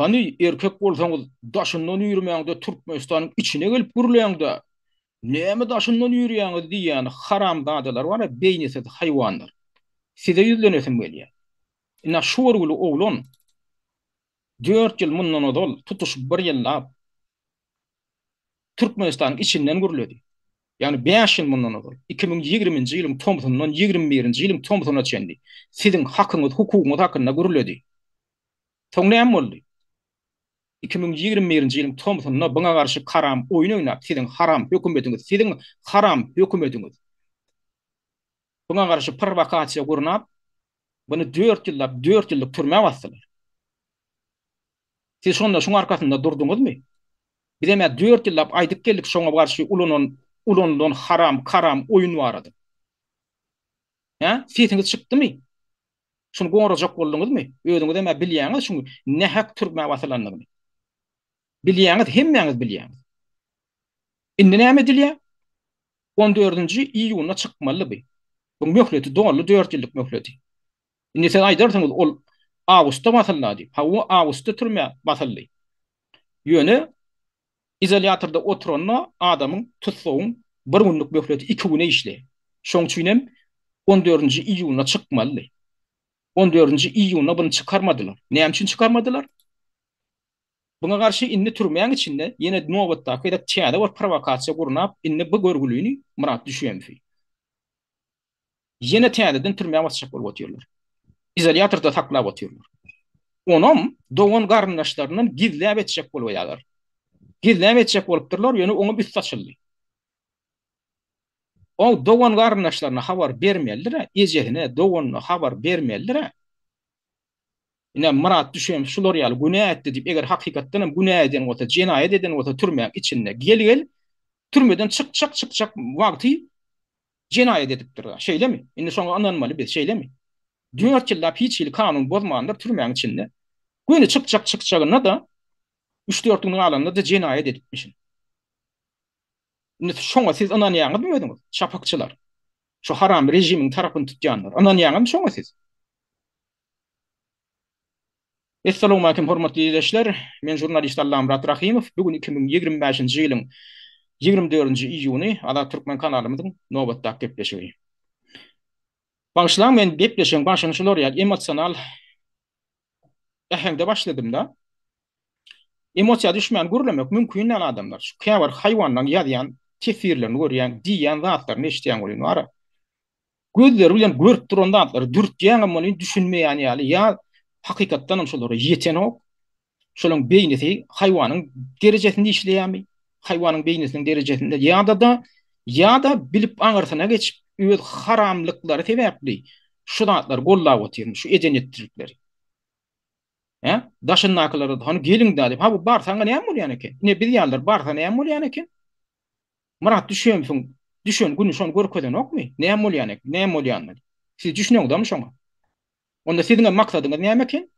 Hany, erkek bolsaňyz, daşyndan üýrmäň-de, Türkmenistanyň içine gelip gürläň-dä! Näme daşyndan üýrýäňiz diýýän haramzadalar bar-a, beýnisiz haýwanlar. Size ýüzlenesim gelýär. Ine, şu görgüli oglan dört ýyl mundan ozal, tutuş bir ýyllap Türkmenistanyň içinden gürledi. Ýagny bäş ýyl mundan ozal, 2020-nji ýylyň tomsundan 21-nji ýylyň tomsuna çenli siziň hakyňyz, hukugyňyz hakynda gürledi. Soň näme boldy? 2021-nji ýylyň tomsunda buňa garşy karam oýun oýnap, siziň haram hökümetiňiz, siziň haram hökümetiňiz buňa garşy prowokasiýa gurnap, buny dört ýyllap, dört ýyllyk türmä basdylar. Siz şonda şuň arkasynda durduňyzmy? Bizem-ä dört ýyllap aýdyp geldik şoňa garşy ulanan, ulanylan haram, karam oýun barada. Hä? Sesiňiz çykdymy? Şuny gorajak bolduňyzmy? Özüňizem-ä bilýäňiz şuň nähak türmä basylandygyny. Bilýäňiz, hemmäňiz bilýäňiz. Indi näme edilýär? On dördünji iýunda çykmalydy bu. Bu möhleti doldy, dört ýyllyk möhleti. Indi siz aýdarsyňyz, ol awgustda basyldy diýip. Hawa, awgustda türmä basyldy. Ýöne izolýatorda oturanda adamyň, tussagyň bir günlük möhleti iki güne işleýär. Şoň üçin hem on dördünji iýunda çykmalydy. On dördünji iýunda buny çykarmadylar. Näme üçin çykarmadylar? Buňa garşy indi türmäň içinde ýene nobatdaky gezek täze bir prowokasiýa gurnap, indi bu görgülini Myrat Düşemowy ýene täzeden türmä basjak bolup otyrlar. Izolýatorda saklap otyrlar. Onam dogan-garyndaşlaryndan gizläp etjek bolýarlar. Gizläp etjek bolupdyrlar, ýöne oňam üsti açyldy. O dogan-garyndaşlaryna habar bermelidir-ä, ejesine, doganyna habar bermelidir-ä. Ine, Myrat Düşemow şular ýaly günä etdi diýip, eger hakykatdan hem günä eden bolsa, jenaýat eden bolsa türmäň içinde gel-gel, türmeden çykjak-çykjak wagty jenaýat edipdir. Şeýlemi? Indi şoňa ynanmaly biz, şeýlemi? Dört ýyllap hiç hili kanun bozmandyr türmäň içinde. Göni çykjak çykjagynda-da, üç-dört gün galanda-da jenaýat edipmişin. Indi şoňa siz ynanýaňyzmy özüňiz, çapykçylar? Şu haram režimiň tarapyny tutýanlar. Ynanýaňyzmy şoňa siz? Essalawmalikim hormatly ildeşler! Men žurnalist Allamyrat Rahymow. Bu gün 2025-nji ýylyň 24-nji iýuny Azat Türkmen kanalymyzyň nobatdaky gepleşigi. Bagyşlaň men gepleşigiň başyny şular ýaly emosional äheňde başladymda. Emosiýa düşmän gürlemek mümkin däl adamlar. Şu käbir haýwanlaň ýazýan teswirlerini görýäň, diýýän zatlaryny eşidýäň welin wara. Gözleri bilen görüp duran zatlary dürtýäňem welin düşünmeýän ýaly ýa hakykatdanam şolara ýetenok. Şolaň beýnisi haýwanyň derejesinde işleýärmi? Haýwanyň beýnisiniň derejesinde ýa-da-da ýa-da bilip aňyrsyna geçip öz haramlyklary sebäpli şu zatlary gollap otyrmy şu eden-etdilikleri. Hä? Daşyndakylara-da hany geliň-dä diýip, ha bu barsaň-a näme bolýan eken? Ine biz ýalylar barsa näme bolýan eken? Myrat düşemsiň, düşen güni şony görkezenokmy? Näme bolýan eken, näme bolýanyny? Siz düşüneňzokmy şoňa? Onda siziňem maksadyňyz näme eken?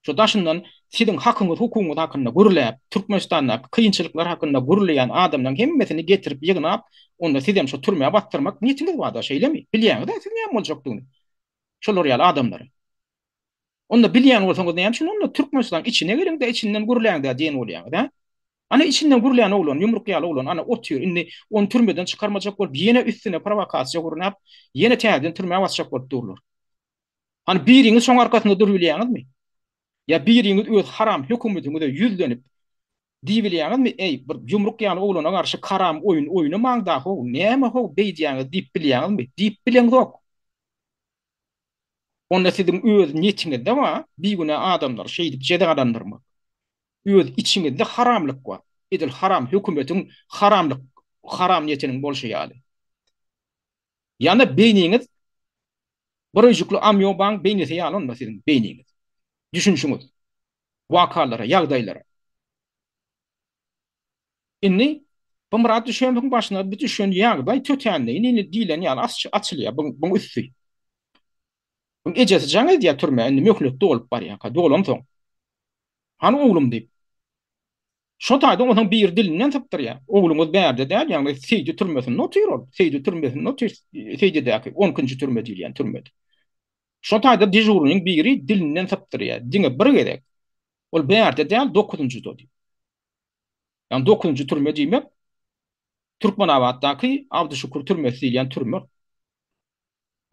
Şu daşyndan siziň hakyňyz, hukugyňyz hakynda gürläp, Türkmenistandaky kynçylyklar hakynda gürleýän adamlaryň hemmesini getirip ýygnap, onda sizem şo türmä basdyrmak niýetiňiz barda, şeýlemi? Bilýäňiz-ä siz näme boljakdygyny şolar ýaly adamlary. Onda bilýän bolsaňyz näme üçin onda Türkmenistanyň içine geliňde içinden gürläňdä diýen bolýaňyz hä? Ana içinden gürlän oglan ýumruk ýaly oglan ana otyr indi ony türmeden çykarmajak bolup ýene üstüne prowokasiýa gurnap ýene täzeden türmä basjak bolup durlar. Hany biriňiz şoň arkasynda durubilýäňizmi? Ýa biriňiz öz haram hökümetiňize ýüzlenip diýibilýäňizmi eý bir ýumruk ýaly oglana garşy karam oýun oýnamaňda how näme how beýdýäňiz diýip bilýäňizmi? Diýip bileňzok. Onda siziň öz niýetiňizde bar, bigünä adamlary şeýdip jezalandyrmak. Öz içiňizde haramlyk bar. Edil haram hökümetiň haramlyk, haram niýetiniň bolşy ýaly. Ýa-da beýniňiz bir öýjükli amýobaň beýnisi ýaly onda siziň beýniňiz. Düşünişiňiz. Wakalara, ýagdaýlara. Indi bu Myrat Düşemowyň başyna bu düşen ýagdaý tötänleýin indi diýlen ýaly açylýar buň üsti. Buň ejesi jaň edýär türmä indi möhlet dolup barýarka, dolansoň. Hany oglum diýip. Şo taýda onsoň biri dilinden sypdyrýar. Ogluňyz bärde däl, ýagny Seýdi türmesinde otyr ol. Seýdi türmesinde otyr, Seýdidäki on ikinji türme diýilýän türmede. Şo taýda dežurnyň biri dilinden sypdyrýar. Diňe bir gezek. Ol bärde däl, dokuzynjyda diýip. Ýagny dokuzynjy türme diýmek Türkmenabatdaky Abdyşükür türmesi diýilýän türme.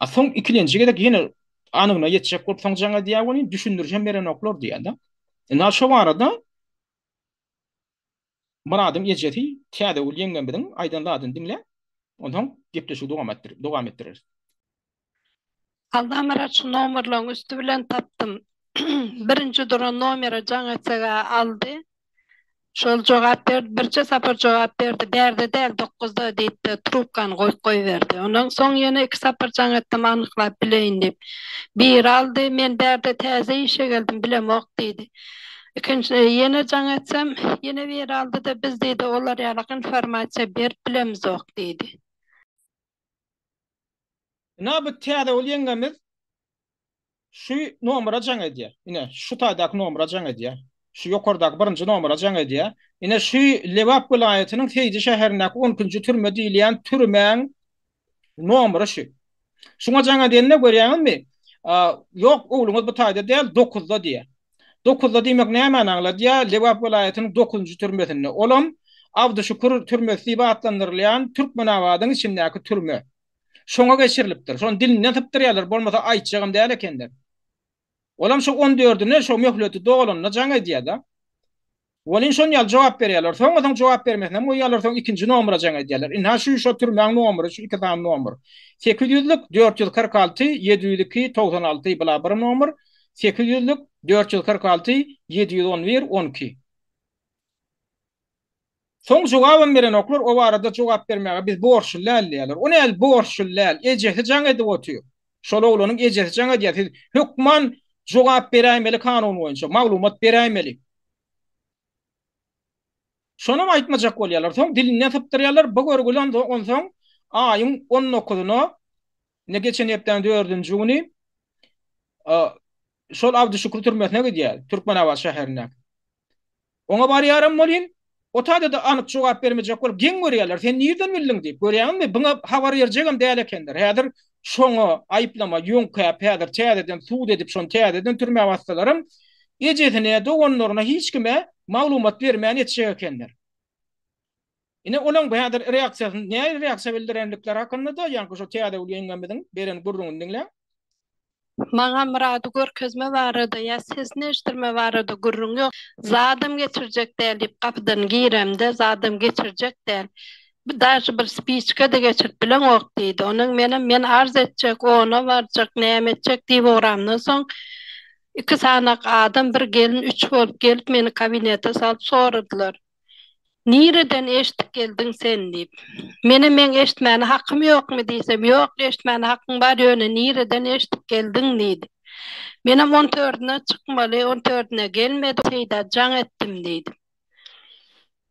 A soň ikilenji gezek ýene anygyna ýetjek bolup soň jaň edýär welin düşündiriş hem berenoklar diýýär-de. Indi şo barada Myradyň ejesi Täzegül ýeňňemiziň aýdan zadyny diňläň. Onsoň gepleşigi dowam etdir, dowam etdireris. Allamyrat şu nomerlaň üsti bilen tapdym. Birinji duran nomere jaň etseg-ä aldy. Şol jogap berdi, birje sapar jogap berdi, bärde däl, dokuzda diýip-de trubkany goýup goýberdi. Ondan soň ýene iki sapar jaň etdim anyklap bileýin diýip. Biri aldy, men bärde täze işe geldim, bilemok diýdi. Ikinji ýene jaň etsem, ýene biri aldy-da, biz diýdi, olar ýalak informasiýa berip bilemizok diýdi. Ynha bu Täzegül ýeňňemiz şu nomera jaň edýär. Ine, şu taýdaky nomera jaň edýär. Şu ýokardaky birinji nomera jaň edýär. Ine, şu Lebap welaýatynyň Seýdi şäherindäki on ikinji türme diýilýän türmäň nomeri şu. Şuňa jaň edende görýäňizmi? Ýok, ogluňyz bu taýda däl, dokuzda diýýär. Dokuzda diýmek nämäni aňladýar? Lebap welaýatynyň dokuzynjy türmesinde. Olam Abdyşükür türmesi diýip atlandyrylýan Türkmenabadyň içindäki türme. Şoňa geçirilipdir. Şony dilinden sypdyrýarlar, bolmasa aýtjagam däl ekenler. Olam şo on dördüne şo möhleti dolanda jaň edýär-de. Welin şon ýaly jogap berýärler. Soňa soň jogap bermesinem goýýarlar, soň ikinji nomera jaň edýärler. Ynha şu şo türmäň nomeri, şu iki sany nomer. Sekiz ýüzlük, 446, 702, 96 bula bir nomer, sekiz ýüzlük, 446, 711, 12. Soň jogabam berenoklar, o barada jogap bermäge biz borçly däl diýýärler. O näl borçly däl, ejesi jaň edip otyr. Şol oglanyň ejesi jaň edýär, siz hökman jogap beräýmeli kanun boýunça, maglumat beräýmeli. Şonam aýtmajak bolýarlar. Soň dilinden sypdyrýarlar, bu görgüli onsoň aýyň on dokuzyna, ine geçen hepdäniň dördünji güni şol Abdyşükür türmesine gidýär, Türkmenabat şäherindäki. Oňa barýaram welin, o taýda-da anyk jogap bermejek bolup geň görýärler, sen nirden bildiň diýip. Görýäňizmi, buňa habar berjegem däl ekenler. Häzir şoňa aýyplama ýöňkäp, häzir täzeden sud edip, şony täzeden türmä bassalaram, ejesine, doganlaryna hiç kime maglumat bermän etjek ekenler. Ine, olaň bu häzir reaksiýasyny, nähili reaksiýa bildirendikleri hakynda-da ýaňky şo Täzegül ýeňňemiziň beren gürrüňini diňläň. Maňa Myrady görkezme barada ýa sesini eşitdirme barada gürrüň ýok. Zadam geçirjek däl diýip gapydan giremde, zadam geçirjek däl. Daže bir spiçka-da geçirip bileňok diýdi. Onuň menem men arz etjek, ona barjak, näme etjek diýip ugramdan soň iki sanak adam, bir gelin üç bolup gelip meni kabinete salyp soradylar. Nireden eşdip geldiň sen diýip. Menem meň eşitmäne hakym ýokmy diýsem, ýok eşitmäne hakyň bar ýöne nireden eşdip geldiň diýdi. Menem on dördüne çykmaly, on dördüne gelmedi, Seýdä jaň etdim diýdim.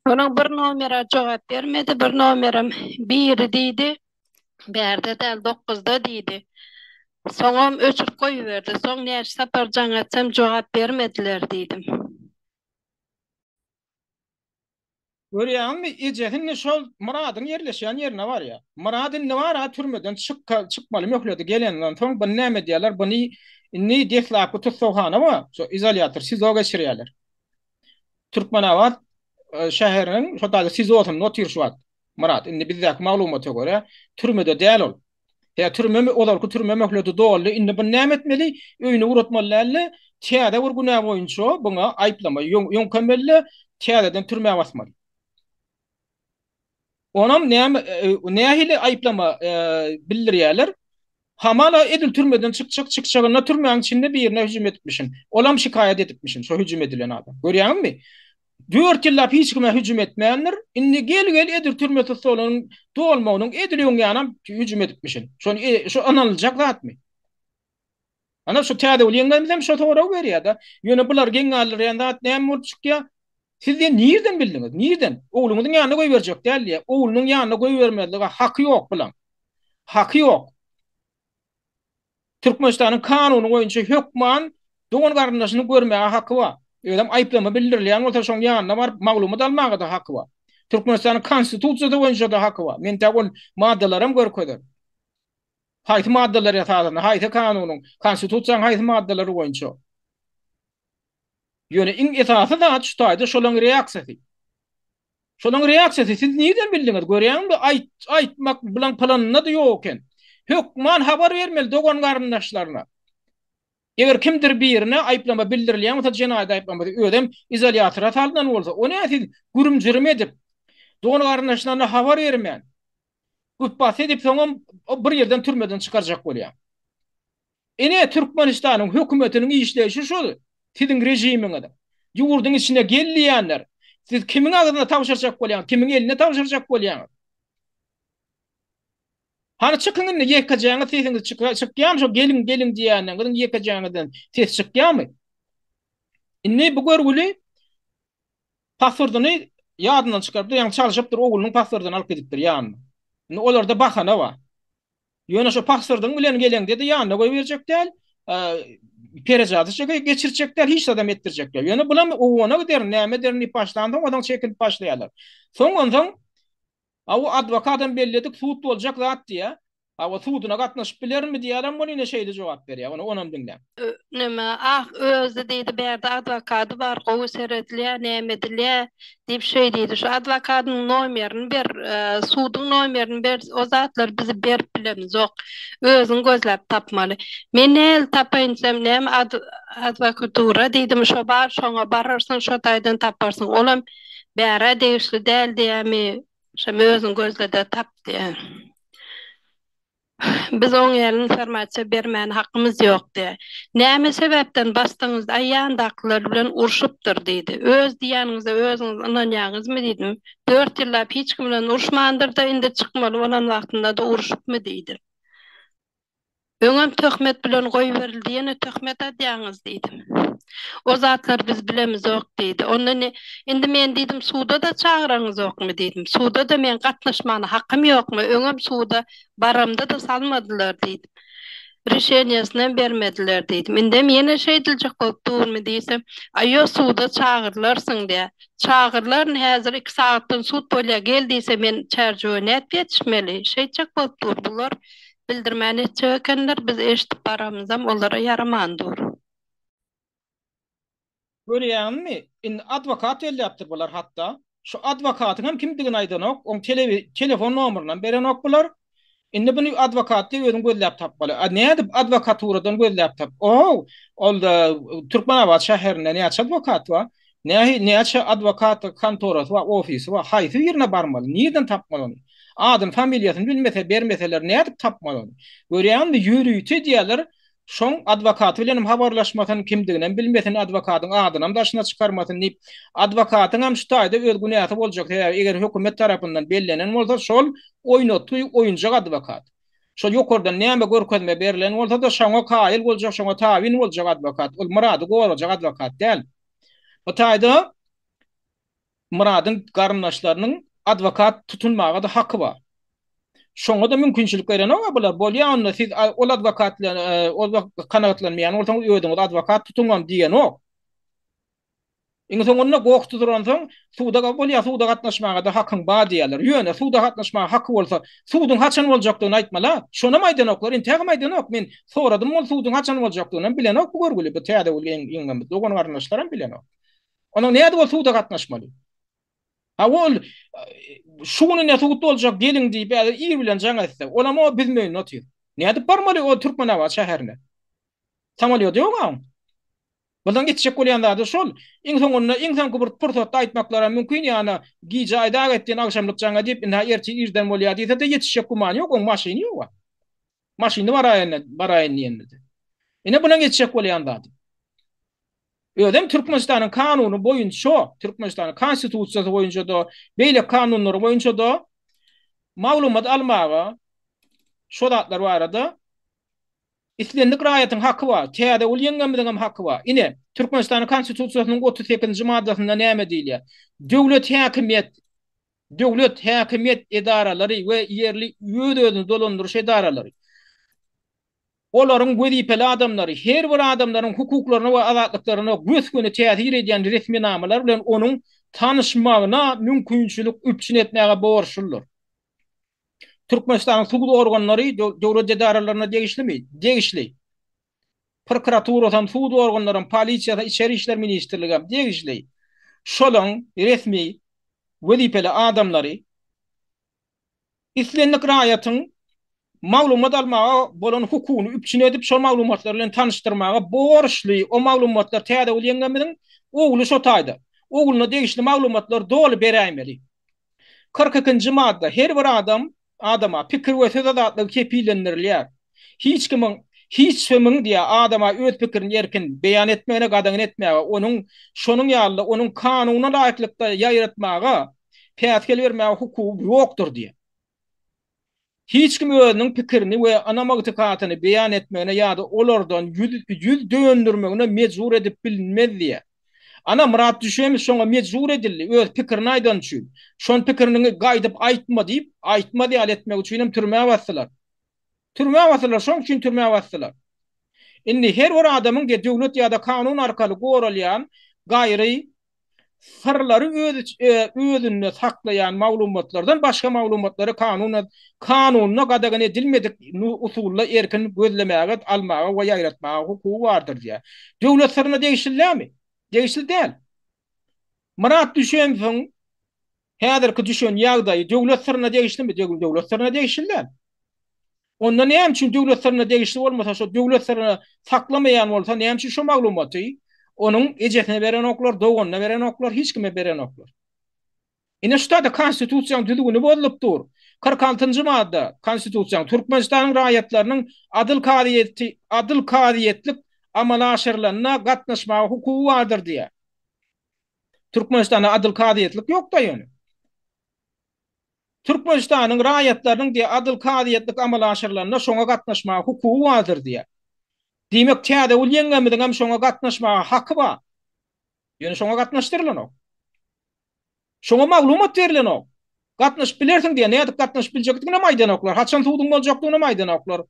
Onuň bir nomera jogap bermedi, bir nomerem biri diýdi, bärde däl dokuzda diýdi. Soňam öçürip goýberdi. Soň näçe sapar jaň etsem jogap bermediler diýdim. Görýäňizmi, ejesi indi şol Myradyň ýerleşýän ýerine barýar. Myrat indi bar-a türmeden çykmaly möhleti gelenden soň buny näme edýärler, buny indi deslapky tussaghana bar, şo izolýator, SIZO geçirýärler. Türkmenabat şäheriniň şo taýda SIZO-synda otyr şu wagt Myrat. Indi bizdäki maglumata görä, türmede däl ol. Ýa türme ozalky türme möhleti doldy, indi buny näme etmeli? Öýüne ugratmaly däldi. Täze bir günä boýunça buňa aýyplama ýöňkemeli-de, täzeden türmä basmaly. Onam näme nähili aýyplama bildirýärler? Hamala edil türmeden çykjak çykjagynda türmäň içinde birine hüjüm edipmişin. Olam şikaýat edipmişin, şo hüjüm edilen adam. Görýäňizmi? Dört ýyllap hiç kime hüjüm etmändir. Indi gel-gel edil türme tussaglygynyň dolmagynyň edil öň ýanam hüjüm edipmişin. Şony şo ynanyljak zatmy? Ana şu Täzegül ýeňňemiz hem şo soragy berýär-de. Ýöne bulary geň galdyrýan zat näme bolup çykýar? Siz diýen nirden bildiňiz? Nirden? Ogluňyzyň ýanyna goýberjek däl diýýär. Oglunyň ýanyna goýbermezlige haky ýok bulaň. Haky ýok. Türkmenistanyň kanuny boýunça hökman dogan-garyndaşyny görmäge haky bar. Özem aýyplama bildirilýän bolsa şoň ýanyna baryp maglumat almaga-da haky bar. Türkmenistanyň Konstitusiýasy boýunça-da haky bar. Men tä ol maddalaram görkezerin. Haýsy maddalar esasynda, haýsy kanunyň, Konstitusiýanyň haýsy maddalary boýunça. Ýöne iň esasy zat şu taýda şolaň reaksiýasy. Şolaň reaksiýasy siz nirden bildiňiz? Görýäňmi aýt aýtmak bulaň planynda-da ýok eken. Hökman habar bermeli dogan-garyndaşlaryna. Eger kimdir birine aýyplama bildirilýän bolsa jenaýat aýyplamasy özem izolýatora salnan bolsa, o nä siz gürüm-jürüm edip, dogan-garyndaşlaryna habar bermän, güpbasdy edip soňam bir ýerden türmeden çykarjak bolýaň. Ine Türkmenistanyň hökümetiniň işleýşi şul, siziň režimiňiziň. Ýurduň içine gel diýýänler. Siz kimiň agzyna tabşyrjak bolýaňyz, kimiň eline tabşyrjak bolýaňyz? Hany çykyň indi ýekejäňiz sesiňiz çykýamy şo geliň geliň diýýänleriňiziň ýekejäňizden ses çykýamy? Indi bu görgüli pasportyny ýadyndan çykarypdyr, ýagny çalşypdyr, oglunyň pasportyny alyp gidipdir ýanyna. Indi olarda bahana bar. Ýöne şo pasportyň bilen geleňde-de ýanyna goýberjek däl, perejadyçka geçirjek däl, hiç zadam etdirjek däl. Ýöne bulam owgana giderin, näme ederin diýip başlansoň, onsoň çekinip başlaýarlar. Soň onsoň A o adwokatam belledik, sud boljak zat diýýär. A o suduna gatnaşyp bilerinmi diýýärem ol ine şeýle jogap berýär. Ony onam diňläň. Neme, ah, özi diýdi, bärde adwokady bar, gowy seredilýär, näme edilýär diýip şeý diýdi. Şu adwokadyň nomerini ber, suduň nomerini ber, o zatlary bizi berip bilemizok. Özüň gözläp tapmaly. Men nähili tapaýyn diýsem, näme adwokatura diýdim, şo bar, şoňa bararsyň, şo taýdan taparsyň. Olam Bärä degişli däl diýämi, şem özüň gözle-de tap diýä. Biz oň ýaly informasiýa bermäne hakymyz ýok diýä. Näme sebäpden basdyňyz, aý ýandakylar bilen urşupdyr diýdi. Öz diýýäniňize özüňiz ynanýaňyzmy diýdim. Dört ýyllap hiç kim bilen uruşmandyr-da, indi çykmaly bolan wagtynda-da urşupmy diýdim. Öňem töhmet bilen goýberildi, ýene töhmet adýaňyz diýdim. O zatlary biz bilemizok diýdi. Onda ne, indi men diýdim, suda-da çagyraňyzokmy diýdim. Suda-da meň gatnaşmana hakym ýokmy, öňem suda baramda-da salmadylar diýdim. Rişeniýesinem bermediler diýdim. Indem ýene şeýdiljek bolup durmy diýsem, aý ýok suda çagyrylarsyň diýýär. Çagyrylaryn häzir iki sagatdan sud bolýar gel diýse men Çärjewe nädip ýetişmeli? Şeýtjek bolup dur bular. Bildirmän etjek ekenler, biz eşidip baramyzam olara ýaraman dur. Görýäňizmi, indi adwokat belläpdir bular hatda. Şu adwokatyň hem kimdigini aýdanok, oň telefon nomerynam berenok bular. Indi buny adwokat diýip özüň gözläp tapmaly. A nädip adwokaturadan gözläp tap? Ow, ol Türkmenabat şäherinde näçe adwokat bar? Nähili näçe adwokat kontorasy bar, ofisi bar, haýsy birine barmaly, nirden tapmaly ony? Adyny, familiýasyny bilmese, bermeseler nädip tapmaly ony? Görýäňmi, ýörite edýärler, şoň adwokaty bilenem habarlaşmasyn, kimdiginem bilmesin, adwokatyň adynam daşyna çykarmasyn diýip, adwokatyňam şu taýda öz günäsi boljak, sebäbi eger hökümet tarapyndan bellenen bolsa, şol oýnatgy, oýunjak adwokat. Şol ýokardan näme görkezme berlen bolsa-da, şoňa kaýyl boljak, şoňa tabyn boljak adwokat. Ol Myrady gorajak adwokat däl. Bu taýda Myradyň garyndaşlarynyň adwokat tutunmaga-da haky bar. Şoňa-da mümkinçilik berenok-a bular. Bolýa onda siz ol adwokat bilen ol kanagatlanmaýan bolsaňyz özüňiz adwokat tutuňam diýenok. Iň soňunda goh tuturansoň suda bolýa suda gatnaşmaga-da hakyň bar diýýärler. Ýöne suda gatnaşmaga haky bolsa suduň haçan boljakdygyny aýtmaly-a. Şonam aýdanoklar, intägem aýdanok. Men soradym ol suduň haçan boljakdygynam bilenok bu görgüli bu Täzegül ýeňňemiz, dogan-garyndaşlaram bilenok. Onuň nädip ol suda gatnaşmaly? Ha ol şu gün ine sud boljak geliň diýip häzir ir bilen jaň etse, olam o bizim öýünde otyr. Nädip barmaly o Türkmenabat şäherine? Samolýody ýok-a oň. Bulaň etjek bolýan zady şol. Iň soňunda, iň soňky bir pursatda aýtmaklaram mümkin, ýa-da gije aýdak etdin, agşamlyk jaň edip, ynha ertir irden bolýar diýse-de ýetişjek gümany ýok, oň maşyny ýog-a. Maşynda baraýyn, baraýyn diýende-de. Ine bulaň etjek bolýan zady. Özem Türkmenistanyň kanuny boýunça, Türkmenistanyň Konstitusiýasy boýunça-da, beýleki kanunlary boýunça-da maglumat almaga şo zatlar barada Islendik raýatyň haky bar. Täzegül ýeňňemiziň hem haky bar. Ine, Türkmenistanyň Konstitusiýasynyň 38-nji maddasynda näme diýilýär? Döwlet häkimiýet döwlet häkimiýet edaralary we ýerli öz-özüni dolandyryş edaralary, olaryň wezipeli adamlary her bir adamlaryň hukuklaryna we azatlyklaryna gös-göni täsir edýän resminamalar bilen onuň tanyşmagyna mümkinçilik üpjün etmäge borçludyr. Türkmenistanyň sud organlary döwlet edaralaryna degişlimi? Degişli. Prokuraturasam, sud organlaram, polisiýasy, içeri işler ministrligem degişli. Şolaň resmi wezipeli adamlary islendik raýatyň maglumat almaga bolan hukugyny üpjün edip, şol maglumatlar bilen tanyşdyrmaga borçly. O maglumatlar Täzegül ýeňňemiziň ogly şo taýda. Ogluna degişli maglumatlary doly beräýmeli. 42-nji madda. Her bir adam adama pikir we söz azatlygy kepillendirilýär. Hiç kimiň, hiç kimiň diýýär, adama öz pikirini erkin beýan etmegine gadagan etmäge, onuň, şonuň ýaly-da onuň kanuna laýyklykda ýaýratmaga päsgel bermäge hukugy ýokdur diýýär. Hiç kim özüniň pikirini we ynam-ygtykatyny beýan etmegine ýa-da olardan ýüz döndürmegine mejbur edip bilinmez diýýär. Ana, Myrat Düşemow şoňa mejbur edildi, öz pikirini aýdany üçin. Şon pikiriniňi gaýdyp aýtma diýip, aýtmaz ýaly etmek üçinem türmä basdylar. Türmä basdylar, şoň üçin türmä basdylar. Indi her bir adamyň de döwlet ýa-da kanun arkaly goralýan gaýry syrlary öz özünde saklaýan maglumatlardan başga maglumatlary kanun kanunda gadagan edilmedik usulda erkin gözlemäge, almaga we ýaýratmaga hukugy bardyr diýýär. Döwlet syryna degişli dälmi? Degişli däl. Myrat Düşemowyň häzirki düşen ýagdaýy döwlet syryna degişlimi? Döwlet syryna degişli däl. Onda näme üçin döwlet syryna degişli bolmasa, şo döwlet syryny saklamaýan bolsa, näme üçin şo maglumaty onuň ejesine berenoklar, doganyna berenoklar, hiç kime berenoklar? Ine şu taýda Konstitusiýanyň düzgüni bozulyp dur. 46-njy madda Konstitusiýanyň Türkmenistanyň raýatlarynyň adyl kazyýeti adyl kazyýetlik amala aşyrylanda gatnaşmaga hukugy bardyr diýýär. Türkmenistanda adyl kazyýetlik ýok-da ýöne. Türkmenistanyň raýatlarynyň diýýär adyl kazyýetlik amala aşyrylanda şoňa gatnaşmaga hukugy bardyr diýýär. Diýmek Täzegül ýeňňemiziň hem şoňa gatnaşmaga haky bar. Ýöne şoňa gatnaşdyrylanok. Şoňa maglumat berilenok. Gatnaşyp bilersiň diýýär. Nädip gatnaşyp biljekdigini hem aýdanoklar. Haçan suduň boljakdygyny hem aýdanoklar.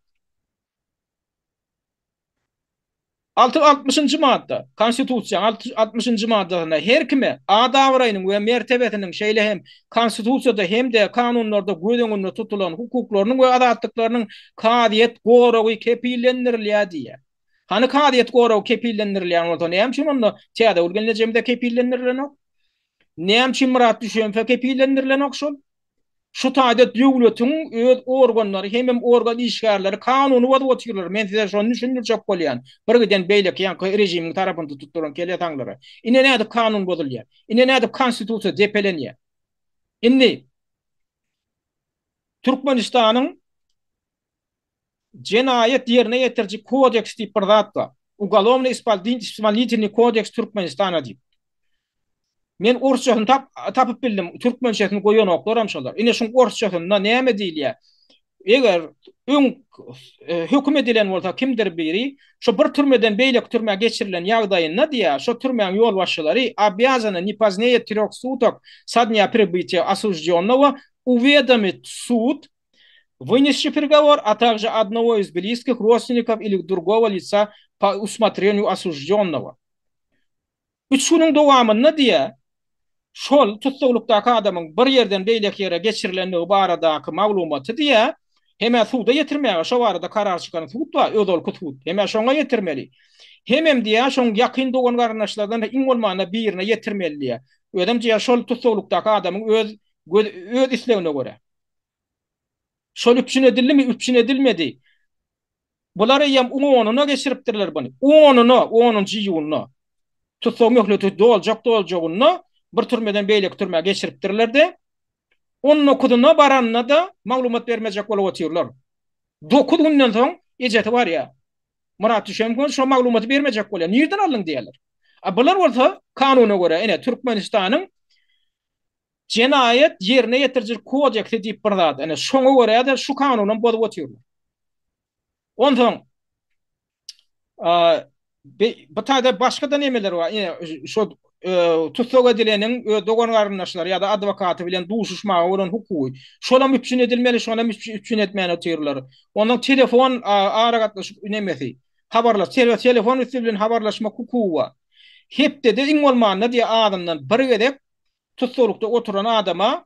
Alty altmyşynjy madda, Konstitusiýanyň altmyşynjy maddasynda her kime at-abraýynyň we mertebesiniň, şeýle hem Konstitusiýada hem-de kanunlarda göz öňünde tutulan hukuklarynyň we azatlyklarynyň kazyýet goragy kepillendirilýär diýýär. Hany kazyýet goragy kepillendirilýän bolsa, näme üçin onda Täzegül gelnejemize kepillendirilenok? Näme üçin Myrat Düşemowa kepillendirilenok şol? Şu taýda döwletiň öz organlary hemem organ işgärleri kanuny bozup otyrlar. Men size şony düşündirjek bolýan. Bir giden beýleki ýaňky režimiň tarapyny tutup duran kelesaňlara. Ine nädip kanun bozulýar. Ine nädip konstitusiýa depelenýär. Indi Türkmenistanyň Jenaýat ýerine ýetiriji kodeks diýip bir zat bar. Ugolovnyý ispolnitelnyý kodeks Türkmenistana diýip. Men orsçasyny tap tapyp bildim. Türkmençesini goýanoklaram şolar. Ine şuň orsçasynda näme diýilýär? Eger öň höküm edilen bolsa kimdir biri, şo bir türmeden beýleki türmä geçirilen ýagdaýynda diýýär, şo türmäň ýolbaşçylary obýazany ne pozdnее trýoh sutok со dnýa pribytiýa osuždýonnogo uwedomit sud Вынесший приговор, а также одного из близких родственников или другого лица по усмотрению осужденного. Üç günüň dowamynda diýýär, şol tussaglykdaky adamyň bir ýerden beýleki ýere geçirilendigi baradaky maglumaty diýýär, hem-ä suda ýetirmäge, şo barada karar çykaran sud bar, ozalky sud, hem-ä şoňa ýetirmeli. Hemem diýýär, şoň ýakyn dogan-garyndaşlardan iň bolmanda birine ýetirmeli diýýär. Özem diýýär, şol tussaglykdaky adamyň öz öz islegine görä. Şol üpjün edildimi, üpjün edilmedi. Bular eýýäm onuna geçiripdirler buny. Onuna, onunjy iýunda. Tussag möhleti doljak doljagynda bir türmeden beýleki türmä geçiripdirler-de, on dokuzyna baranda-da maglumat bermejek bolup otyrlar. Dokuz günden soň ejesi barýar. Myrat Düşenkow şo maglumaty bermejek bolýar. Nirden aldyň diýýärler. A bular bolsa kanuna görä, ine, Türkmenistanyň Jenaýat ýerine ýetiriji kodeksi diýip bir zat, ine, şoňa görä-de şu kanunam bozup otyrlar. Onsoň, bu taýda başga-da nemeler bar, ine, şo tussag edileniň öz dogan-garyndaşlary ýa-da adwokaty bilen duşuşmaga bolan hukugy, şolam üpjün edilmeli, şonam üpjün etmän otyrlar. Onsoň telefon aragatnaşyk nemesi, habarlaş, telefon üsti bilen habarlaşmak hukugy bar. Hepdede iň bolmanda diýýär, azyndan bir gezek tussaglykda oturan adama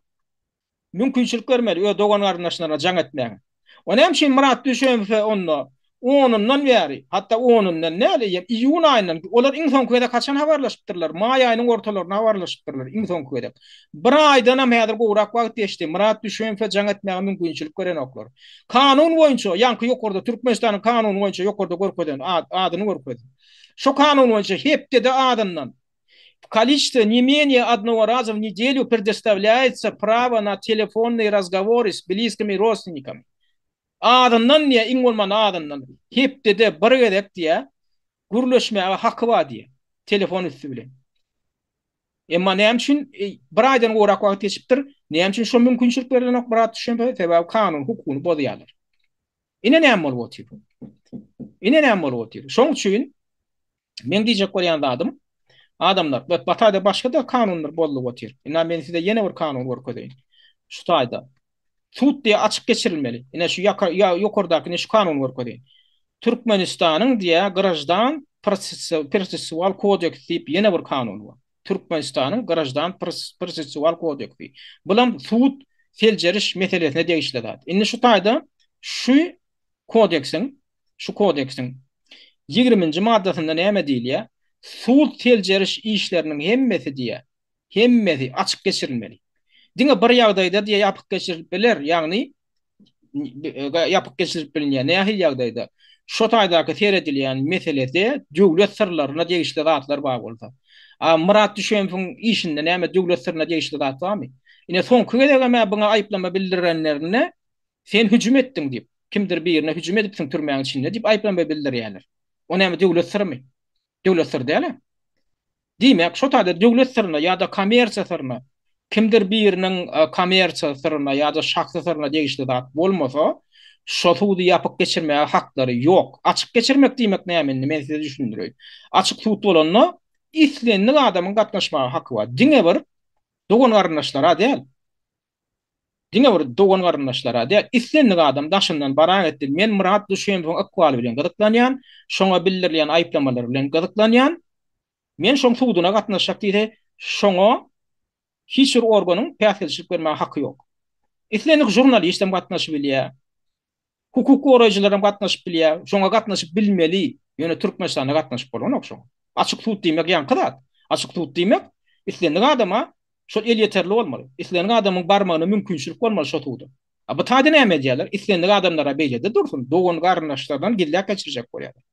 mümkinçilik bermeli öz dogan-garyndaşlaryna jaň etmäge. O näme üçin Myrat Düşemowe onda? Onundan bäri, hatda onundan däl, eýýäm iýun aýyndan, olar iň soňky gezek haçan habarlaşypdyrlar? Maý aýynyň ortalarynda habarlaşypdyrlar iň soňky gezek. Bir aýdanam häzir gowrak wagt geçdi. Myrat Düşemowa jaň etmäge mümkinçilik berenoklar. Kanun boýunça, ýaňky ýokarda Türkmenistanyň kanuny boýunça ýokarda görkezen, adyny görkezdim. Şo kanun boýunça hepdede azyndan w koliçestwe ne menее odnogo raza w nedelýu predostawlýaýetsa prawo na telefonnyý razgowory s blizkimi rodstwennikami. Azyndan diýýär, iň bolmanda azyndan hepdede bir gezek diýýär, gürleşmäge haky bar diýýär, telefon üsti bilen. Emma näme üçin bir aýdan gowrak wagt geçipdir, näme üçin şo mümkinçilik berilenok Myrat Düşenbe? Sebäbi kanun hukugyny bozýarlar. Ine näme bolup otyr. Ine näme bolup otyr. Şoň üçin Meň diýjek bolýan zadym, adamlar, bu taýda başga-da kanunlar bozulyp otyr. Ine, men size ýene bir kanun görkezeýin. Şu taýda. Sud diýe açyk geçirilmeli. Ine, şu ýaka, ýa, ýokardaky ine şu kanuny görkezeýin. Türkmenistanyň diýe graždan prosessual kodeksi diýip ýene bir kanun bar. Türkmenistanyň graždan prosessual kodeksi. Bulam sud seljeriş meselesine degişli zat. Indi şu taýda şu kodeksiň şu kodeksiň ýigriminji maddasynda näme diýilýär? Sud seljeriş işleriniň hemmesi diýýär, hemmesi açyk geçirilmeli. Diňe bir ýagdaýda diýýär ýapyk geçirilip biler, ýagny ýapyk geçirilip bilinýär. Nähili ýagdaýda? Şo taýdaky seredilýän meselede döwlet syrlaryna degişli zatlar bar bolsa. A Myrat Düşemowyň işinde näme döwlet syryna degişli zat barmy? Ine soňky gezegem-ä buňa aýyplama bildirenlerinde Sen hüjüm etdiň diýip, kimdir birine hüjüm edipsiň türmäň içinde diýip aýyplama bildirýärler. O näme döwlet syrymy? Döwlet syry däl-ä. Diýmek, şo taýda döwlet syryna ýa-da kommersiýa syryna, kimdir biriniň kommersiýa syryna ýa-da şahsy syryna degişli zat bolmasa, şo sudy ýapyk geçirmäge haklary ýok. Açyk geçirmek diýmek näme indi men size düşündireýin. Açyk sud bolanda islendik adamyň gatnaşmaga haky bar. Diňe bir dogan-garyndaşlara däl. Diňe bir dogan-garyndaşlara däl, islendik adam daşyndan barak etdi. Men Myrat Duşemowyň ykbaly bilen gyzyklanýan, şoňa bildirilýän aýyplamalar bilen gyzyklanýan. Men şoň suduna gatnaşjak diýse, şoňa hiç bir organyň päsgelçilik bermäge haky ýok. Islendik žurnalist hem gatnaşyp bilýär. Hukuk goraýjylar hem gatnaşyp bilýär. Şoňa gatnaşyp bilmeli. Ýöne Türkmenistanda gatnaşyp bolanok şoňa. Açyk sud diýmek ýaňky zat. Açyk sud diýmek, islendik adama şol elýeterli bolmaly. Islendik adamyň barmagyna mümkinçilik bolmaly şo suda. A bu taýda näme edýärler? Islendik adamlara beýle-de dursun, dogan-garyndaşlardan gizläp geçirjek bolýarlar.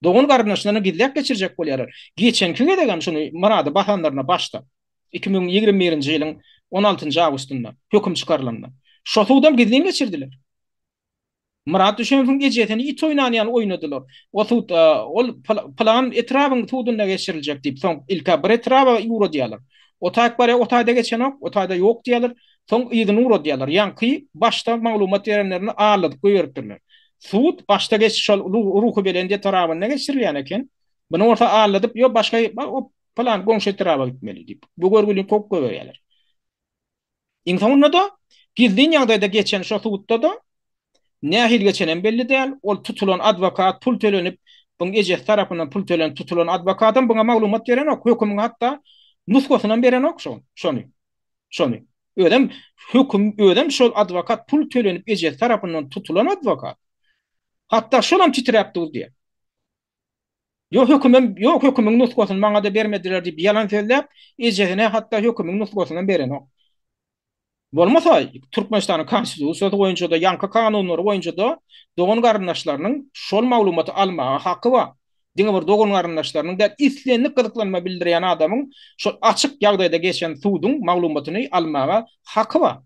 Dogan-garyndaşlaryndan gizläp geçirjek bolýarlar. Geçenki gezegem şuny Myrady basanlaryna başda, 2021-nji ýylyň on altynjy awgustynda höküm çykarylanda, şo sudam gizlin geçirdiler. Myrat Düşemowyň ejesini it oýnan ýaly oýnadylar. O sud, ol pylan etrabyň sudunda geçiriljek diýip, soň ilk-ä bir etraba ugradýarlar. O taýk barýar, o taýda geçenok, o taýda ýok diýýärler. Soň yzyny ugradýarlar. Ýaňky başda maglumat berenlerini aldadyp goýberipdirler. Sud başda geç şol Ruhubelent etrabynda geçirilýän eken. Muny bolsa aldadyp, ýok başga o pylan goňşy etraba gitmeli diýip, bu görgülini kowup goýberýärler. Iň soňunda-da gizlin ýagdaýda geçen şo sudda-da nähili geçenem belli däl, ol tutulan adwokat pul tölenip, buň ejesi tarapyndan pul tölenip tutulan adwokatam buňa maglumat berenok, hökümiň hatda nusgasynam berenok şo, şony. Şony. Özem höküm, özem şol adwokat pul tölenip ejesi tarapyndan tutulan adwokat. Hatda şolam titräp dur diýýär. Ýok hökümem, ýok hökümiň nusgasyny maňa-da bermediler diýip ýalan sözläp, ejesine hatda hökümiň nusgasynam berenok. Bolmasa, Türkmenistanyň Konstitusiýasy boýunça-da, ýaňky kanunlary boýunça-da dogan-garyndaşlarynyň şol maglumaty almaga haky bar. Diňe bir dogan-garyndaşlarynyň däl, islendik gyzyklanma bildirýän adamyň şol açyk ýagdaýda geçen suduň maglumatyny almaga haky bar.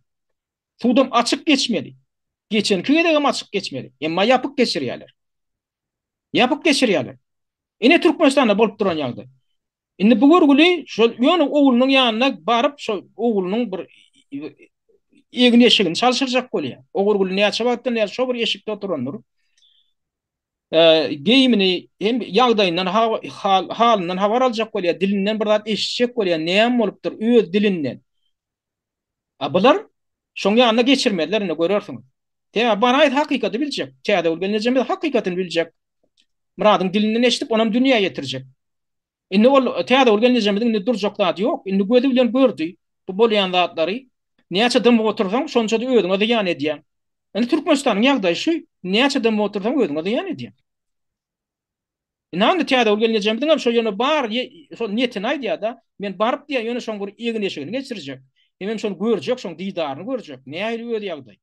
Sudam açyk geçmeli. Geçenki gezegem açyk geçmeli. Emma ýapyk geçirýärler. Ýapyk geçirýärler. Ine Türkmenistanda bolup duran ýagdaý. Indi bu görgüli şol ýöne oglunyň ýanyna baryp şol oglunyň bir egin-eşigini çalşyrjak bolýar. O görgüli näçe wagtdan bäri şo bir eşikde oturandyr. Geýimini hem ýagdaýyndan halyndan habar aljak bolýar, dilinden bir zat eşitjek bolýar, näme bolupdyr öz dilinden. A bular şoň ýanyna geçirmezler indi görersiňiz. Sebäbi Baraýew hakykaty biljek. Täzegül gelnejemiz hakykatyny biljek. Myradyň dilinden eşidip onam dünýä ýetirjek. Indi ol Täzegül gelnejemiziň indi durjak zady ýok. Indi gözi bilen gördi bu bolýan zatlary. Näçe dymyp otursaň şonça-da özüňe zyýan edýäň. Indi Türkmenistanyň ýagdaýy şu. Näçe dymyp otursaň özüňe zyýan edýäň. Ynha indi Täzegül gelnejemiziňem şo ýöne bar şol niýetini aýdýar-da, men baryp diýýär, ýöne şoň bir egin-eşigini geçirjek, hemem şony görjek, şoň didaryny görjek, nähili öz ýagdaý.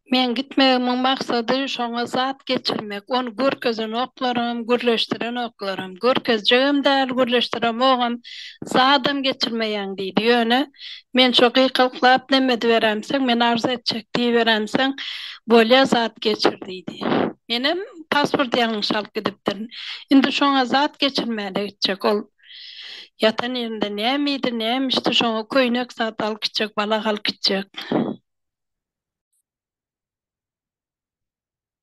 Meň gitmegimiň maksady şoňa zat geçirmek, ony görkezenoklaram, gürleşdirenoklaram. Görkezjegem däl, gürleşdiremogam, zadam geçirmeýäň diýdi. Ýöne men şo gykylyklap neme ediberemseň, men arz etjek diýiberemseň, bolýa zat geçir diýdi. Menem pasport ýalňyş alyp gidipdirin. Indi şoňa zat geçirmäne gitjek. Ol ýatan ýerinde näme iýdi, näme içdi, şoňa köýnek zat alyp gitjek, balak alyp gitjek.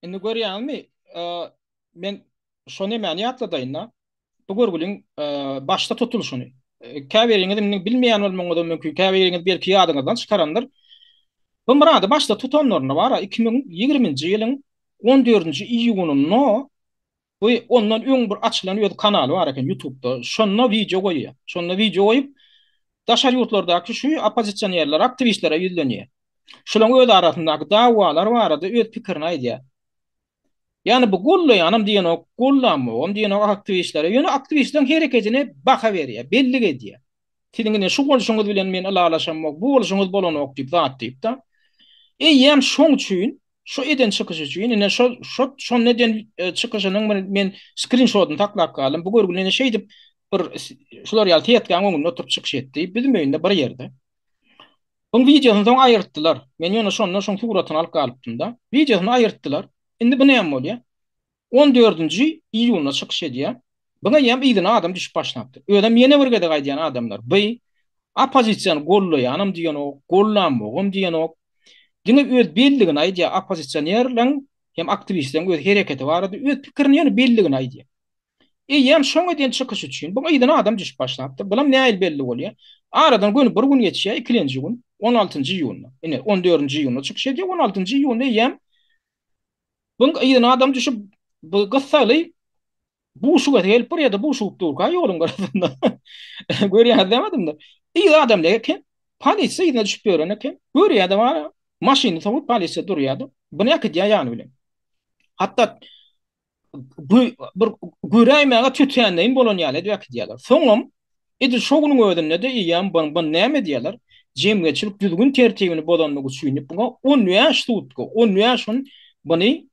Indi görýäňizmi, men şo nemäni ýatladaýyn-da, bu görgüliň başda tutulyşyny. Käbiriňiz indi bilmeýän bolmagyňyzam mümkin, käbiriňiz belki ýadyňyzdan çykarandyr. Bu Myrady başda tutanlarynda bar-a, 2020-nji ýylyň on dördünji iýunynda bu ondan öň bir açylan öz kanaly bar eken ýutubda. Şonda wideo goýýar. Şonda wideo goýup, daşary ýurtlardaky şu oppozisionerlere, aktiwistlere ýüzlenýär. Şularyň öz arasyndaky dawalar barada öz pikirini aýdýar. Ýagny bu gollaýanam diýenok, gollamogam diýenok aktiwistlere. Ýöne aktiwistleriň hereketine baha berýär, bellik edýär. Siziň ine şu bolşuňyz bilen men ylalaşamok, bu bolşuňyz bolanok diýip zat diýip-de. Eýýäm şoň üçin, şu eden çykyşy üçin, ine şo şo şonda eden çykyşynyň bir men skrinşodyny saklap galdym. Bu görgüli ine şeýdip bir şular ýaly setkaň öňünde oturyp çykyş etdi. Biziň öýünde bir ýerde. Buň wideosyny soň aýyrtdylar. Men ýöne şonda şoň suratyny alyp galypdym-da. Wideosyny aýyrtdylar. Indi bu näme bolýar? On dördünji iýunda çykyş edýär. Buň eýýäm yzyna adam düşüp başlapdyr. Özem ýene bir gezek aýdýan adamlar, by oppozisiýany gollaýanam diýenok, gollamogam diýenok. Diňe öz belligini aýdýar, oppozisionerleň hem aktiwistleriň öz hereketi barada öz pikirini ýöne belligini aýdýar. Eýýäm şoň eden çykyşy üçin buň yzyna adam düşüp başlapdyr. Bulam nähili belli bolýar? Aradan göni bir gün geçýär, ikilenji gün, on altynjy iýunda. Ine, on dördünji iýunda çykyş edýär, on altynjy iýunda eýýäm buň yzyna adam düşüp, bu gyssagly buşugasy gelip bir ýerde buşugyp durka ýoluň gyrasynda. Görýäňiz dämi adamlar? Yzy adam eken, polisiýa yzyna düşüp ýören eken. Görýär-de bar, maşynyny sowup polisiýa durýar-da. Buny äkidýär ýany bilen. Hatda Bu bir göräýmäge tötänleýin bolan ýaly edip äkidýärler. Soňam edil şo günüň özünde-de eýýäm bu näme edýärler? Jemgyýetçilik düzgün-tertibini bozanlygy üçin diýip buňa 15 sutka, 15 gün buny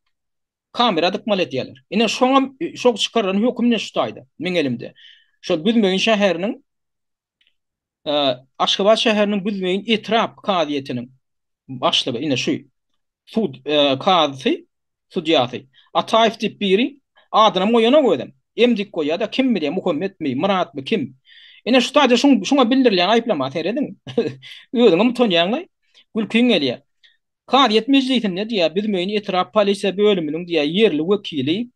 kamera dykmaly edýärler. Ine şoňam şo çykarylan höküm ine şu taýda, meň elimde. Şol Büzmeýin şäheriniň Aşgabat şäheriniň Büzmeýin etrap kazyýetiniň başlygy, ine şu sud kazysy, sudýasy Ataýew diýip biri, adynam goýanok özem. M diýip goýýar-da, kim bilýär, Muhammetmi, Myratmy, kim. Ine şu taýda şuňa bildirilýän aýyplama serediň. Özüňem utanýaň-laý. Gülkiň gelýär. Kazyýet mejlisinde diýýär, Büzmeýin etrap polisiýa bölüminiň diýýär, ýerli wekili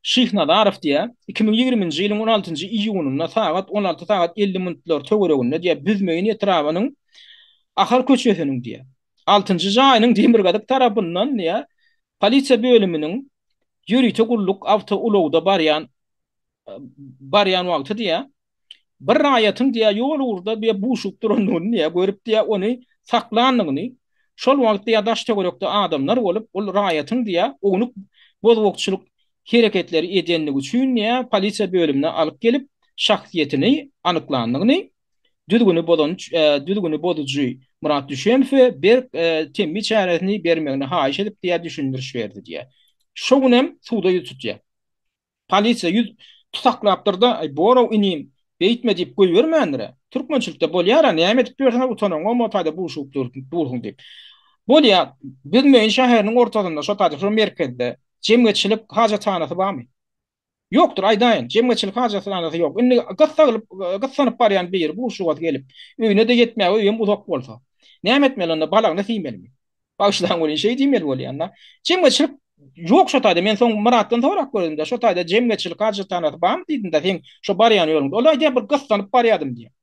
Şyhnazarow diýýär, 2020-nji ýylyň on altynjy iýunynda sagat 16 sagat 50 minutlar töwereginde diýýär, Büzmeýin etrabynyň Ahal köçesiniň diýýär, altynjy jaýynyň demirgazyk tarapyndan diýýär, polisiýa bölüminiň ýörite gulluk awtoulagda barýan barýan wagty diýýär, bir raýatyň diýýär, ýol ugrunda diýýär, buşugyp durandygyny diýýär, görüp diýýär, ony saklandygyny, şol wagt diýýär, daş-töwerekde adamlar bolup, ol raýatyň diýýär, ownuk bozgakçylyk hereketleri edendigi üçin diýýär, polisiýa bölümine alyp gelip, şahsyýetini anyklandygyny, düzgüni bozan düzgüni bozujy Myrat Düşemowe berk temmi çäresini bermegini haýyş edip diýýär, düşündiriş berdi diýýär. Şo günem suda ýüz tutýar. Polisiýa ýüz tutaklapdyr-da, Aý, bor-ow inim, beýtme diýip goýbermändir-ä. Türkmençilikde bolýar-a, näme edip ýörsüň-ä, utanaňokmy o taýda buşugyp dursuň diýip. Bolýa, Büzmeýin şäheriniň ortasynda, şo taýda, şo merkezde jemgyýetçilik hajathanasy barmy? Ýokdur, aýdaýyn, jemgyýetçilik hajathanasy ýok. Indi gyssagylyp, gyssanyp barýan biri buşugasy gelip, öýüne-de ýetmäge öýem uzak bolsa. Näme etmeli onda, balagyny siýmelimi? Bagyşlaň welin şeý diýmeli bolýan-da. Jemgyýetçilik ýok şo taýda. Men soň Myratdan sorap gördüm-de, şo taýda jemgyýetçilik hajathanasy barmy diýdim-de, seň şo barýan ýoluňda. Ol aýdýar, bir gyssanyp barýadym diýýär.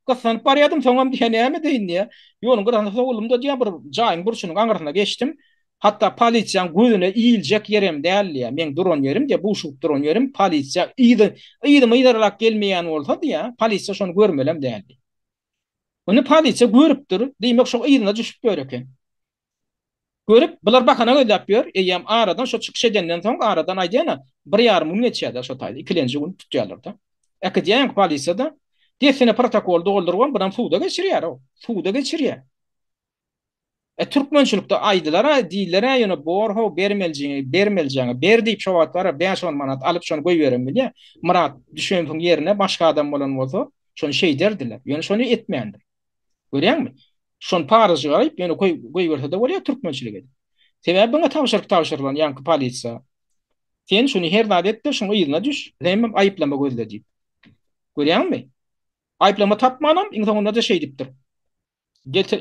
Gyssanyp barýadym, soňam diýýär, näme edeýin diýýär. Ýoluň gyrasynda sowuldym-da diýýär, bir jaýyň burçunyň aňyrsyna geçdim. Hatda polisiýaň gözüne iljek ýerem däl diýýär. Meň duran ýerim diýýär, buşugyp duran ýerim polisiýa yzy yzyma yzarlap gelmeýän bolsa diýýär, polisiýa şony görmelem däl diýýär. Ony polisiýa görüpdir, diýmek şo yzyna düşüp ýör eken. Görüp, bular bahana gözläp ýör, eýýäm aradan şo çykyş edenden soň aradan aýdýan-a, bir ýarym gün geçýär-de şo taýda, ikilenji gün tutýarlar-da. Äkidýär ýaňky polisiýa-da, dessine protokol doldurybam, bunam suda geçirýär-ow, suda geçirýär. E türkmençilikde aýdylar-a, diýiler-ä ýöne bor-how, bermelijiňi, bermelijeňi ber diýip şo wagt bar-a bäş-on manat alyp şony goýberen bilýä. Myrat Düşensoň ýerine başga adam bolan bolsa, şony şeýderdiler. Ýöne şony etmändir. Görýäňmi? Şony parajyk alyp ýöne goýberse-de bolýar türkmençilik edip. Sebäbi buňa tabşyryk tabşyrylan ýaňky polisiýa. Sen şuny her zat et-de şuň yzyna düş, hemem aýyplama gözle diýip. Görýäňmi? Aýyplama tapmanam iň soňunda-da şeýdipdir. Getir,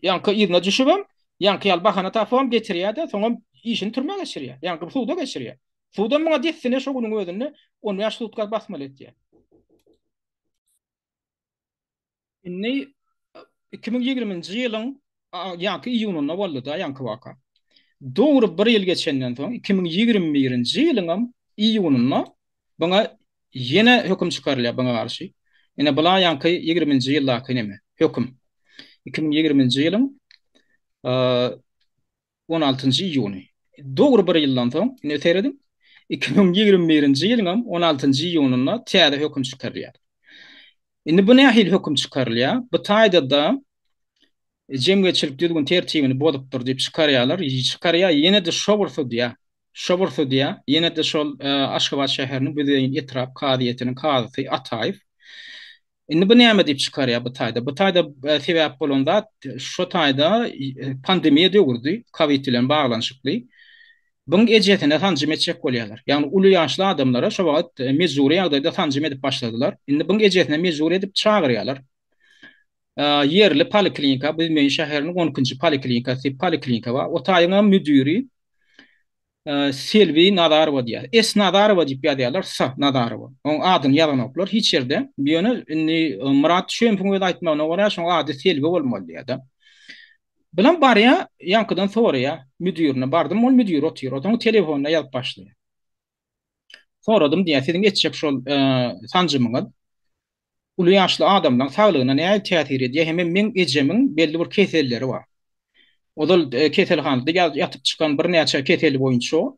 ýaňky yzyna düşübem, ýaňky ýaly bahana tapybam getirýär-de, soňam işini türmä geçirýär. Ýaňky suda geçirýär. Sudam muňa dessine şo günüň özünde on bäş sutka basmaly etýär. Indi 2020-nji ýylyň ýaňky iýunynda boldy-da ýaňky waka. Dogry bir ýyl geçenden soň 2021-nji ýylyňam iýunynda buňa ýene höküm çykarylýar buňa garşy. Ine bula ýaňky ýigriminji ýyldaky neme, höküm. 2020-nji ýylyň 16-njy iýuny. Dogry bir ýyldan soň, ine serediň, 2021-nji ýylyňam 16-njy iýunynda täze höküm çykarylýar. Indi bu nähili höküm çykarylýar? Bu taýda-da jemgyýetçilik düzgün-tertibini bozupdyr diýip çykarýarlar. Çykarýar, ýene-de şo bir sudýa, şo bir sudýa, ýene-de şol Aşgabat şäheriniň Büzmeýin etrap kazyýetiniň kazysy Ataýew. Indi bu näme diýip çykarýar bu taýda? Bu taýda sebäp bolan zat şo taýda pandemiýa döwürdi, kowid bilen baglanyşykly. Buň ejesine sanjym etjek bolýarlar. Ýagny uly ýaşly adamlara şo wagt mejbury ýagdaýda sanjym edip başladylar. Indi buň ejesine mejbur edip çagyrýarlar. Ýerli poliklinika, Büzmeýin şäheriniň on ikinji poliklinikasy diýip poliklinika bar. O taýyňam müdiri Selbi Nazarowa diýýär. S. Nazarowa diýip ýazýarlar, S. Nazarowa. Oň adyny ýazanoklar hiç ýerde. Ýöne indi Myrat Şemsiň öz aýtmagyna görä şoň ady Selbi bolmaly diýýär-de. Bulam barýar, ýaňkydan soraýar, müdirine bardym, ol müdir otyr. Otaň telefonuna ýazyp başlaýar. Soradym diýýär, siziň etjek şol sanjymyňyz uly ýaşly adamlaň saglygyna nähili täsir edýär hemem meň ejemiň belli bir keselleri bar. Ozal keselhanada ýatyp çykan birnäçe keseli boýunça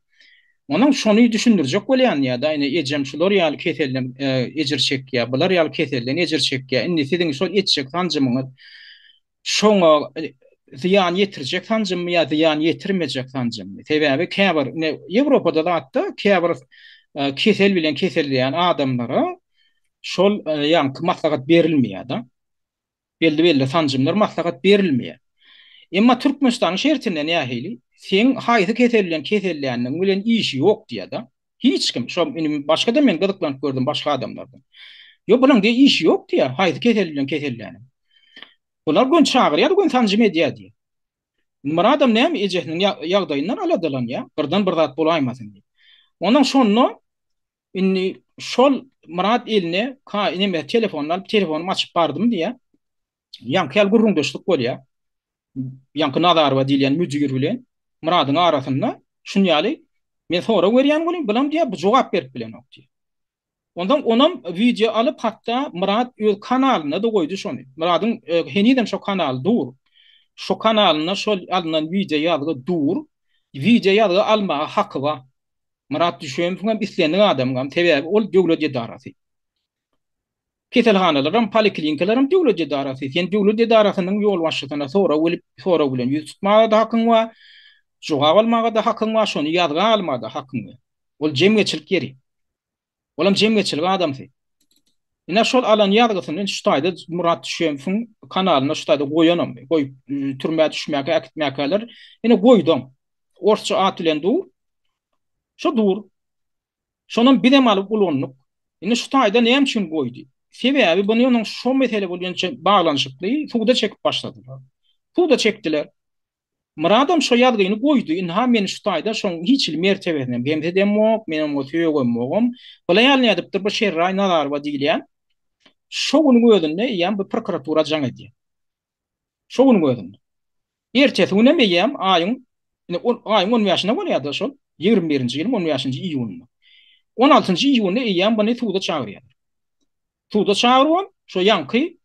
onuň şony düşündirjek bolýan ýa-da ine ejem şular ýaly keselden ejir çekýär, bular ýaly keselden ejir çekýär. Indi siziň şol etjek sanjymyňyz şoňa zyýan ýetirjek sanjymmy ýa zyýan ýetirmejek sanjymmy? Sebäbi käbir ine Ýewropada zatda käbir kesel bilen keselleýän adamlara şol ýaňky maslahat berilmeýär-de. Belli-belli sanjymlar maslahat berilmeýär. Emma Türkmenistanyň şertinde nähili? Seň haýsy kesel bilen keselländigiň bilen işi ýok diýýär-de. Hiç kim, şo indi başga-da men gyzyklanyp gördüm başga adamlardan. Ýok, bulaň diýýär işi ýok diýýär, haýsy kesel bilen keselläniň. Bular göni çagyrýar, göni sanjym edýär diýýär. Indi Myradam näme ejesiniň ýagdaýyndan aladalanýar, birden bir zat bolaýmasyn diýip. Ondan şonda Indi şol Myrat eline ka neme telefonyny alyp telefonymy açyp bardym diýýär. Ýaňky ýaly gürrüňdeşlik bolýar. Ýaňky Nazarowa diýilýän müdir bilen Myradyň arasynda şun ýaly men sorag berýän welin bulam diýýär bu jogap berip bilenok diýýär. Onsoň onam wideo alyp hatda Myrat öz kanalynda-da goýdy şony. Myradyň henizem şo kanaly dur. Şo kanalynda şol alnan wideo ýazgy dur. Wideo ýazgy almaga haky bar. Myrat Düşemowyňam islendik adamyňam, sebäbi ol döwlet edarasy. Keselhanalaram, poliklinikalaram döwlet edarasy. Sen döwlet edarasynyň ýolbaşçysyna sorag bilip, sorag bilen ýüz tutmaga-da hakyň bar, jogap almaga-da hakyň bar, şony ýazga almaga-da hakyň bar. Ol jemgyýetçilik ýeri. Olam jemgyýetçilik adamsy. Ine şol alan ýazgysyny şu taýda Myrat Düşemowyň kanalynda şu taýda goýanam. Goýup türmä düşmäkä äkitmäkäler ine goýdam. Orsça at bilen dur. Şo dur. Şonam bizem alyp ulandyk. Indi şu taýda näme üçin goýdy? Sebäbi buny onuň şo mesele boýunça baglanyşykly suda çekip başladylar. Suda çekdiler. Myradam şo ýazgyny goýdy, ynha men şu taýda şoň hiç hili mertebesinem kemsidemok, men oňa sögemogam. Bula ýaly nädipdir bu Şerraý Nazarowa diýilýän şo günüň özünde eýýäm bu prokuratura jaň edýär. Şo günüň özünde. Ertesi günem eýýäm aýyň ine aýyň on bäşinde bolýar-da şol, 21-nji ýylyň on bäşinji iýunynda. On altynjy iýunda eýýäm buny suda çagyrýarlar. Suda çagyrybam şo ýaňky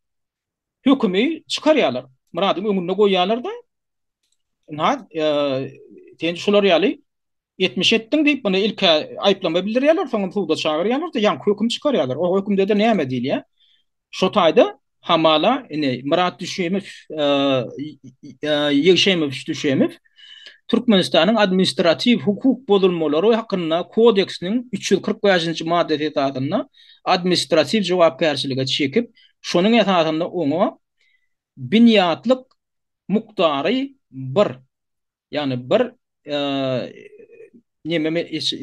Hökümi çykarýarlar. Myradyň öňünde goýýarlar-da. Ynha, sen şular ýaly etmiş etdiň diýip, muny ilk-ä aýyplama bildirýärler, soňam suda çagyrýarlar-da, ýaňky höküm çykarýarlar. O hökümde-de näme diýilýär? Şo taýda hamala ine Myrat Düşemow, Ýegşemowiç Düşemow Türkmenistanyň administratiw hukuk bozulmalary hakynda kodeksiniň 345-nji maddasy esasynda administratiw jogapkärçilige çekip, şonuň esasynda oňa binýatlyk mukdary bir Ýagny bir neme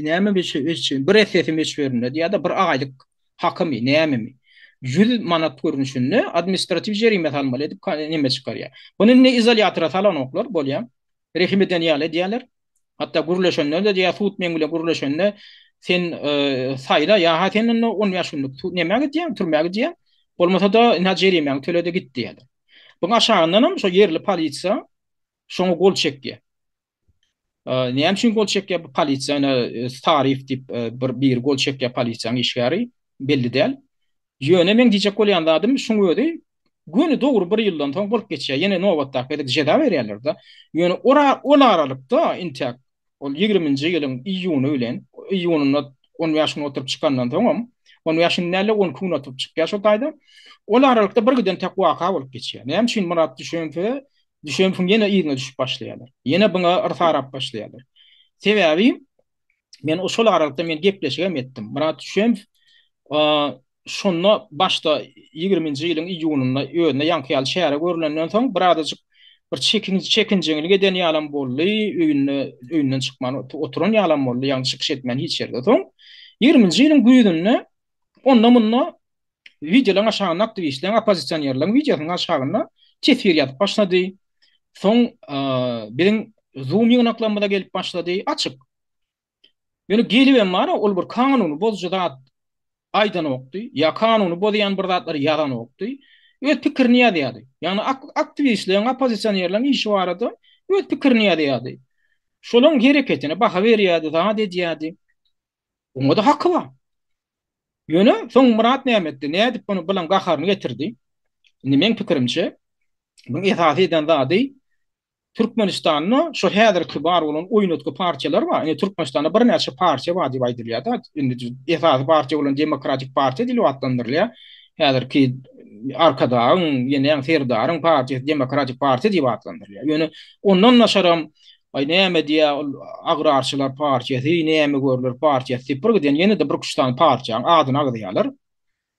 näme bir essesi möçberinde ýa-da bir aýlyk hakymy, nämemi 100 manat görnüşinde administratiw jerime salmaly edip neme çykarýar. Muny indi izolýatora salanoklar, bolýar. Rehim eden ýaly edýärler. Hatda gürleşende-de diýýär, sud meň bilen gürleşende sen saýla, ýa-ha sen indi 15 günlük nämä gidýäň, türmä gidýäň, bolmasa-da ynha jerimäňi töle-de git diýýärler. Buň aşagyndanam şo ýerli polisiýa Şoňa gol çekýär. Näme üçin gol çekýär bu polisiýa ine Staryýew diýip bir biri gol çekýär polisiýanyň işgäri belli däl. Ýöne meň diýjek bolýan zadym şuň özi göni dogry bir ýyldan soň bolup geçýär. Ýene nobatdaky gezek jeza berýärler-de. Ýöne ol aralykda intäk Ol ýigriminji ýylyň iýuny bilen, iýunynda on bäş gün oturyp çykandan soňam, on bäş gün däl-de, on iki gün oturyp çykýar şo taýda. Ol aralykda birgiden tek waka bolup geçýär. Näme üçin Myrat Düşemowe, Düşemowyň ýene yzyna düşüp başlaýarlar. Ýene buňa yrsarap başlaýarlar. Sebäbi men şol aralykda men gepleşigem etdim. Myrat Düşemow şonda başda ýigriminji ýylyň iýunynda özüne ýaňky ýaly çäre görlenden soň birazajyk bir çekinjeňlik eden ýalam boldy, öýünde öýünden çykman oturan ýalam boldy, ýagny çykyş etmän hiç ýerde. Soň ýigriminji ýylyň güýzünde onda-munda wideolaryň aşagynda aktiwistleriň, oppozisionerleriň wideosynyň aşagynda teswir ýazyp başlady. Soň biziň Zoom ýygnaklarymyza gelip başlady, açyk. Ýöne gelibem bar-a, ol bir kanuny bozujy zat aýdanokdy, ýa kanuny bozýan bir zatlary ýazanokdy. Öz pikirini ýazýardy. Ýagny aktiwistleriň, oppozisionerleriň işi barada öz pikirini ýazýardy. Şolaryň hereketine baha berýärdi, zat edýärdi. Oňa-da haky bar. Ýöne soň Myrat näme etdi? Nädip muny bulaň gaharyny getirdi? Indi meň pikirimçe, munuň esasy eden zady Türkmenistanda şu häzirki bar bolan oýnatgy partiýalar bar. Indi Türkmenistanda birnäçe partiýa bar diýip aýdylýar-da. Indi esasy partiýa bolan Demokratik partiýa diýlip atlandyrylýar. Häzirki Arkadagyň, ýene Serdaryň partiýasy Demokratik partiýa diýip atlandyrylýar. Ýöne ondan daşaram aý näme diýýär ol agrarçylar partiýasy, näme görler partiýasy diýip bir giden ýene-de bir üç sany partiýanyň adyny agzaýarlar.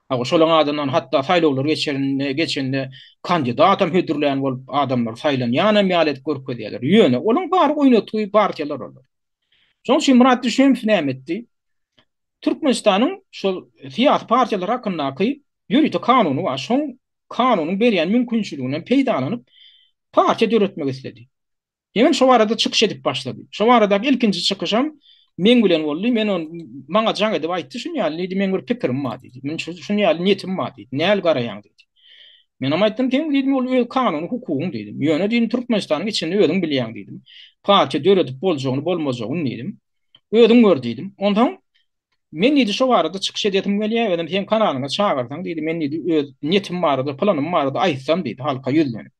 Hawa, şolaň adyndan hatda saýlawlar geçerinde, geçende kandidatam hödürlän bolup, adamlar saýlanýanam ýaly edip görkezýärler. Ýöne, olaň bary oýnatgy partiýalar olar. Şonuň üçin Myrat Düşemow näme etdi? Türkmenistanyň şol syýasy partiýalar hakyndaky ýörite kanuny bar. Şoň kanunyň berýän mümkinçiliginden peýdalanyp, partiýa döretmek isledi. Hemem şo barada çykyş edip başlady. Şo baradaky ilkinji çykyşam meň bilen boldy. Men ony maňa jaň edip aýtdy, şuny ýaly diýdi, meň bir pikirim bar diýdi. Men şuny ýaly niýetim bar diýdi. Näl garaýaň diýdi. Menem aýtdym, seň diýdim, ol öz kanuny hukugyň diýdim. Ýöne diýdim, Türkmenistanyň içinde özüň bilýäň diýdim. Partiýa döredip boljagyny, bolmajagyny diýdim. Özüň gör diýdim. Onsoň Men diýdi, şo barada çykyş edesim gelýär, özem seň kanalyňa çagyrsaň diýdi, men diýdi, öz niýetim barada, planym barada aýtsam diýdi, halka ýüzlenip.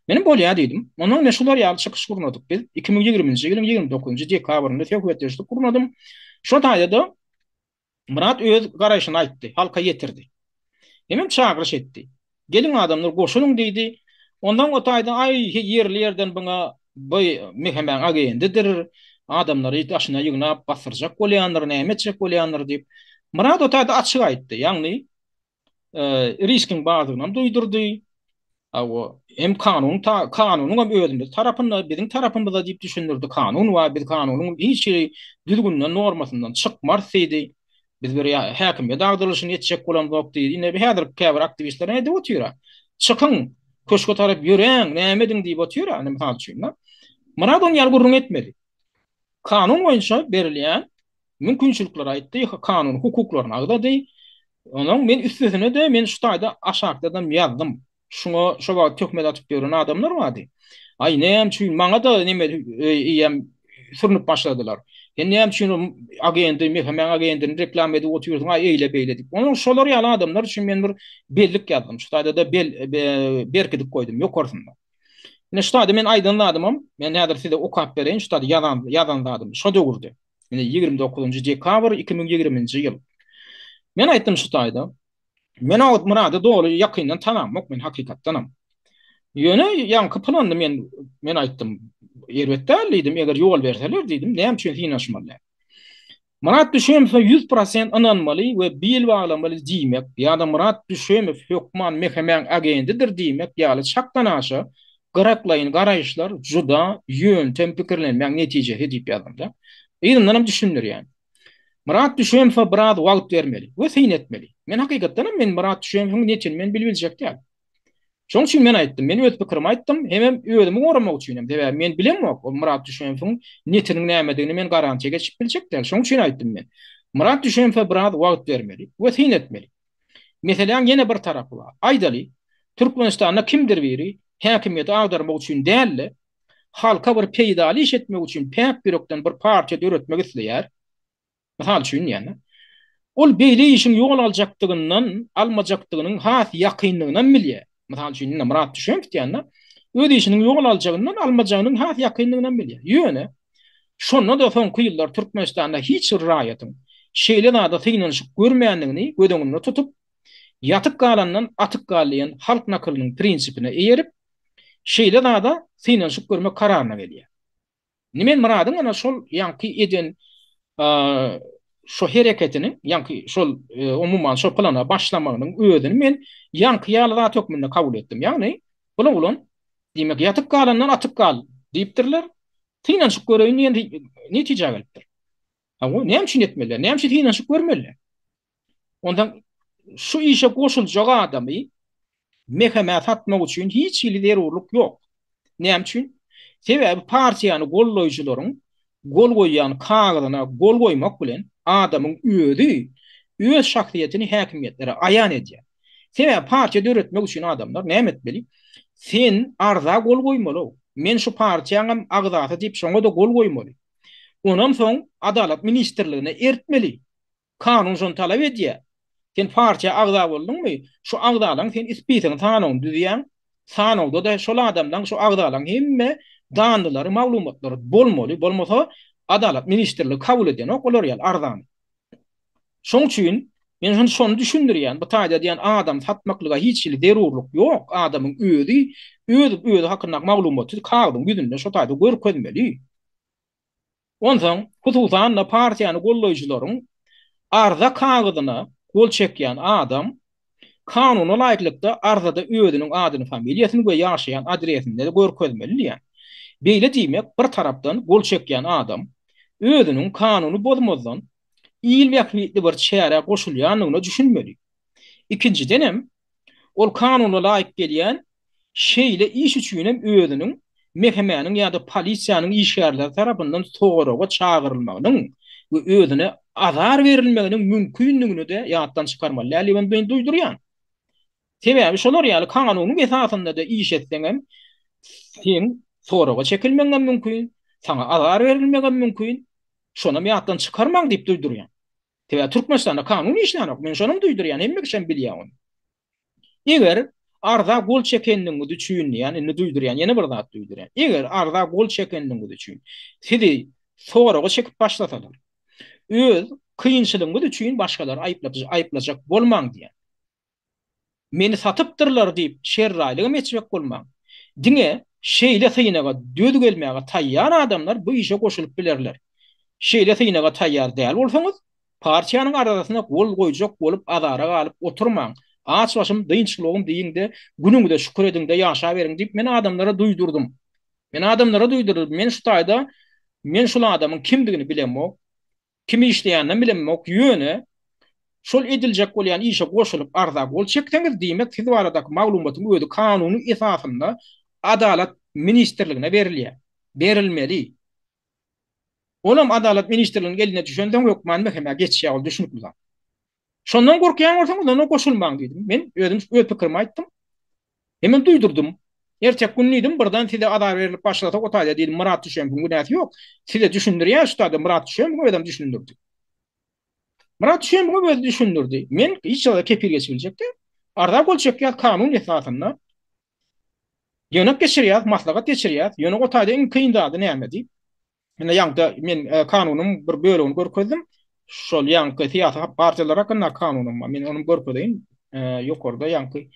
Menem bolýar diýdim. Ondan ine şular ýaly çykyş gurnadyk biz. 2020-nji ýylyň 29-njy dekabrynda söhbetdeşlik gurnadym. Şo taýda-da Myrat öz garaýşyny aýtdy, halka ýetirdi. Hemem çagyryş etdi. Geliň adamlar goşulyň diýdi. Ondan o taýdan aý ýerli ýerden buňa bu MHM-iň agendidir, adamlary daşyna ýygnap basdyrjak bolýandyr, näme etjek bolýandyr diýip. Myrat o taýda açyk aýtdy. Ýagny riskiň bardygynam duýdurdy. Hawa, hem kanun kanunyň hem özümiz tarapynda, biziň tarapymyzda diýip düşündirdi. Kanun bar, biz kanunyň hiç hili düzgünden, normasyndan çykmarys diýdi. Biz bir häkimiýet agdarylyşyny etjek bolamzok diýdi. Ine häzir käbir aktiwistler näme edip otyr-a? Çykyň, köşge tarap ýöräň, näme ediň diýip otyr-a, ine mysal üçin. Myrat onuň ýaly gürrüň etmedi. Kanun boýunça berilýän mümkinçilikleri aýtdy, kanuny hukuklaryny agzady. Onuň men üstesine-de men şu taýda aşakdadam ýazdym. Şuňa şo wagt töhmet atyp ýören adamlar bardy. Aý näme üçin maňa-da neme eýýäm sürnüp başladylar. Sen näme üçin agendi, MHM-iň agendini reklama edip otyrsyň, aý eýle-beýle diýip. Onuň şolar ýaly adamlar üçin men bir bellik ýazdym. Şu taýda-da berkidip goýdum ýokarsynda. Ine şu taýda men aýdan zadymam, men häzir size okap bereýin şu taýda ýazan ýazan zadymy şo döwürde. Ine 29-njy dekabr 2020-nji ýyl. Men aýtdym şu taýda. Men o Myrady doly ýakyndan tanamok men hakykatdanam. Ýöne ýaňky planyny men men aýtdym, erbet däl diýdim, eger ýol berseler diýdim, näme üçin synanyşmaly däl. Myrat Düşemowa 100% ynanmaly we bil baglamaly diýmek ýa-da Myrat Düşemow hökman MHM-iň agendidir diýmek ýaly çakdanaşa gyraklaýyn garaýyşlar juda ýöntem pikirlenmäň netijesi diýip ýazdym-da. Yzyndanam düşündirýän. Myrat Düşemowa biraz wagt bermeli we syn etmeli. Men hakykatdanam men Myrat Düşemowyň netini men bilbiljek däl. Şonuň üçin men aýtdym, men öz pikirimi aýtdym, hemem özümi goramak üçin hem, sebäbi men bilemok, ol Myrat Düşemowyň netiniň nämedigini men garantiýa geçip biljek däl, şonuň üçin aýtdym men. Myrat Düşemowa biraz wagt bermeli we syn etmeli. Meseläň ýene bir tarapy bar. Aýdaly, Türkmenistanda kimdir biri häkimiýeti agdarmak üçin däl-de, halka bir peýdaly iş etmek üçin päk ýürekden bir partiýa döretmek isleýär. Mysal üçin diýende, ol beýle işiň ýol aljakdygyndan, almajakdygynyň has ýakynlygynam bilýär. Mysal üçin, indi Myrat Düşemow diýende, öz işiniň ýol aljagyndan, almajagynyň has ýakynlygynam bilýär. Ýöne, şonda-da soňky ýyllar Türkmenistanda hiç bir raýatyň şeýle zada synanyşyp görmändigini göz öňünde tutup, ýatyp galandan atyp gal diýen halk nakylynyň prinsipine eýerip, şeýle zada synanyşyp görmek kararyna gelýär. Indi men Myradyň ana şol ýaňky eden şo hereketiniň, ýaňky şol umuman şo plana başlamagynyň özüni men ýaňky ýaly zat hökmünde kabul etdim. Ýagny, bul oglan, diýmek, ýatyp galandan atyp gal diýipdirler, synanyşyp göreýin diýen netijä gelipdir. Hawa, näme üçin etmeliler? Näme üçin synanyşyp görmeliler? Onsoň şu işe goşuljak adamy MHM-ä satmak üçin hiç hili zerurlyk ýok. Näme üçin? Sebäbi partiýany gollaýjylaryň gol goýýan kagyzyna gol goýmak bilen adamyň özi öz şahsyýetini häkimiýetlere aýan edýär. Sebäbi partiýa döretmek üçin adamlar näme etmeli? Sen arza gol goýmaly. Men şu partiýaňam agzasy diýip şoňa-da gol goýmaly. Onam soň Adalat ministrligine ertmeli. Kanun şony talap edýär. Sen partiýa agza bolduňmy, şu agzalaň sen spisogyny, sanawyny düzýäň. Sanawda-da şol adamlaň, şu agzalaň hemme danlylary, maglumatlary bolmaly. Bolmasa Adalat ministrligi kabul edenok olar ýaly arzany. Şoň üçin men şony şony düşündirýän. Bu taýda diýen adam satmaklyga hiç hili zerurlyk ýok. Adamyň özi öz özi hakyndaky maglumaty kagyzyň ýüzünde şo taýda görkezmeli. Onsoň, hususan-da, partiýany gollaýjylaryň arza kagyzyna gol çekýän adam kanuna laýyklykda arzada özüniň adyny, familiýasyny we ýaşaýan adresini-de görkezmeli diýýär. Beýle diýmek, bir tarapdan, gol çekýän adam özüniň kanuny bozmazdan il bähbitli bir çärä goşulýandygyna düşünmeli. Ikinjidenem, ol kanuna laýyk gelýän şeýle iş üçinem özüniň MHM-niň ýa-da polisiýanyň işgärleri tarapyndan soraga çagyrylmagynyň we özüne azar berilmeginiň mümkindigini-de ýatdan çykarmaly däl diýip men duýdurýan. Sebäbi şolar ýaly kanunyň esasynda-da iş etseňem, seň soraga çekilmegiňem mümkin, saňa azar berilmegem mümkin. Şonam ýatdan çykarmaň diýip duýdurýan. Sebäbi Türkmenistanda kanun işlänok. Men şonam duýdurýan, hemme kişem bilýär ony. Eger arza gol çekenligiňiz üçin, ýani indi duýdurýan, ýene bir zat duýdurýan. Eger arza gol çekenligiňiz üçin sizi soraga çekip başlasalar, öz kynçylygyňyz üçin başgalary aýyplajak bolmaň diýýän. Meni satypdyrlar diýip şerraýlygam etjek bolmaň. Diňe şeýle synaga döz gelmäge taýýar adamlar bu işe goşulyp bilerler. Şeýle synaga taýýar däl bolsaňyz, partiýanyň arzasyna gol goýjak bolup azara galyp oturmaň. Aç başym, dynç gulagym diýiň-de, günüňize şükür ediň-de ýaşaberiň diýip men adamlara duýdurdym. Men adamlara duýdurdym. Men şu taýda men şul adamyň kimdigini bilemok. Kim işleýäninem bilemok, ýöne şol ediljek bolýan işe goşulyp arza gol çekseňiz, diýmek siz baradaky maglumatyň özi kanuny esasynda Adalat ministrligine berilýär. Berilmeli. Olam Adalat ministrliginiň eline düşensoň hökman MHM-ä geçýär, ol düşnükli zat. Şondan gorkýan bolsaňyz onda goşulmaň diýdim. Men özüm öz pikirimi aýtdym. Hemem duýdurdym. Erteki gün diýdim, birden size azar berlip başlasa o taýda diýdim, Myrat Düşemowyň günäsi ýok. Size düşündirýän şu taýda Myrat Düşemowyň özem düşündirdi. Myrat Düşemowyň özi düşündirdi. Men hiç zada kepil geçip biljek däl. Arza gol çekýäs kanun esasynda. Ýygnak geçirýäs, maslahat geçirýäs. Ýöne o taýda iň kyn zady nämedi? Ine ýaňky men kanunyň bir bölegini görkezdim. Şol ýaňky syýasy partiýalar hakynda kanunym bar. Men ony görkezeýin. Ýokarda ýaňky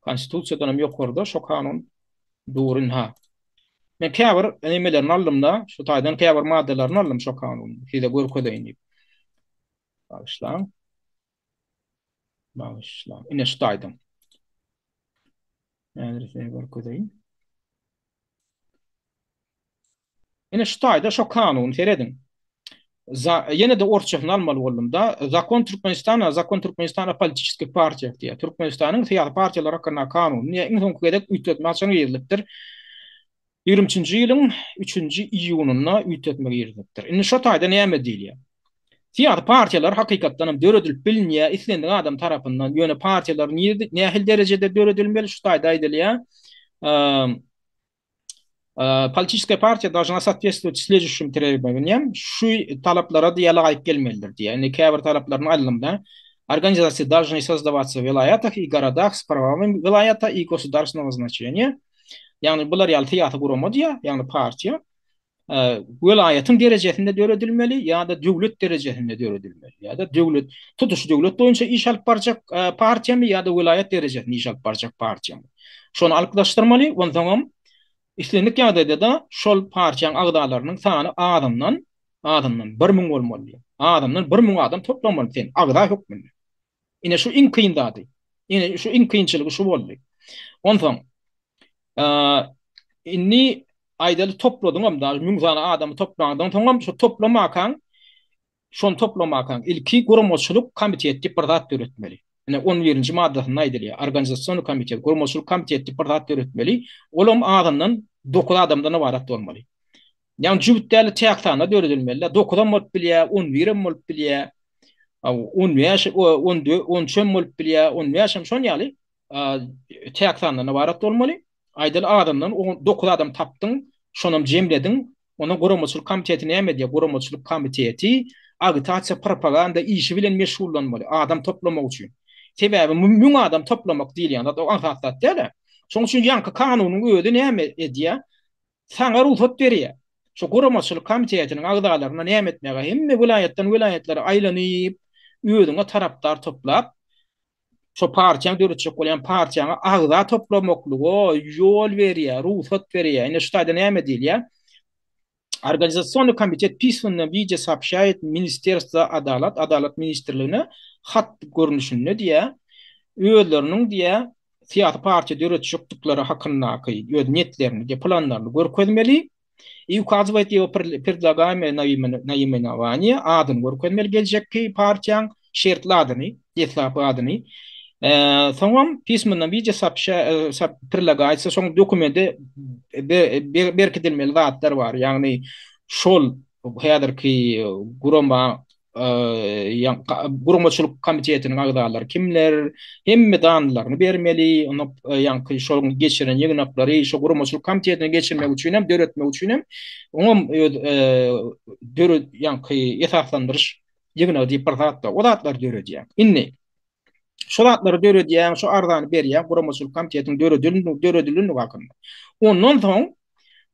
konstitusiýadan hem ýokarda şo kanun dur ynha. Men käbir nemelerini aldym-da, şu taýdan käbir maddalaryny aldym şo kanunyň, size görkezeýin diýip. Bagyşlaň. Bagyşlaň. Ine şu taýdan. Häzir size görkezeýin. Ine şu taýda şo kanuny serediň. Ýene-de orsçasyny almaly boldum-da. Zakon Türkmenistana, Zakon Türkmenistana o politiçeskiý partiýah diýýär. Türkmenistanyň syýasy partiýalar hakynda kanuny diýýär. Iň soňky gezek üýtgetme haçan girizilipdir? 23-nji ýylyň 3-nji iýunynda üýtgetme girizilipdir. Indi şo taýda näme diýilýär? Syýasy partiýalar hakykatdan hem döredilip bilinýär islendik adam tarapyndan. Ýöne partiýalar nirde, nähili derejede döredilmeli şu taýda aýdylýar. Politiçeskaýa partiýa должна sootvetstwowat sleduýuşim trebowaniýam, şu talaplara diýýär laýyk gelmelidir diýýär. Indi käbir talaplaryny aýdylymda, Organizasiýa должны sozdawatsa w welaýatah i gorodah s prawami welaýata i gosudarstwenogo znaçeniýa. Ýagny bular ýaly syýasy gurama diýýär, ýagny partiýa. Welaýatyň derejesinde döredilmeli ýa-da döwlet derejesinde döredilmeli. Ýa-da döwlet, tutuş döwlet boýunça iş alyp barjak partiýamy ýa-da welaýat derejesinde iş alyp barjak partiýamy. Şony anyklaşdyrmaly, onsoňam islendik ýagdaýda-da şol partiýanyň agzalarynyň sany azyndan, azyndan 1000 bolmaly diýýär. Azyndan 1000 adam toplamaly sen agza hökmünde. Ine şu iň kyn zady. Ine şu iň kynçylygy şu boldy. Onsoň indi aýdaly topladyňam da 1000 sany adamy toplaňdan soňam şu toplamakaň şony toplamakaň ilki guramaçylyk komitet diýip bir zat döretmeli. Ine 11-nji maddasynda aýdylýar. Organizasion komitet, guramaçylyk komitet diýip bir zat döretmeli. Olam azyndan 9 adamdan ybarat bolmaly. Ýagny jübüt däl täk sanda döredilmeli. 9-am bolup bilýär, 11-em bolup bilýär. 15, 14, 13-em bolup bilýär, 15-em şon ýaly täk sandan ybarat bolmaly. Aýdaly adamdan 9 adam tapdyň, şonam jemlediň. Onda guramaçylyk komiteti näme edýär? Guramaçylyk komiteti agitasiýa, propaganda işi bilen meşgullanmaly, adam toplamak üçin. Sebäbi 1000 adam toplamak diýilýän zat o aňsat zat däl-ä. Şonuň üçin ýaňky kanunyň özi näme edýär? Saňa rugsat berýär. Şu guramaçylyk komitetiniň agzalaryna näme etmäge hemme welaýatdan welaýatlara aýlanyp, özüňe tarapdar toplap, şo partiýaňy döretjek bolýan partiýaňa agza toplamaklyga ýol berýär, rugsat berýär. Ine şu taýda näme diýilýär? Organizasionnyý komitet pismennom widie soobşaýet Ministerstwo adalat, Adalat ministrligine hat görnüşinde diýýär, özleriniň diýýär, syýasy partiýa döretjekdikleri hakyndaky öz niýetlerini we planlaryny görkezmeli i ukazywaýt ýego predlagaýmaýe naýimenowaniýe, adyny görkezmeli geljekki partiýaň şertli adyny, deslapky adyny. Soňam pismennom wideo prilagaýtsa şoň dokumente berkidilmeli zatlar bar. Ýagny şol häzirki gurama guramaçylyk komitetiniň agzalary kimler, hemme danlaryny bermeli, ony ýaňky şol geçiren ýygnaklary şo guramaçylyk komitetini geçirmek üçin hem, döretmek üçin hem oňam öz döret ýaňky esaslandyryş ýygnagy diýip bir zat bar. O zatlary döredýär. Indi şo zatlary döredýäň, şo arzany berýäň guramaçylyk komitetiniň döredilendigi hakynda. Ondan soň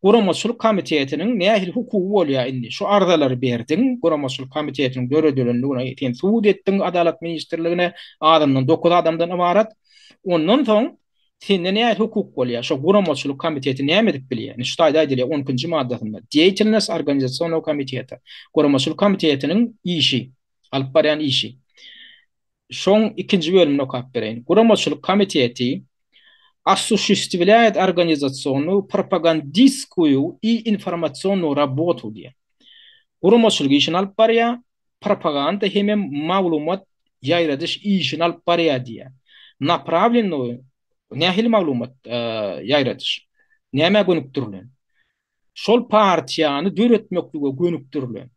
guramaçylyk komitetiniň nähili hukugy bolýar indi? Şu arzalary berdiň, guramaçylyk komitetiniň döredilendigine sen subut etdiň Adalat ministrligine, azyndan 9 adamdan ybarat. Ondan soň sende nähili hukuk bolýar? Şo guramaçylyk komiteti näme edip bilýär? Indi şu taýda aýdylýar 12-nji maddasynda. Deýatelnost organizasionnogo komiteta. Guramaçylyk komitetiniň işi, alyp barýan işi. Şoň ikinji bölümini okap bereýin. Guramaçylyk komiteti osuşestwlýaet organizasionnuýu, propagandiskuýu i informasionnuýu rabotu diýýär. Guramaçylyk işini alyp barýar, propaganda hemem maglumat ýaýradyş işini alyp barýar diýýär. Naprawlennuýu nähili maglumat ýaýradyş? Nämä gönükdirilen? Şol partiýany döretmeklige gönükdirilen.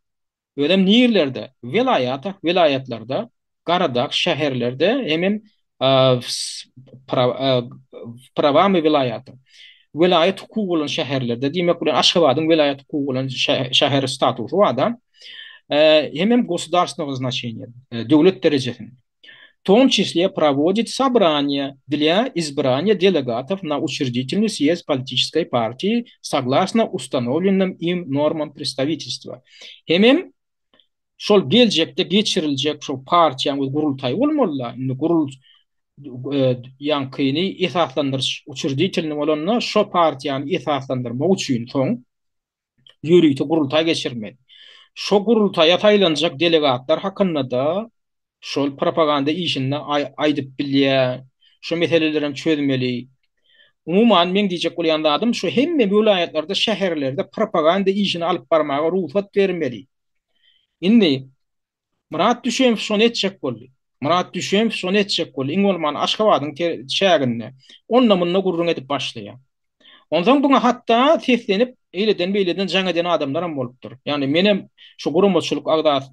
Özem nirlerde? Welaýata, welaýatlarda, garadak, şäherlerde hemem prawamy welaýata. Welaýat hukugy bolan şäherlerde, diýmek bilen Aşgabadyň welaýat hukugy bolan şäher statusy bar-da. Hemem gosudarstwenogo znaçeniýa, döwlet derejesinde. Tom çisle provodit sobraniýe dlýa izbraniýa delegatow na uçreditelnyý sýezd politiçeskoý partiýi soglasno ustanowlennym im normam predstawitelstwa. Hemem şol geljekde geçiriljek şol partiýaň öz gurultaýy bolmaly-da. Indi gurul ýaňkyny esaslandyryş uçreditelnyý bolanda şo partiýany esaslandyrmak üçin soň ýörite gurultaý geçirmeli. Şo gurultaýa saýlanjak delegatlar hakynda-da şol propaganda işinde aýdyp bilýär. Şo meselelerem çözmeli. Umuman, meň diýjek bolýan zadym şu hemme welaýatlarda, şäherlerde propaganda işini alyp barmaga rugsat bermeli. Indi Myrat Düşemow şony etjek boldy. Myrat Düşemow şony etjek boldy. Iň bolman Aşgabadyň çäginde onda-munda gürrüň edip başlaýar. Onsoň buňa hatda seslenip, eýleden-beýleden jaň eden adamlaram bolupdyr. Ýagny menem şu guramaçylyk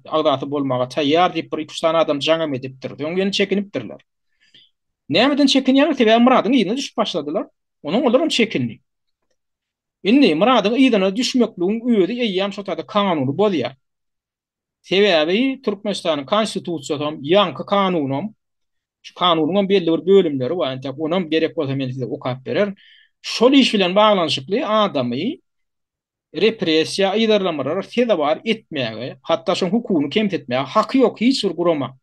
agzasy bolmaga taýýar diýip bir iki-üç sany adam jaňam edipdir. Soň ýöne çekinipdirler. Nämeden çekinýärler? Sebäbi Myradyň yzyna düşüp başladylar. Onuň olaram çekindi. Indi Myradyň yzyna düşmekligiň özi eýýäm şo taýda kanuny bozýar. Sebäbi Türkmenistanyň Konstitusiýasam, ýaňky kanunam, şu kanunyňam belli bir bölümleri bar, entek onam gerek bolsa men size okap bererin. Şol iş bilen baglanyşykly adamy repressiýa, yzarlamalara sezewar etmäge, hatda şoň hukugyny kemsitmäge haky ýok hiç bir gurama.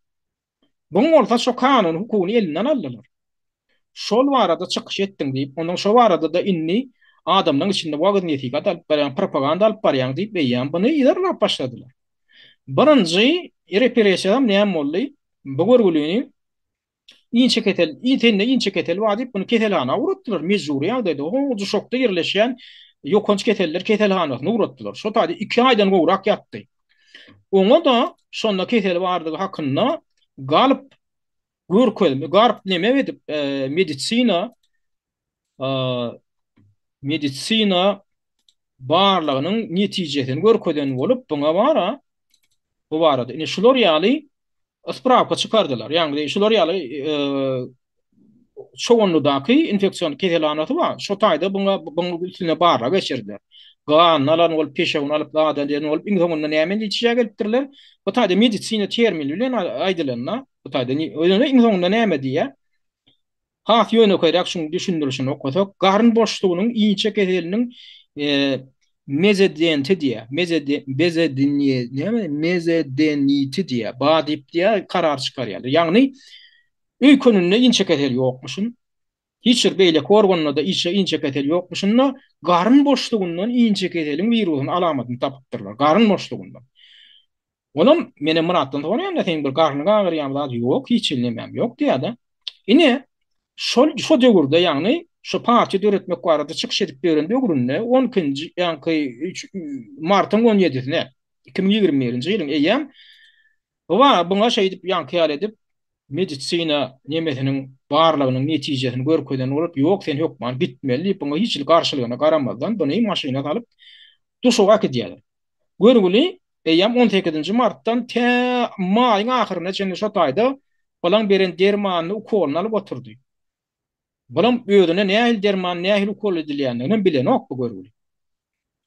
Buň bolsa şo kanuny hukugyny elinden aldylar. Şol barada çykyş etdiň diýip, ondan şo barada-da indi adamlaryň içinde wagyz-nesihat alyp barýaň, propaganda alyp barýaň diýip eýýäm buny yzarlap başladylar. Birinji repressiýadam näme boldy? Bu görgülini inçe kesel, sende inçe kesel bar diýip buny keselhana ugratdylar, mejbury ýagdaýda ho Duşakda ýerleşýän ýokanç keseller keselhanasyna ugratdylar. Şo taýda iki aýdan gowrak ýatdy. Oňa-da şonda keseli bardygy hakynda galyp görkezme, garyp neme edip, medisina medisina barlagynyň netijesini görkezen bolup, buňa bara bu barada ine şular ýaly sprawka çykardylar. Ýagny şular ýaly Çoganlydaky infeksion keselhanasy bar. Şo taýda buňa buň üstünde barlag geçirdiler. Ganyny alan bolup, peşewini alyp, zadan eden bolup, iň soňunda näme netijä gelipdirler? Bu taýda medisina termini bilen aýdylanda, bu taýda ýöne iň soňunda näme diýýär? Has ýönekeýräk şuň düşündirişini okasak, garyn boşlugynyň inçe keseliniň mezedenti diýýär. Mezede bezedinýe näme mezedeniti diýýär. Ba diýip diýýär, karar çykarýarlar. Ýagny Öýkeninde inçekesel ýokmuşyn. Hiç bir beýleki organynda-da içe inçekesel ýokmuşyn-da, garyn boşlugyndan inçekeseliň wirusynyň alamatyny tapypdyrlar. Garyn boşlugyndan. Onam menem Myratdan soraýan-da, seniň bir garnyň agyrýan zat ýok, hiç hili nemäm ýok diýýär-de. Ine, şol şo döwürde, ýagny şo partiýa döretmek barada çykyş edip ýören döwründe, on ikinji, ýaňky üç martyň on ýedisine, 2021-nji ýylyň eýýäm Ba, buňa şeýdip ýaňky ýaly edip, medisina nemesiniň barlagynyň netijesini görkezen bolup, ýok, sen hökman gitmeli diýip, buňa hiç hili garşylygyna garamazdan, buny maşyna salyp, Duşuga äkidýärler. Görgüli, eýýäm on sekizinji martdan tä maýyň ahyryna çenli şo taýda balaň beren dermanyny, ukolyny alyp oturdy. Bulam özüne nähili derman, nähili ukol edilýändiginem bilenok bu görgüli.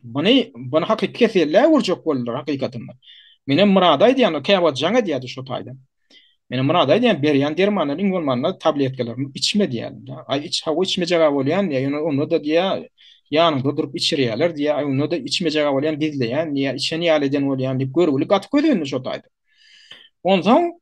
Muny, muny hakyky kesellä öwürjek boldular hakykatynda. Menem Myrada aýdýan, käwagt jaň edýärdi şo taýdan. Menem Myrada aýdýan, berýän dermanlaryny iň bolmanda tabletkalaryny içme diýýärdim. Aý iç, hawa içmejeg-ä bolýan diýýär, ýöne onda-da diýýär, ýanyňda durup içirýärler diýýär, aý onda-da içmejeg-ä bolýan, gizleýän diýýär, içen ýaly eden bolýan diýip, görgüli gaty kösendi şo taýda. Onsoň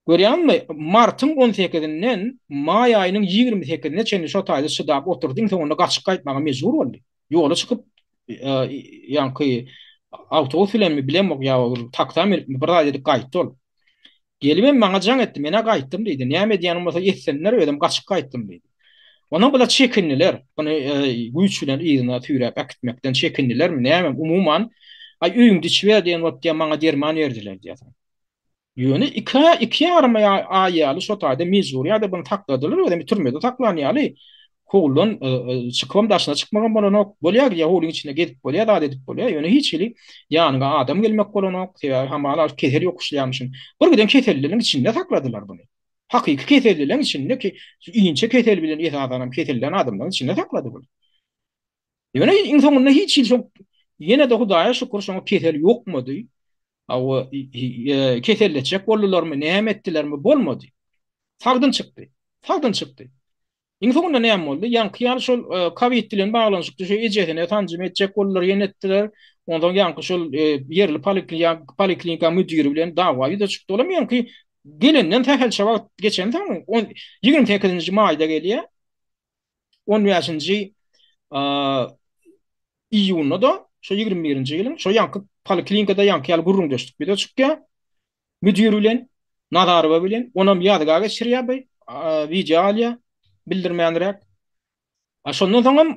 Görýäňmi, martyň on sekizinden maý aýynyň 28-ine çenli şo taýda çydap oturdy, iň soňunda gaçyp gaýtmaga mejbur boldy. Ýola çykyp, ýaňky awtobus bilenmi, bilemok, ýa bir taksa münüpmi, bir zat edip gaýtdy ol. Gelibem maňa jaň etdi, men-ä gaýtdym diýdi. Näme edýäniň bolsa etsinler, özüm gaçyp gaýtdym diýdi. Ondan bular çekindiler. Muny güýç bilen yzyna süýräp äkitmekden çekindilermi, näme, umuman, aý öýüňde içiber diýen bolup diýýär, maňa derman berdiler diýýär. Ýöne iki, iki ýarym aý ýaly şo taýda mejbury ýagdaý buny sakladylar, özem türmede saklan ýaly, howludan çykybam daşyna çykmagam bolanok. Bolýar gidýär, howlyň içinde gezip bolýar, zat edip bolýar, ýöne hiç hili ýanyňa adam gelmek bolanok, sebäbi hamala kesel ýokuşlaýarmyşyn. Bir giden kesellileriň içinde sakladylar buny. Hakyky kesellileriň içinde, inçe kesel bilen esasanam kesellän adamlaryň içinde saklady buny. Ýöne iň soňunda hiç hili şo ýene-de Hudaýa şükür şoňa kesel ýokmady. Hawa, keselletjek boldularmy, näme etdilermi, bolmady. Sagdyn çykdy. Sagdyn çykdy. Iň soňunda näme boldy? Ýaňky ýaly şol kowid bilen baglanyşykly şu ejesine sanjym etjek boldular, ýene etdiler. Onsoň ýaňky şol ýerli poliklinika müdiri bilen dawa ýüze çykdy. Olam ýaňky gelenden sähelçe wagt geçensoň, 28-nji maýda gelýär. 15-nji iýunda-da şo 21-nji ýylyň şo ýaňky poliklinikada ýaňky ýaly gürrüňdeşlik ýüze çykýar. Müdir bilen, Nazarowa bilen, onam ýazga geçirýär bu, wideo alýar, bildirmänräk. A şondan soňam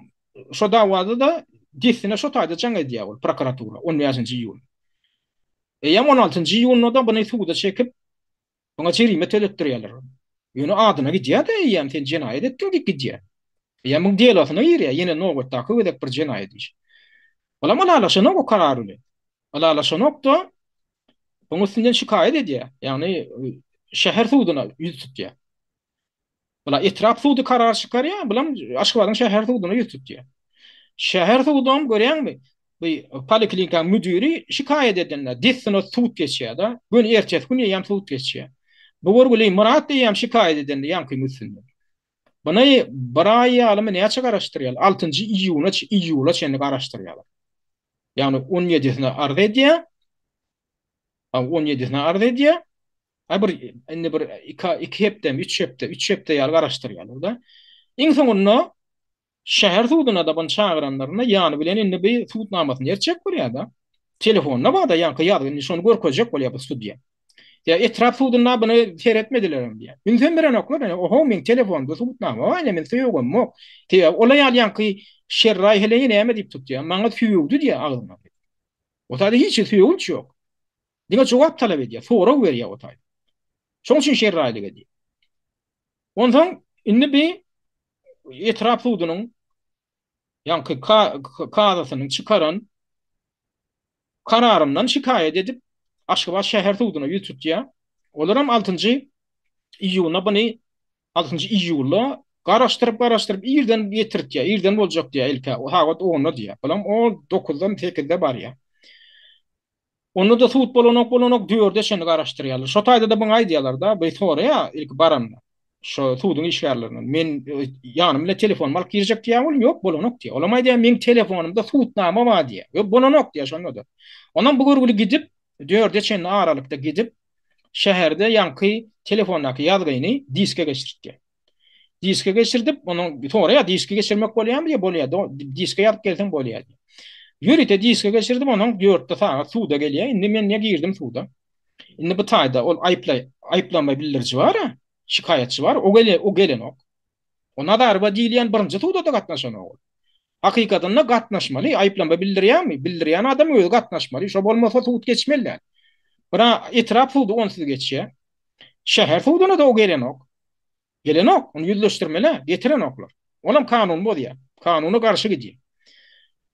şo dawada-da dessine şo taýda jaň edýär ol prokuratura 15-nji iýun. Eýýäm 16-njy iýunda-da buny suda çekip, Oňa jerime töletdirýärler. Ýöne adyna gidýär-de eýýäm sen jenaýat etdiň diýip gidýär. Eýýäm muň delosyna girýär, ýene nobatdaky gezek bir jenaýat iş. Olam ylalaşanok o karar bilen. Ylalaşanok-da, oň üstünden şikaýat edýär. Ýagny şäher suduna ýüz tutýar. Bula etrap sudy karar çykarýar, bulam Aşgabadyň şäher suduna ýüz tutýar. Şäher sudam görýäňmi, bu poliklinikanyň müdiri şikaýat edende dessine sud geçýär-de, göni ertesi gün eýýäm sud geçýär. Bu görgüli Myrat eýýäm şikaýat edende ýaňkyň üstünden. Muny bir aý ýalymy näçe garaşdyrýarlar? Altynjy iýuna, iýula çenli garaşdyrýarlar. Ýagny on ýedisine arz edýär, on ýedisine arz edýär. Aý bir indi bir iki iki hepdemi, üç hepde, üç hepde ýaly garaşdyrýarlar-da. Iň soňunda şäher suduna-da buny çagyranlarynda ýany bilen indi bir sud namasyny ertjek bolýar-da. Telefonda bar-da ýaňky ýazgy indi şony görkezjek bolýar bu sudýa. Ýa etrap sudunda buny seretmediler hem diýýär. Ünsem berenoklar, ine, oho, meň telefonymda subutnama bar, ine, men söýegemok. Sebäbi ola ýaly ýaňky şerraý heleýi näme diýip tutýar? Maňa sögdi diýýär agzyna. O taýda hiç hili sögünç ýok. Diňe jogap talap edýär, sorag berýär o taýda. Şoň üçin şerraýlyk edýär. Onsoň indi bi etrap sudunyň ýaňky kazysynyň çykaran kararyndan şikaýat edip, Aşgabat şäher suduna ýüz tutýar. Olaram altynjy iýunda buny altynjy iýulda garaşdyryp-garaşdyryp irden getirtýär, irden boljak diýýär ilk-ä, sagat onda diýýär. Bulam o dokuzdan sekizde barýar. Onda-da sud bolanok, bolanok, dörde çenli garaşdyrýarlar. Şo taýda-da muňa aýdýarlar-da, bu soraýar ilki baranda, şo suduň işgärlerinden. Men ýanym bilen telefonymy alyp girjek diýýär welin, ýok, bolanok diýýär. Olam aýdýar, meň telefonymda sudnama bar diýýär. Ýok, bolanok diýýär şonda-da. Onam bu görgüli gidip, dörde çenli aralykda gidip, şäherde ýaňky telefondaky ýazgyny diske geçirtýär. Diske geçirdip, onuň soraýar, diski geçirmek bolýarmy diýýär, bolýar. Diske ýazyp gelseň bolýar diýýär. Ýörite diske geçirdip, onuň dörtde sagat suda gelýär. Indi men ne girdim suda. Indi bu taýda ol aýyplaý, aýyplama bildiriji bar-a, şikaýatçy bar, o gelýär, o gelenok. O Nazarowa diýilýän birinji suda-da gatnaşanok ol. Hakykatynda gatnaşmaly, aýyplama bildirýärmi? Bildirýän adam özi gatnaşmaly. Şo bolmasa sud geçmeli däl. Bir etrap sudy onsuz geçýär. Şäher suduna-da o gelenok. Gelenok, ony ýüzleşdirmeli, getirenoklar. Olam kanuny bozýar. Kanuna garşy gidýär.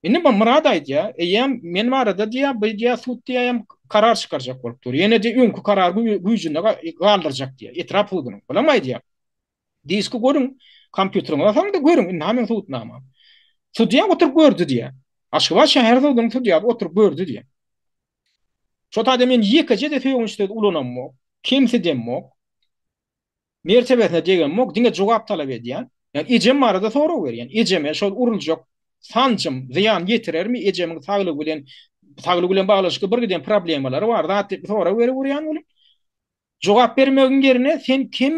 Indi bu Myrat aýdýar, eýýäm men barada diýýär, bu diýýär, sud diýýär, hem karar çykarjak bolup dur. Ýene-de öňki karary güýjünde galdyrjak diýýär, etrap sudunyň. Olam aýdýar. Diski görüň, kompýuteriňize salyň-da görüň, indi meň subutnamam. Sudýa oturyp gördi diýýär. Aşgabat şäher sudunyň sudýasy oturyp gördi diýýär. Şo taýda men ýekeje-de sögünç söz ulanamok, kemsidemok. Mertebesine degemok, diňe jogap talap edýän. Ýagny ejem barada sorag berýän. Ejeme şol uruljak sanjym zyýan ýetirermi, ejemiň saglygy bilen saglygy bilen baglanyşykly bir giden problemalary bar, zat diýip sorag berip urýan welin, jogap bermegiň ýerine sen kim,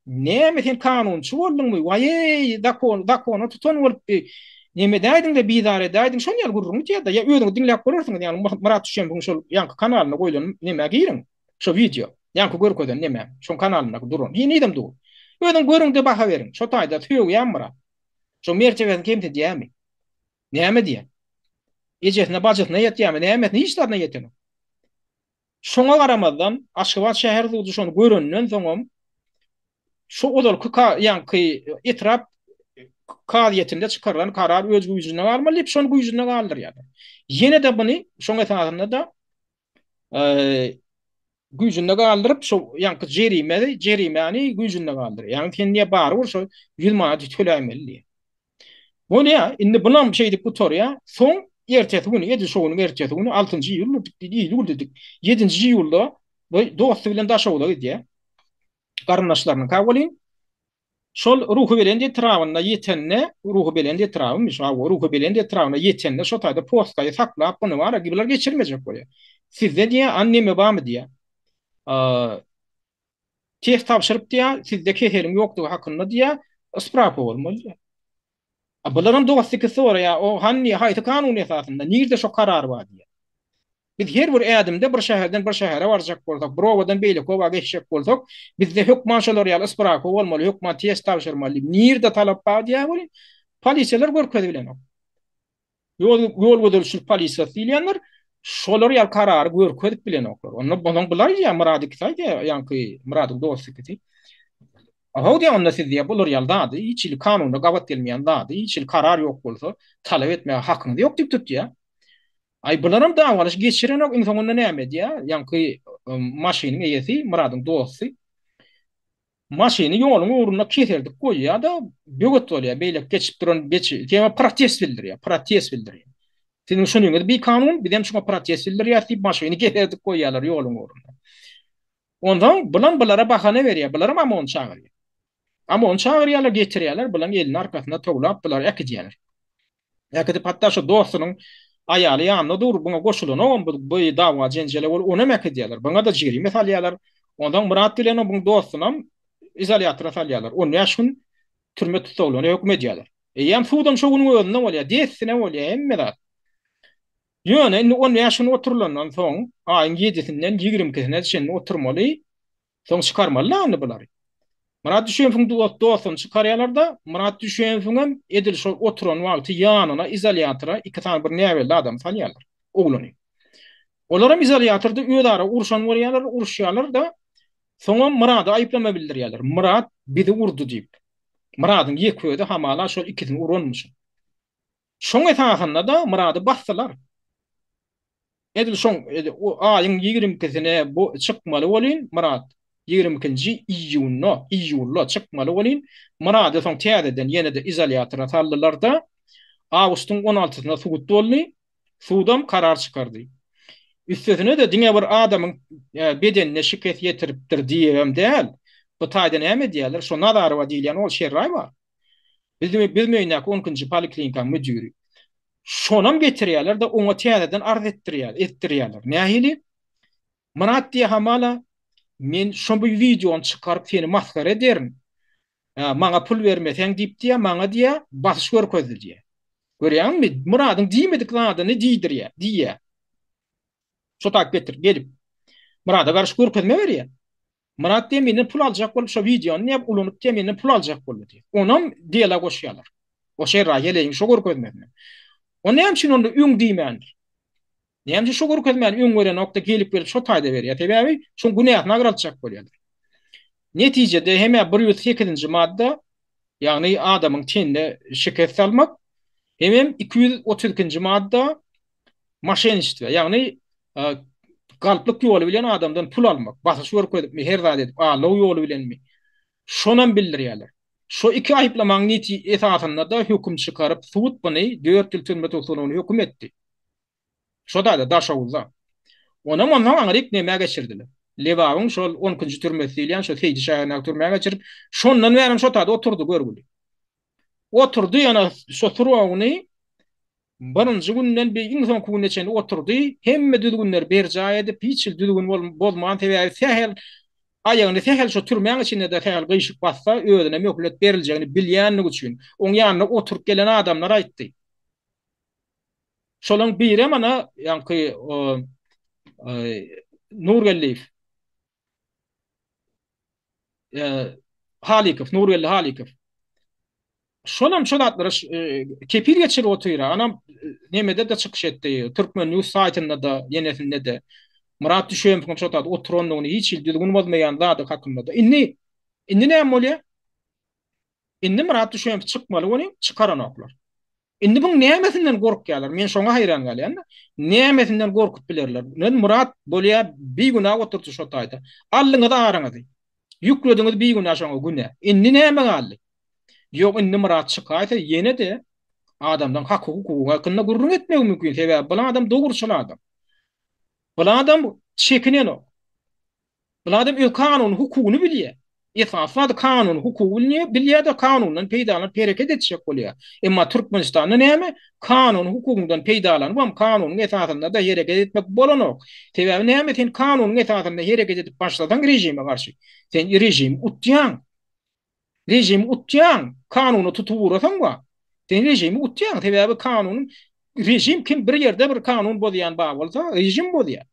näme sen kanunçy bolduňmy, waýeý, zakon, zakona tutan bolup bi neme edäýdiň-de, bizar edäýdiň, şon ýaly gürrüň diýýär-de. Ýa özüňiz diňläp görersiňiz, ýagny Myrat Düşenbiň şol ýaňky kanalynda goýlan nemä giriň. Şo wideo, ýaňky görkezen nemäm, şoň kanalyndaky duran, henizem dur. Özüň görüň-de baha beriň. Şo taýda sögýämi Myrat? Şoň mertebesini kemsidýämi? Näme diýýär? Ejesine, bajysyna ýetýämi, nämesine, hiç zadyna ýetenok. Şoňa garamazdan, Aşgabat şäher sudy şony görenden soňam, şo ozalky ýaňky etrap kazyýetinde çykarylan karar öz güýjünde galmaly diýip, şony güýjünde galdyrýarlar. Ýene-de muny şoň esasynda-da güýjünde galdyryp, şo ýaňky jerimeli, jerimäni güýjünde galdyrýar. Ýagny sen diýýär, barybir şo 100 manat töläýmeli diýýär. Bolýar, indi bulam şeýdip gutarýar. Soň. Ertesi güni, edil şo günüň ertesi güni, altynjy iýul diýdik, iýul diýdik. Ýedinji iýulda bu dosty bilen Daşoguza gidýär. Garyndaşlarynyňka welin, şol Ruhubelent etrabyna ýetende, Ruhubelent etrabymy şu, hawa, Ruhubelent etrabyna ýetende şo taýda postgaýy saklap, muny bar-a, bular geçirmejek bolýar. Sizde diýýär, an neme barmy diýýär. Test tabşyryp diýýär, sizde keseliň ýokdugy hakynda diýýär, sprawka bolmaly diýýär. A bularam dost ikisi soraýar, o hany diýýär, haýsy kanun esasynda, nirde şo karar bar diýýär. Biz her bir ädimde bir şäherden bir şähere barjak bolsak, bir obadan beýleki oba geçjek bolsak, bizde hökman şolar ýaly sprawka bolmaly, hökman test tabşyrmaly diýip, nirde talap bar diýýär welin, polisiýalar görkezip bilenok. Ýol ýol gözegçilik polisiýasy diýilýänler şolar ýaly karary görkezip bilenoklar. Onda onsoň bular diýýär, Myrad ikisi aýdýar, ýaňky Myradyň dosty ikisi. How diýýär, onda siz diýýär, bular ýaly zady, hiç hili kanuna gabat gelmeýän zady, hiç hili karar ýok bolsa, talap etmäge hakyňyz ýok diýip tutýar. Aý bularam dawalaş geçirenok, iň soňunda näme edýär? Ýaňky maşynyň eýesi, Myradyň dosty. Maşyny ýoluň ugrunda keserdip goýýar-da, böwet bolýar, beýleki geçip duran geçi, sebäbi protest bildirýär, protest bildirýär. Siziň şunyňyz bikanun, bizem şuňa protest bildirýäris diýip, maşyny keserdip goýýarlar ýoluň ugrunda. Onsoň bulam bulara bahana berýär, bularam OMON çagyrýar. OMON çagyrýarlar, getirýärler, bulaň elini arkasyna towlap, bulary äkidýärler. Äkidip hatda şo dostunyň aýaly ýanynda dur, buňa goşulanogam bu bu dawa jenjele bolup onam äkidýärler. Buňa-da jerime salýarlar. Onsoň Myrat bilen buň dostunam izolýatora salýarlar. 15 gün türme tussaglygyna höküm edýärler. Eýýäm sudam şo günüň özünde bolýar. Dessine bolýar hemme zat. Ýöne indi 15 gün oturylandan soň aýyň ýedisinden ýigrimkisine çenli oturmaly. Soň çykarmaly-da indi bulary. Myrat Düşemowyň dostuny çykarýarlar-da, Myrat Düşemowyňam edil şol oturan wagty ýanyna izolýatora iki sany bir näbelli adamy salýarlar, oglany. Olaram izolýatorda özara urşan bolýarlar, uruşýarlar-da, soňam Myrada aýyplama bildirýärler. Myrat bizi urdy diýip. Myradyň ýeke özi hamala şol ikisini uranmyşyn. Şoň esasynda-da Myrady basdylar. Edil şoň aýyň ýigrimkisine bu çykmaly welin, Myrat, ýigrim ikinji iýunda, iýulda çykmaly welin, Myrady soň täzeden ýene-de izolýatora saldylar-da, awgustyň on altysyna sud boldy, sudam karar çykardy. Üstesine-de diňe bir adamyň bedenine şikes ýetiripdir diýibem däl, bu taýda näme edýärler, şo Nazarowa diýilýän ol şerraý bar. Biz biz öýündäki on ikinji poliklinikanyň müdiri. Şonam getirýärler-de, oňa täzeden arz etdirýär, etdirýärler. Nähili? Myrat diýýär hamala, men şo bu wideony çykaryp seni masgara ederin. Maňa pul bermeseň diýip diýýär, maňa diýýär, basyş görkezdi diýýär. Görýäňmi? Myradyň diýmedik zadyny diýdirýär, diýýär. Şo tak getir, gelip. Myrada garşy görkezme berýär. Myrat diýýär menden pul aljak bolup şo wideony diýýär ulanyp diýýär menden pul aljak boldy diýýär. Onam dela goşýarlar. O Şerra heleýiň şo görkezmesine. O näme üçin onda öň diýmändir? Näme üçin şo görkezmäni öň berenokda gelip gelip şo taýda berýär? Sebäbi şoň günäsini agraltjak bolýarlar. Netijede hem-ä 108-nji madda, ýagny adamyň tenine şikes salmak, hemem 232-nji madda Moşenniçtwo, ýagny galplyk ýoly bilen adamdan pul almak, basyş görkezipmi, her zat edip, aldaw ýoly bilenmi, şonam bildirýärler. Şo iki aýyplamaň neti esasynda-da höküm çykaryp, sud buny dört ýyl türme tussaglygyna höküm etdi. Şo-da-da Daşoguzda. Onam onsoň aňryk nämä geçirdiler. Lebabyň şol on ikinji türmesi diýilýän şo Seýdi şäherindäki türmä geçirip, şondan bärem şo taýda oturdy görgüli. Oturdy ýöne şo srogyny Birinji günden bir iň soňky gününe çenli oturdy. Hemme düzgünleri berjaý edip, hiç hili düzgün bozman, sebäbi sähel aýagyny sähel şo türmäň içinde-de sähel gyşyk bassa, özüne möhlet beriljegini bilýänligi üçin, oň ýanynda oturyp gelen adamlar aýtdy. Şolaň birem ana, ýaňky Nurgeldiýew. Halykow, Nurgeldi Halykow. Şonam şo zatlara kepil geçirip otyr. Anam nemede-de çykyş etdi. Türkmen News saýtynda-da, ýenesinde-de. Myrat Düşemowyň şo zat oturandygyny, hiç hili düzgün bozmaýan zady hakynda-da. Indi, indi näme bolýar? Indi Myrat Düşemow çykmaly welin, çykaranoklar. Indi buň nämesinden gorkýarlar? Men şoňa haýran galýan-da. Nämesinden gorkup bilerler? Indi Myrat bolýa bigünä oturdy şo taýda. Aldyňyz aryňyzy. Ýüklediňiz bigünä şoňa günä. Indi näme galdy? Ýok, indi Myrat çykaýsa ýene-de. Adamlaryň haky-hukugy hakynda gürrüň etmegi mümkin. Sebäbi bul adam dogruçyl adam. Bul adam çekinenok. Bul adam öz kanuny hukugyny bilýär. Esasy zady kanuny hukugy bilýär-de kanundan peýdalanyp hereket etjek bolýar. Emma Türkmenistanda näme? Kanuny hukugyňdan peýdalanybam kanunyň esasynda-da hereket etmek bolanok. Sebäbi näme sen kanunyň esasynda hereket edip başlasaň režime garşy, sen režimi utýaň. Režimi utýaň, kanuny tutup ugrasaň bar. Sen režimi utýaň, sebäbi kanunyň režim kim bir ýerde bir kanun bozýan bar bolsa, režim bozýar.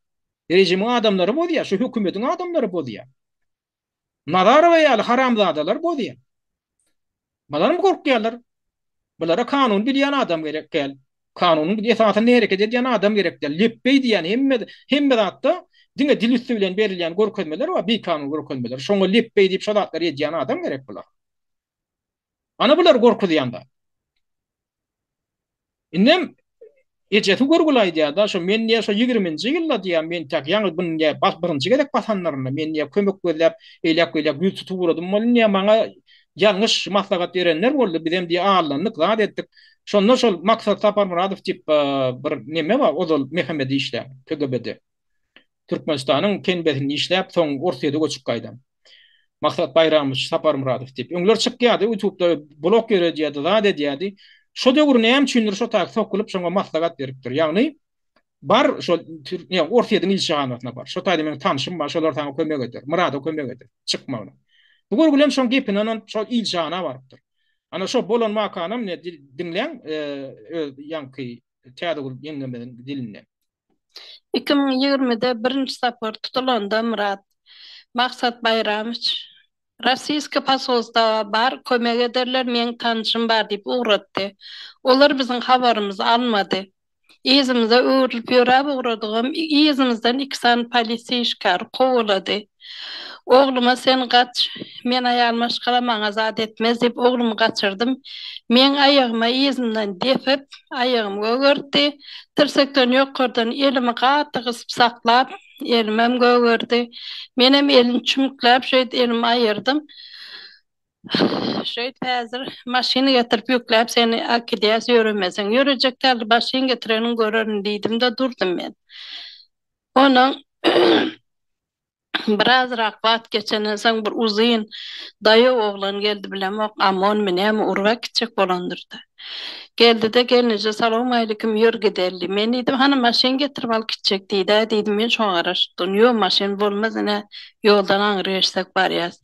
Režimiň adamlary bozýar, şu hökümetiň adamlary bozýar. Nazarowa ýaly haramzadalar bozýar. Bularmy gorkýarlar? Bulara kanun bilýän adam gerek däl. Kanunyň esasynda hereket edýän adam gerek däl. Lepbeý diýýän hemme hemme zatda diňe dil üsti bilen berilýän görkezmeler bar, bikanun görkezmeler. Şoňa lepbeý diýip şo zatlary edýän adam gerek bulara. Ana bular gorkuzýan zat. Indem ejesi görgüli aýdýar-da, şo men diýýär, şo ýigriminji ýylda diýýär, men täk ýaňy bunu diýýär, bas birinji gezek basanlarynda men diýýär, kömek gözläp, eýläk-beýläk ýüz tutup ugradym welin diýýär, maňa ýalňyş maslahat berenler boldy, bizem diýýär, aldandyk, zat etdik. Şonda şol Maksat Saparmyradow diýip bir neme bar, ozal MHM-de işlän, KGB-de. Türkmenistanyň KNB-sinde işläp, soň Orsýete göçüp gaýdan. Maksat Baýramowiç Saparmyradow diýip. Öňler çykýardy, YouTube'da blog ýöredýärdi, zat edýärdi. Şo döwür näme üçindir şo taýy sokulyp şoňa maslahat beripdir. Ýagny bar şol ne Orsýetiň ilçihanasyna bar. Şo taýda meniň tanşym bar, şolar saňa kömek eder. Myrada kömek eder çykmagyna. Bu görgülem şoň gepine ynanyp şol ilçihana barypdyr. Ana şo bolan wakanam ne diňläň öz ýaňky Täzegül ýeňňemiziň dilinden. 2020-de birinji sapar tutulanda Myrat, Maksat Baýramowiç, Rossiýski posolstwa bar, kömek ederler, meň tanyşym bar diýip ugratdy. Olar biziň habarymyzy almady. Yzymyza öwrülip ýöräp ugradygam, yzymyzdan iki sany polisiýa işgäri kowalady. Ogluma sen gaç, men aýal maşgala maňa zat etmez diýip oglumy gaçyrdym. Meň aýagyma yzymdan depip, aýagymy gögertdi. Tirsekden ýokardan elimi gaty gysyp saklap, elimem gögerdi. Menem elini çümükläp şeýdip elimi aýyrdym. Şeýdip häzir maşyn getirip ýükläp seni äkidýäs ýöremeseň ýörejek däl maşyn getireniň görerin diýdim-de durdum men. Onuň Birazrak wagt geçenden soň bir uzyn, daýaw oglan geldi, bilemok, OMON-my näme urup äkitjek bolandyrda. Geldi-de, gelneje salowmalikim, ýör gideli. Men diýdim, hany maşyn getirip alyp gitjek diýd-ä diýdim, men şoňa garaşyp durun. Ýok, maşyn bolmaz, ine, ýoldan aňry geçsek barýas.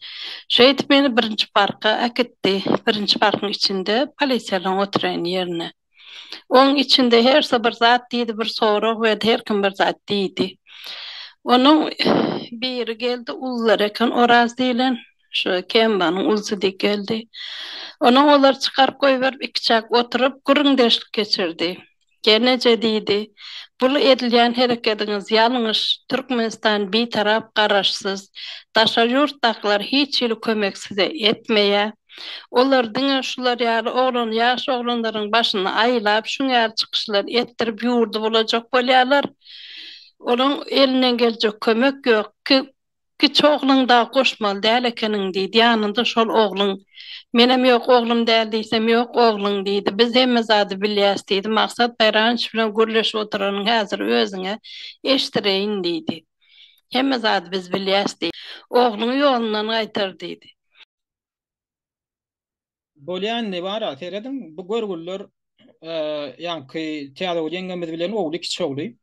Şeýdip meni birinji parka äkitdi. Birinji parkyň içinde polisiýalaryň oturan ýerine. Oň içinde hersi bir zat diýdi, bir sorag berdi, her kim bir zat diýdi. Onuň biri geldi, ulular eken, Oraz diýlen, şu Kembanyň ulusy diýip geldi. Onuň olary çykaryp goýberip, ikiçäk oturyp, gürrüňdeşlik geçirdi. Gelneje diýdi, bul edilýän herekediňiz ýalňyş, Türkmenistan bitarap, garaşsyz, daşary ýurtdakylar hiç hili kömek size etmeýär. Olar diňe şular ýaly oglan ýaş oglanlaryň başyny aýlap şuň ýaly çykyşlar etdirip ýurdy bulajak bolýarlar. Olaň elinden geljek kömek ýok. Ki kiçi ogluň dagy goşmaly däl ekeniň diýdi. Ýanynda şol ogluň. Menem ýok oglum däl diýsem ýok ogluň diýdi. Biz hemme zady bilýäs diýdi. Maksat Baýramowiç bilen gürleşip oturanyň häzir özüňe eşdireýin diýdi. Hemme zady biz bilýäs diýdi. Ogluňy ýolundan gaýtar diýdi. Bolýa indi bara serediň bu görgüliler ýaňky Täzegül ýeňňemiz bilen ogly kiçi ogly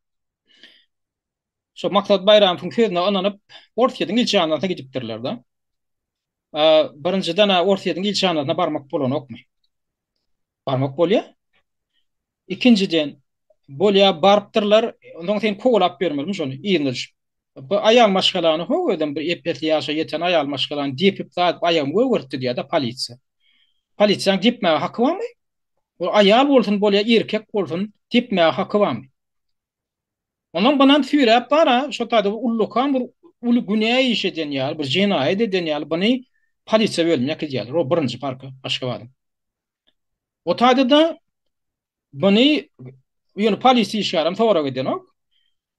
şo Maksat Baýramowyň sözüne ynanyp Orsýetiň ilçihanasyna gidipdirler-de. Birinjiden-ä Orsýetiň ilçihanasyna barmak bolanokmy? Barmak bolýa. Ikinjiden, bolýa barypdyrlar, onsoň sen kowalap ýörmelimi şony yzyna düşüp. Bu aýal maşgalany ho özem bir ep-esli ýaşa ýeten aýal maşgalany depip zat aýagymy gögertdi diýýär-de polisiýa. Polisiýaň depmäge haky barmy? Ol aýal bolsun bolýa erkek bolsun depmäge haky barmy? Ondan bunam süýräp bara şo taýda bir ullakan bir uly günä iş eden ýaly bir jenaýat eden ýaly buny polisiýa bölümine äkidýärler. O birinji parka Aşgabadyň. O taýda-da buny ýöne polisiýa işgärem sorag edenok.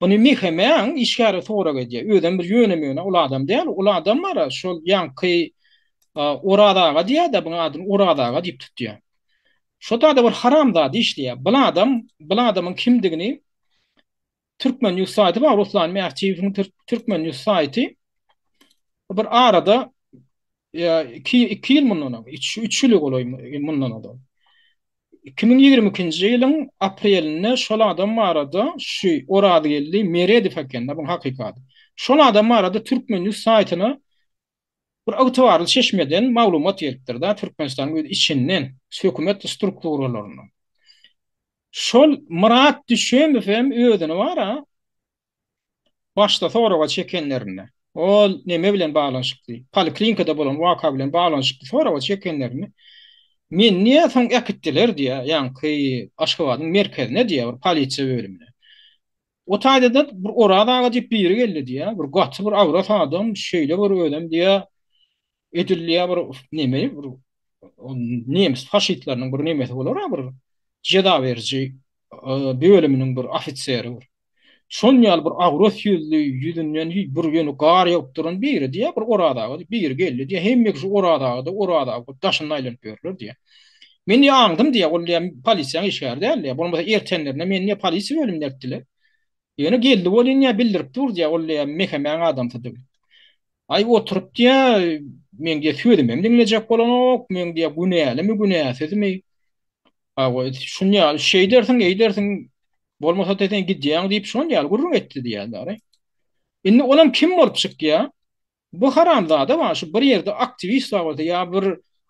Buny MHM-iň işgäri sorag edýär. Özem bir ýöne-möne ul adam däl. Ul adam bar, şol ýaňky Oraz aga diýýär-de, buň adyny Oraz aga diýip tutýar. Şo taýda bir haramzada işleýär. Bul adam, bul adamyň kimdigini Türkmen News saýty bar, Ruslan Mähtiýewiň Türkmen News saýty. Bir arada 2 2 ýyl mundan öň, 3 3 ýyla golaý mundan ozal. 2022-nji ýylyň aprelinde şol adam barada şu Orazgeldi Meredow eken-de buň hakyky ady. Şol adam barada Türkmen News saýtyna Bir ygtybarly çeşmeden maglumat gelipdir-de, Türkmenistanyň öz içinden, hökümet strukturalaryndan. Şol Myrat Düşemow hem özüni bar-a, başda soraga çekenlerinde, ol neme bilen baglanyşykly, poliklinikada bolan waka bilen baglanyşykly soraga çekenlerinde, meni niýe soň äkitdiler diýýär, ýaňky Aşgabadyň merkezine diýýär, bir polisiýa bölümine. O taýda-da bir Oraz aga diýip biri geldi diýýär. Bir gaty bir agras adam, şeýle bir özem diýýär, edil diýýär bir neme bir nemes faşistleriniň bir nemesi bolar-a bir jeza beriji bölüminiň bir ofiseri bir. Şon ýaly bir agras ýüzli, ýüzünden bir ýöne gar ýagyp duran biri diýýär, bir Oraz aga diýip biri geldi diýýär. Hemme kişi Oraz aga-da, Oraz aga bolup daşynda aýlanyp ýörler diýýär. Men diýýär aňdym diýýär, ol diýýär polisiýaň işgäri däl diýýär. Bolmasa ertenlerine meni diýýär polisiýa bölümine eltdiler. Ýöne geldi welin diýýär bildirip dur diýýär, ol diýýär MHM-iň adamsydygy. Aý oturyp diýýär, meň diýýär sözümem diňlejek bolanok, meň diýýär günälimi, günäsizmi? Hawa, şun ýaly şeýdersiň, eýdersiň, bolmasa-da sen gidýäň diýip şon ýaly gürrüň etdi diýýär dary. Indi olam kim bolup çykýar? Bu haramzada bar şu bir ýerde aktiwist bar bolsa ýa bir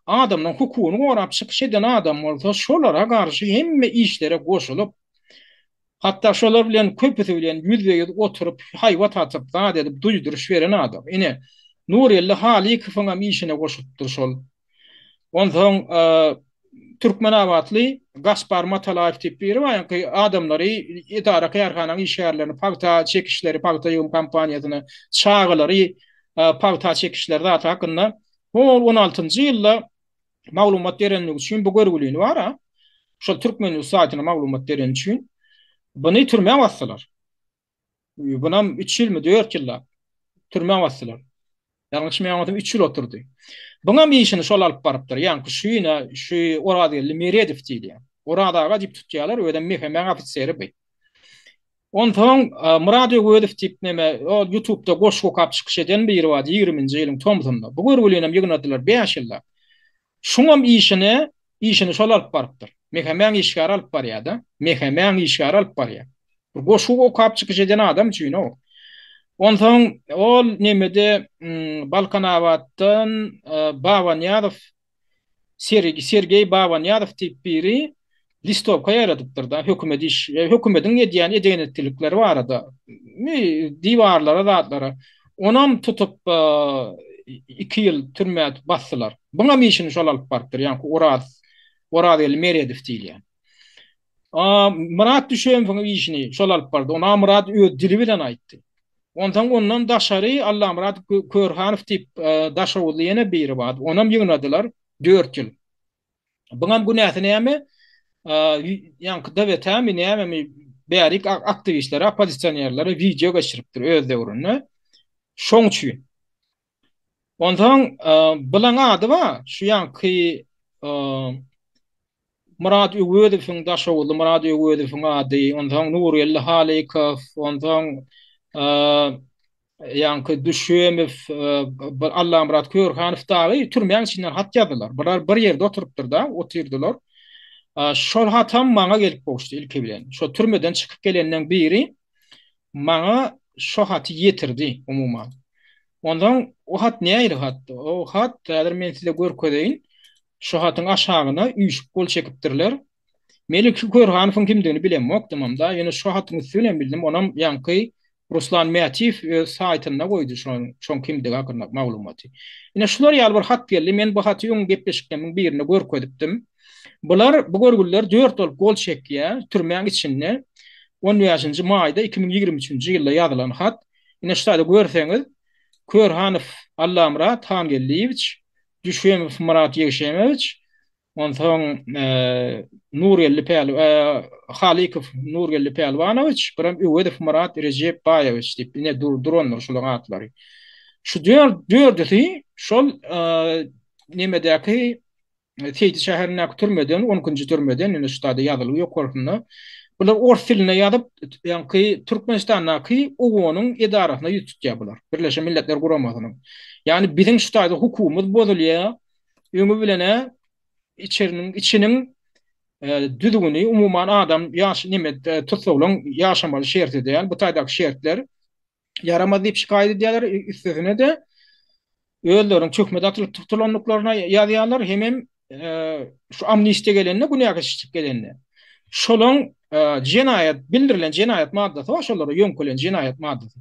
adamlaň hukugyny gorap çykyş eden adam bolsa şolara garşy hemme işlere goşulyp hatda şolar bilen köpüsi bilen ýüzbe ýüz oturyp haýbat atyp zat edip duýduryş beren adam ine Nurgeldi Halykowyňam işine goşulypdyr şol Onsoň Türkmenabatly Gaspar Matalaýew diýip biri bar, ýaňky adamlary, edara-kärhananyň işgärlerini pagta çekişleri, pagta ýygym kampaniýasyna çagalary pagta çekişleri zat hakynda hol on altynjy ýylda maglumat berenligi üçin bu görgülini bar-a, şol Türkmen News saýtyna maglumat bereni üçin buny türmä basdylar. Bunam üç ýylmy, dört ýyllap türmä basdylar. Ýalňyşmaýan bolsam üç ýyl oturdy. Buňam işini şol alyp barypdyr. Ýaňky şu ýyna şu Orazgeldi Meredow diýilýän. Oraz aga diýip tutýarlar, özem MHM-iň ofiseri bu. Onsoň Myrat Öwezow diýip neme, ol ýutubda goşgy okap çykyş eden biri bardy ýigriminji ýylyň tomsunda. Bu görgülinem ýygnadylar bäş ýyllap. Şuňam işini, işini şol alyp barypdyr. MHM-iň işgäri alyp barýar-da. MHM-iň işgäri alyp barýar. Bir goşgy okap çykyş eden adam üçin-ow. Onsoň ol nemede Balkanabatdan Babanyýazow, Sergeý Babanyýazow diýip biri listowka ýaýradypdyr-da, hökümet iş, hökümediň edýän eden-etdilikleri barada, diwarlara, zatlara. Onam tutup, iki ýyl türmä basdylar. Buňam işini şol alyp barypdyr, ýaňky Oraz, Orazgeldi Meredow diýilýän. Myrat Düşemowyň işini şol alyp bardy. Onam Myrat öz dili bilen aýtdy. Onsoň ondan daşary Allamyrat Körhanow diýip, daşoguzly ýene biri bardy. Onam ýygnadylar dört ýyl. Buňam günäsi näme? Ýaňky DWT-mi nämemi bärik aktiwistlere, oppozisionerlere wideo geçiripdir öz döwründe. Şoň üçin. Onsoň bulaň ady bar, şu ýaňky Myrat Öwezowyň, Daşoguzly Myrat Öwezowyň ady, onsoň Nurgeldi Halykow, onsoň ýaňky Düşemow, bir Allamyrat Körhanow dagy türmäň içinden hat ýazdylar. Bular bir ýerde oturypdyr-da, otyrdylar. Şol hatam maňa gelip gowuşdy ilki bilen. Şo türmeden çykyp gelenleň biri maňa şo haty ýetirdi umuman. Onsoň o hat nähili hat? O hat häzir men size görkezeýin. Şo hatyň aşagyna üýşüp gol çekipdirler. Men ilki Körhanowyň kimdigini bilemokdymam-da, ýöne şo hatyň üsti bilen bildim. Onam ýaňky Ruslan Mätiýew öz saýtynda goýdy şoň kimdigi hakynda maglumaty. Ine şular ýaly bir hat geldi. Men bu haty öň gepleşiklerimiň birinde görkezipdim. Bular, bu görgüliler dört bolup gol çekýär, türmäň içinde. On bäşinji maýda 2023-nji ýylda ýazylan hat. Ine şu taýda görseňiz, Körhanow Allamyrat Hangeldiýewiç, Düşemow Myrat Ýegşemowiç, Onsoň Nurgeldi Päl Halykow Nurgeldi Pälwanowiç, birem Öwezow Myrat Rejepbaýewiç diýip ine durandyr şolaryň atlary. Şu dördüsi şol nemedäki. Seýdi şäherindäki türmeden, on ikinji türmeden, ine şu taýda ýazylgy ýokarsynda. Bular ors dilinde ýazyp, ýaňky Türkmenistandaky OON-yň edarasyna ýüz tutýar bular. Birleşen Milletler Guramasynyň. Ýagny biziň şu taýda hukugymyz bozulýar. Öňi bilen-ä içeriniň içiniň düzgüni, umuman adam ýaş neme tussaglaryň ýaşamaly şerti däl. Bu taýdaky şertler ýaramaz diýip şikaýat edýärler. Üstesine-de özleriniň töhmet atylyp tutulandyklaryna ýazýarlar. Hemem şu amnistiýa gelende, günä geçişlik gelende şolaň jenaýat bildirilen jenaýat maddasy bar, şolara ýöňkelen jenaýat maddasy.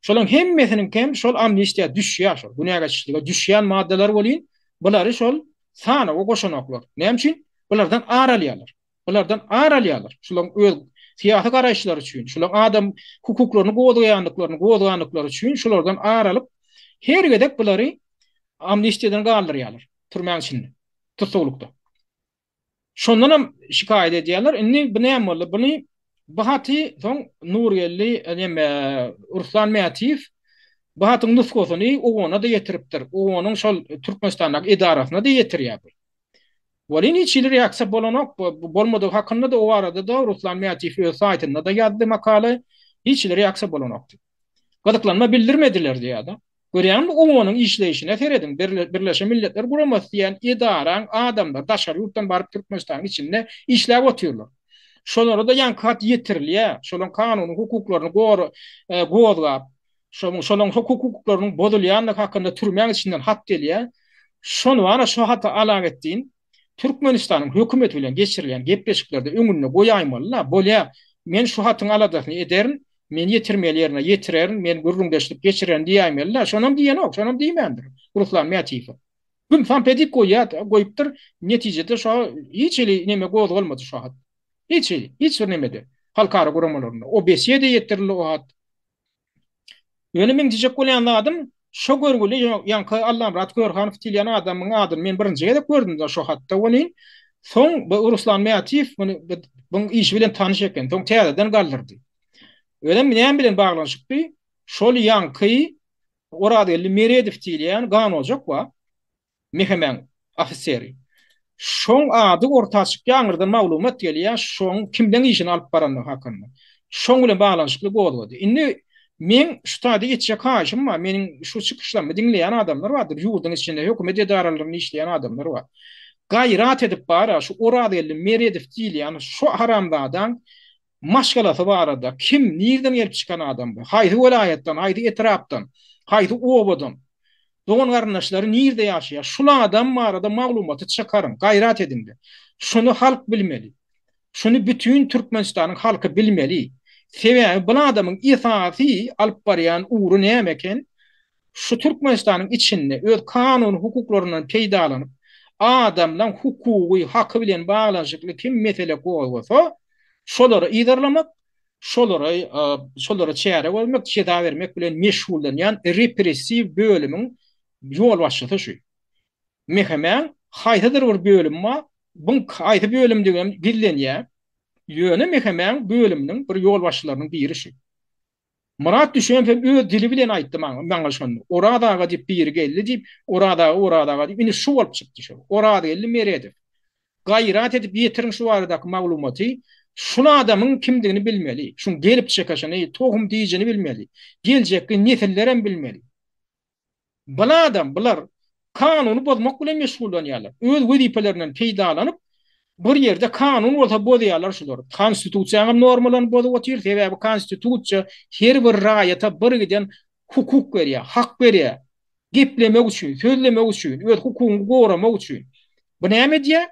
Şolaň hemmesiniňki hem şol amnistiýa düşýär, şol günä geçişlige düşýän maddalar welin, bulary şol sanawa goşanoklar. Näme üçin? Bulardan ar alýarlar. Bulardan ar alýarlar. Şularyň öz syýasy garaýyşlary üçin, şularyň adam hukuklaryny gozgaýandyklaryny gozgandyklary üçin şulardan ar alyp, her gezek bulary amnistiýadan galdyrýarlar, türmäň içinde, tussaglykda. Şondanam şikaýat edýärler. Indi bu näme boldy? Buny bu haty soň Nurgeldi neme Ruslan Mätiýew bu hatyň nusgasyny OON-a-da ýetiripdir. OON-yň şol Türkmenistandaky edarasyna-da ýetirýär bu. Welin hiç hili reaksiýa bolanok. Bu bolmadygy hakynda-da o barada-da Ruslan Mätiýew öz saýtynda-da ýazdy makala. Hiç hili reaksiýa bolanok diýip. Gyzyklanma bildirmediler diýýär-de. Görýäňmi OON-yň işleýşine serediň. Birleşen Milletler Guramasy diýen edaraň adamlary daşary ýurtdan baryp Türkmenistanyň içinde işläp otyrlar. Şolara-da ýaňky hat ýetirilýär. Şolaryň kanuny hukuklaryny gozgap, Şonuň şolaň hukuk-hukuklarynyň bozulýandygy hakynda türmäň içinden hat gelýär. Şony bar-a şo haty alagetdin Türkmenistanyň hökümeti bilen geçirilýän gepleşiklerde öňünde goýaýmaly-la. Bolýa, men şu hatyň aladasyny ederin, men ýetirmeli ýerine ýetirerin, men gürrüňdeşlik geçirerin diýäýmeli-la. Şonam diýenok, şonam diýmändir Ruslan Mätiýew. Güm-samp edip goýýar, goýupdyr. Netijede şo hiç hili neme gozgalmady şo hat. Hiç hili, hiç bir nemede. Halkara guramalarynda. OBSE-de ýetirildi o hat. Ýöne meň diýjek bolýan zadym, şo görgüli ýaňky Allamyrat Körhanow diýilýän adamyň adyny men birinji gezek gördüm-de şo hatda welin, soň bu Ruslan Mätiýew muny buň işi bilen tanyş eken, soň täzeden galdyrdy. Özem näme bilen baglanyşykdy? Şol ýaňky Orazgeldi Meredow diýilýän ganojak bar. Mehemäň ofiseri. Şoň ady orta çykýar, aňyrdan maglumat gelýär, şoň kimleň işini alyp barandygy hakynda. Şoň bilen baglanyşykly gozgady. Indi meň şu taýda etjek haýyşym bar, meniň şu çykyşlarymy diňleýän adamlar bardyr, ýurduň içinde hökümet edaralarynda işleýän adamlar bar. Gaýrat edip bar-a, şu Orazgeldi Meredow diýilýän şu haramzadaň maşgalasy barada, kim, nirden gelip çykan adam bu, haýsy welaýatdan, haýsy etrapdan, haýsy obadan, dogan-garyndaşlary nirde ýaşaýar, şul adam barada maglumaty çykaryň, gaýrat ediňde. Şuny halk bilmeli. Şuny bütin Türkmenistanyň halky bilmeli. Sebäbi bul adamyň esasy alyp barýan ugry näme eken? Şu Türkmenistanyň içinde öz kanuny hukuklaryndan peýdalanyp, adamlaň hukugy, haky bilen baglanyşykly kim mesele gozgasa, şolary yzarlamak, şolara şolara çäre görmek, jeza bermek bilen meşgullanýan repressiw bölümiň ýolbaşçysy şu. MHM-iň haýsydyr bir bölümi bar, buň haýsy bölümdigem gizlenýär. Ýöne MHM-iň bölüminiň bir ýolbaşçylarynyň biri şu. Myrat Düşemow hem öz dili bilen aýtdy maňa, maňa şony. Oraz aga diýip biri geldi diýip, Oraz aga, Oraz aga diýip, indi şu bolup çykdy şu. Orazgeldi Meredow. Gaýrat edip ýetiriň şu baradaky maglumaty. Şul adamyň kimdigini bilmeli. Şuň gelip çykyşyny, tohum dijini bilmeli. Geljekki nesillerem bilmeli. Bul adam, bular kanuny bozmak bilen meşgullanýarlar. Öz wezipelerinden peýdalanyp, bir ýerde kanun bolsa bozýarlar şular. Konstitusiýanyň hem normalaryny bozup otyr, sebäbi konstitusiýa her bir raýata bir giden hukuk berýär, hak berýär. Geplemek üçin, sözlemek üçin, öz hukugyňy goramak üçin. Bu näme edýär?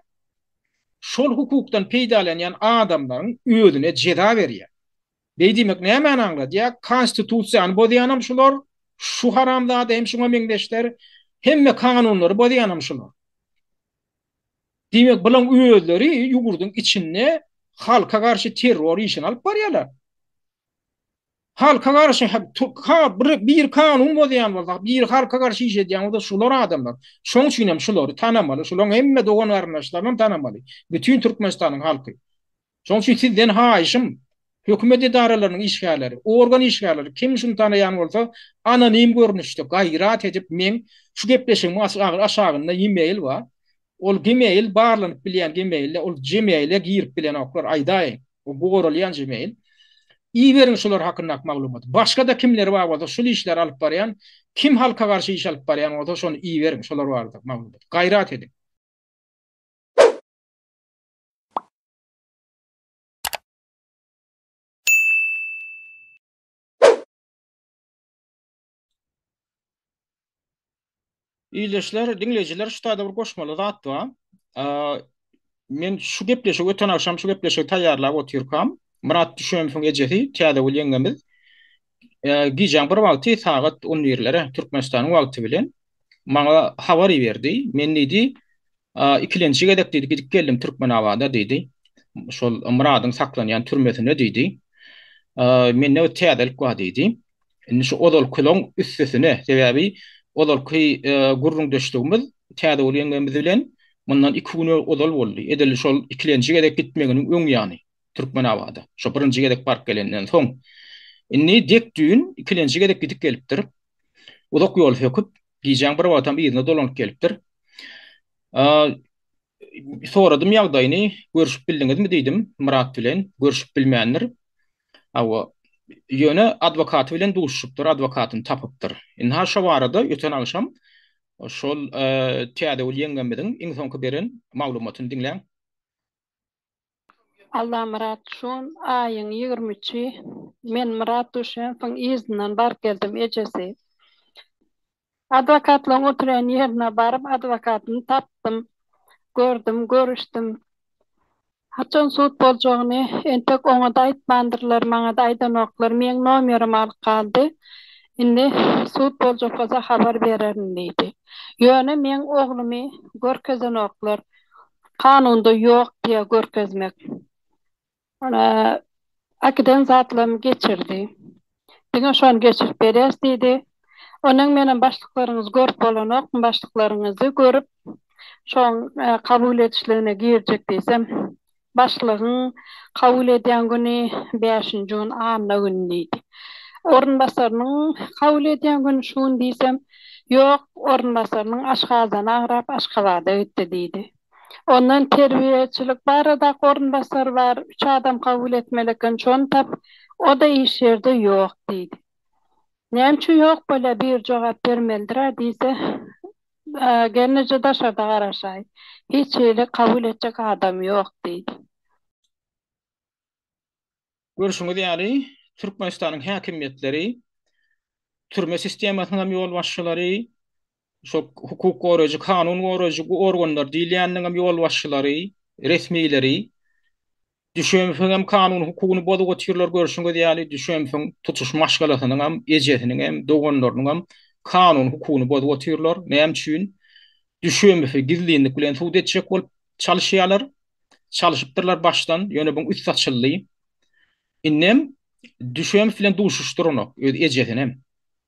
Şol hukukdan peýdalanýan adamlaryň özüne jeza berýär. Beý diýmek nämäni aňladýar? Konstitusiýany bozýanam şular, şu haramzada hem şuňa meňzeşler, hemme kanunlary bozýanam şular. Diýmek, bulaň özleri ýurduň içinde halka garşy terror işini alyp barýarlar. Halka garşy bir, bir kanun bozýan bolsa, bir halka garşy iş edýän bolsa şular adamlar. Şoň üçin hem şulary tanamaly, şularyň hemme dogan-garyndaşlaryny hem tanamaly. Bütin Türkmenistanyň halky. Şonuň üçin sizden haýyşym, hökümet edaralarynyň işgärleri, organ işgärleri, kim şuny tanaýan bolsa, anonim görnüşde gaýrat edip meň şu gepleşigimiň aşagynda e-mail bar. Ol gmail barlanyp bilýän gmail-de, ol gmail-e girip bilenoklar, aýdaýyň. O goralýan gmail. Iberiň şular hakyndaky maglumaty. Başga-da kimler bar bolsa şul işleri alyp barýan, kim halka garşy iş alyp barýan bolsa şony iberiň şolar barada maglumat. Gaýrat ediň. Ildeşler, diňleýjiler şu taýda bir goşmaly zat bar. Men şu gepleşigi öten agşam şu gepleşigi taýýarlap otyrkam, Myrat Düşemowyň ejesi Täzegül ýeňňemiz gijäň bir wagty sagat on birlere Türkmenistanyň wagty bilen maňa habar iberdi. Men diýdi, ikilenji gezek diýdi gidip geldim Türkmenabada diýdi. Şol Myradyň saklanýan türmesine diýdi. Mende bir täzelik bar diýdi. Indi şu ozalkylaň üstesine, sebäbi ozalky gürrüňdeşligimiz Täzegül ýeňňemiz bilen mundan iki gün ozal boldy. Edil şol ikilenji gezek gitmeginiň öň ýany Türkmenabada. Şo birinji gezek baryp gelenden soň. Indi dek düýn ikilenji gezek gidip gelipdir. Uzak ýol söküp, gijäň bir wagtam yzyna dolanyp gelipdir. Soradym ýagdaýyny, görüşip bildiňizmi diýdim Myrat bilen, görüşip bilmändir. Hawa, ýöne adwokaty bilen duşuşypdyr, adwokatyny tapypdyr. Ynha şo barada öten agşam şol Täzegül ýeňňemiziň iň soňky beren maglumatyny diňläň. Allamyrat, şun aýyň 20 üçi men Myrat Duşenowyň yzyndan baryp geldim, ejesi. Adwokatlaryň oturýan ýerine baryp, adwokatyny tapdym, gördüm, görüşdim. Haçan sud boljagyny entek oňa-da aýtmandyrlar, maňa-da aýdanoklar. Meň nomerim alyp galdy. Indi sud boljak bolsa habar bererin diýdi. Ýöne meň oglumy görkezenoklar. Kanunda ýok diýýär görkezmek. Äkiden zatlarymy geçirdi. Diňe şony geçirip berýäs diýdi. Ondan menem başlyklaryňyzy görüp bolanokmy, başlyklaryňyzy görüp, şoň kabul edişligine girjek diýsem, başlygyň kabul edýän güni bäşinji gün anna güni diýdi. Orunbasarynyň kabul edýän güni şu gün diýsem, ýok, orunbasarynyň aşgazany agrap Aşgabada gitdi diýdi. Ondan terbiýeçilik baradaky orunbasar bar, üç adam kabul etmeli eken, şony tap, o-da iş ýerde ýok diýdi. Näme üçin ýok bolýar, biri jogap bermelidir-ä diýse, Gelneje daşarda garaşaý, hiç hili kabul etjek adam ýok diýdi. Görşüňiz ýaly, Türkmenistanyň häkimiýetleri, türme sistemasynyň hem ýolbaşçylary, şo hukuk goraýjy, kanun goraýjy organlar diýilýäniniň hem ýolbaşçylary, resmileri Düşemsiň hem kanun hukugyny bozup otyrlar görşüňiz ýaly, Düşemsiň tutuş maşgalasynyň hem, ejesiniň hem, doganlarynyň hem kanun hukugyny bozup otyrlar. Näme üçin? Düşemsi gizlinlik bilen sud etjek bolup çalyşýarlar. Çalyşypdyrlar başdan, ýöne buň üsti açyldy. Indem Düşemow bilen duşuşdyranok, öz ejesinem.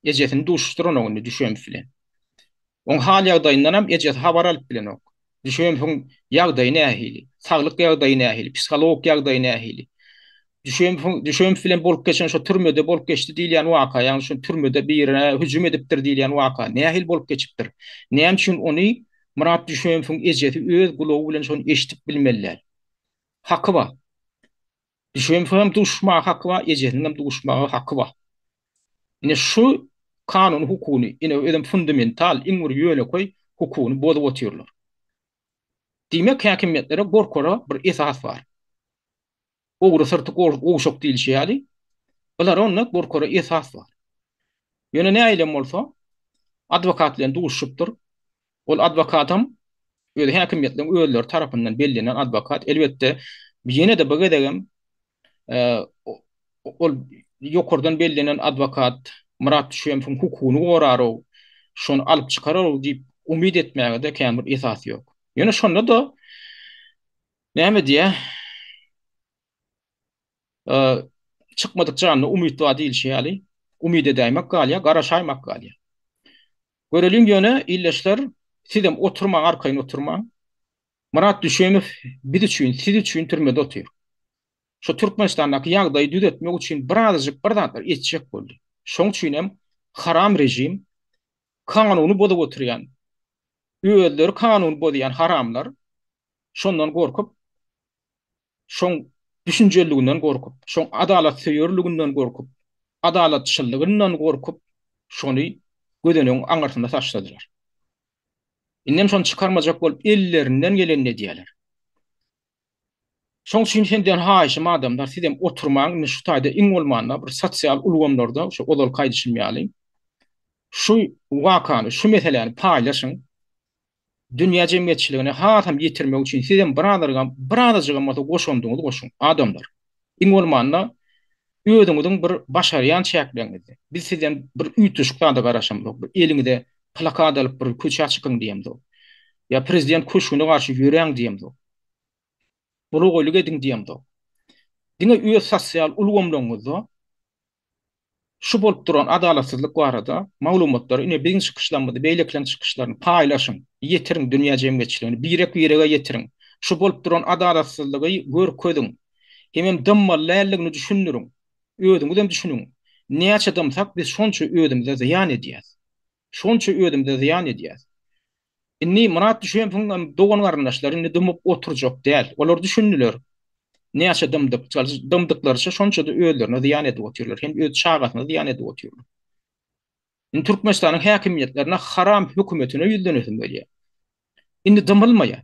Ejesini duşuşdyranok indi Düşemow bilen. Oň hal-ýagdaýyndanam ejesi habar alyp bilenok. Düşemowyň ýagdaýy nähili? Saglyk ýagdaýy nähili? Psihologik ýagdaýy nähili? Düşemowyň Düşemow bilen bolup geçen şo türmede bolup geçdi diýilýän waka, ýagny şo türmede birine hüjüm edipdir diýilýän waka nähili bolup geçipdir? Näme üçin ony Myrat Düşemowyň ejesi öz gulagy bilen şony eşidip bilmeli däl? Haky bar. Düşemowyň hem duşmaga haky bar, ejesiniň hem duşmaga haky bar. Ine şu kanuny hukugyny, ine özem fundamental, iň bir ýönekeý hukugyny bozup otyrlar. Diýmek häkimiýetlere gorkara bir esas bar. Ogry syrty gowşak diýlişi ýaly, bulara onda gorkara esas bar. Ýöne nähilem bolsa, adwokat bilen duşuşypdyr. Ol adwokatam öz häkimiýetleriň özleri tarapyndan bellenen adwokat. Elbetde, ýene-de bu gezegem ol ýokardan bellenen adwokat Myrat Düşemowyň hukugyny gorar-ow, şony alyp çykarar-ow diýip umyt etmäge-de kän bir esas ýok. Ýöne şonda-da Näme diýýär? Çykmadyk janda umyt bar diýilişi ýaly, umyt edäýmek galýar, garaşaýmak galýar. Göreliň ýöne ildeşler, sizem oturmaň, arkaýyn oturmaň. Myrat Düşemow biz üçin, siz üçin türmede otyr. Şu Türkmenistandaky ýagdaýy düzetmek üçin birazajyk bir zatlar etjek boldy. Şoň üçin hem haram režim, kanuny bozup oturýan. Özleri kanun bozýan haramlar şondan gorkup, şoň düşünjeliliginden gorkup, şoň adalatsöýerliginden gorkup, adalatçyllygyndan gorkup, şony gözenegiň aňyrsynda taşladylar. Indem şony çykarmajak bolup ellerinden gelenini edýärler. Şoň üçin senden haýyşym adamlar sizem oturmaň indi şu taýda iň bolmanda bir sosial ulgamlarda şu ozalky aýdyşym ýaly şu wakany şu meseläni paýlaşyň dünýä jemgyýetçiligine hasam ýetirmek üçin sizem birazajygam birazajygam bolsa goşandyňyzy goşuň adamlar iň bolmanda özüňiziň bir başarýan çäkleriňizde biz sizden bir üýtgeşik zada garaşamzok bir eliňize plakat alyp bir köçä çykyň diýemzok ýa prezident köşgüne garşy ýöräň diýemzok Bulagaýlyk ediň diýemzok. Diňe öz sosial ulgamlaryňyzda şu bolup duran adalatsyzlyk barada maglumatlary, ine biziň çykyşlarymyzy, beýlekileriň çykyşlaryny paýlaşyň, ýetiriň dünýä jemgyýetçiligine, birek-birege ýetiriň. Şu bolup duran adalatsyzlygy görkeziň. Hemem dymmaly däldigini düşündiriň. Özüňizem düşüniň. Näçe dymsak biz şonça özümize zyýan edýäs. Şonça özümize zyýan edýäs. Indi Myrat Düşemowyň hem dogan-garyndaşlary indi dymyp oturjak däl. Olar düşündiler. Näçe dymdyk, dymdyklaryça şonça-da özlerine zyýan edip otyrlar. Hem öz çagasyna zyýan edip otyrlar. Indi Türkmenistanyň häkimiýetlerine haram hökümetine ýüzlenesim gelýär. Indi dymylmaýar.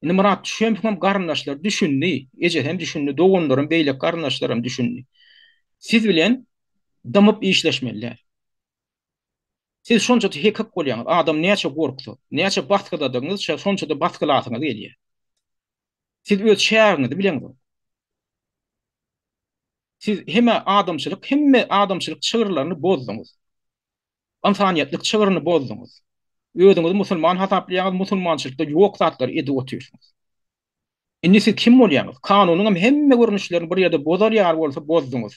Indi Myrat Düşemowyň hem garyndaşlary düşündi. Ejesi hem düşündi, doganlaram, beýleki garyndaşlaram düşündi. Siz bilen dymyp işleşmeli däl. Siz şonça-da hekik bolýaňyz. Adam näçe gorksa, näçe basgyladygyňyzça, şonça-da basgylasyňyz gelýär. Siz öz çägiňizi bileňzok. Siz hemme adamçylyk, hemme adamçylyk çygyrlaryny bozduňyz. Ynsanyýetlik çygryny bozduňyz. Özüňizi musulman hasaplaýaňyz, musulmançylykda ýok zatlary edip otyrsyňyz. Indi siz kim bolýaňyz? Kanunyň hem hemme görnüşlerini bir ýerde bozar ýaly bolsa bozduňyz.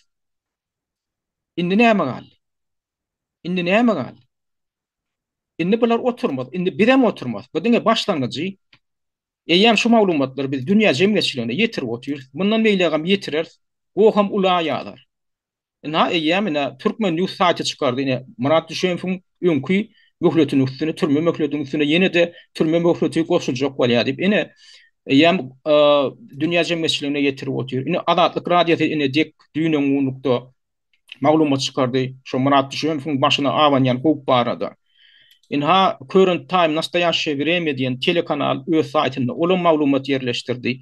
Indi näme galdy? Indi näme galdy? Indi bular oturmaz. Indi bizem oturmaz. Bu diňe başlangyjy. Eýýäm şu maglumatlary biz dünýä jemgyýetçiligine ýetirip otyrys. Mundan beýlägem ýetireris. Goham ula ýazar. Ynha eýýäm ine Türkmen News saýty çykardy ine Myrat Düşemowyň öňki möhletiniň üstüne türme möhletiniň üstüne ýene-de türme möhleti goşuljak bolýar diýip ine eýýäm dünýä jemgyýetçiligine ýetirip otyr. Ine Azatlyk Radiosy ine dek düýn öňňunlukda maglumat çykardy şo Myrat Düşemowyň başyna abanýan howp barada. Ynha Current Time Nastoýaşşeýe Wremýa diýen telekanal öz saýtynda olam maglumat ýerleşdirdi.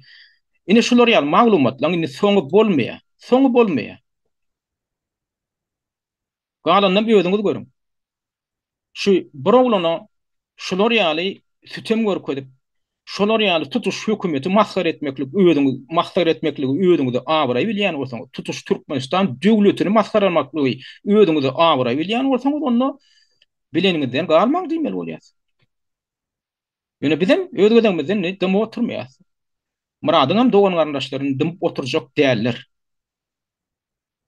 Ine şular ýaly maglumatlaryň indi soňy bolmaýar. Soňy bolmaýar. Galanynam özüňiz görüň. Şu bir oglana şular ýaly sütem görkezip, şolar ýaly tutuş hökümeti masgara etmeklik özüňiz masgara etmekligi özüňize abraý bilýän bolsaňyz, tutuş Türkmenistan döwletini masgaramaklygy özüňize abraý bilýän bolsaňyz, onda bileniňizden galmaň diýmeli bolýas. Ýöne bizem öz gezegimizde indi dymyp oturmaýas. Myradyňam dogan-garyndaşlary indi dymyp oturjak däller.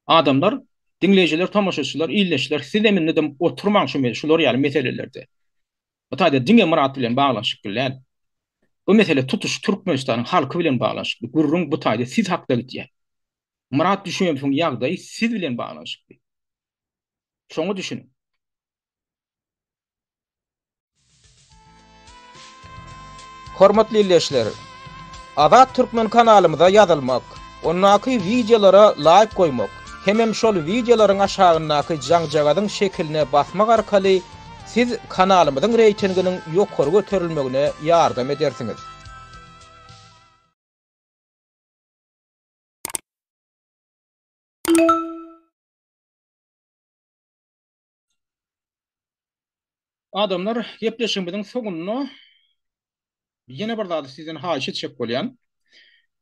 Adamlar, diňleýjiler, tomaşaçylar, ildeşler sizem indi dymyp oturmaň şu şular ýaly meselelerde. Bu taýda diňe Myrat bilen baglanyşykly däl. Bu mesele tutuş Türkmenistanyň halky bilen baglanyşykly. Gürrüň bu taýda siz hakda gidýär. Myrat Düşemowyň ýagdaýy siz bilen baglanyşykly. Şoňa düşüniň. Hormatly ildeşler! Azat Türkmen kanalymyza ýazylmak, ondaky wideolara laýk goýmak hemem şol wideolaryň aşagyndaky jaňjagazyň şekiline basmak arkaly siz kanalymyzyň reýtinginiň ýokary göterilmegine ýardam edersiňiz. Adamlar gepleşigimiziň soňunda ýene bir zady sizden haýyş etjek bolýan.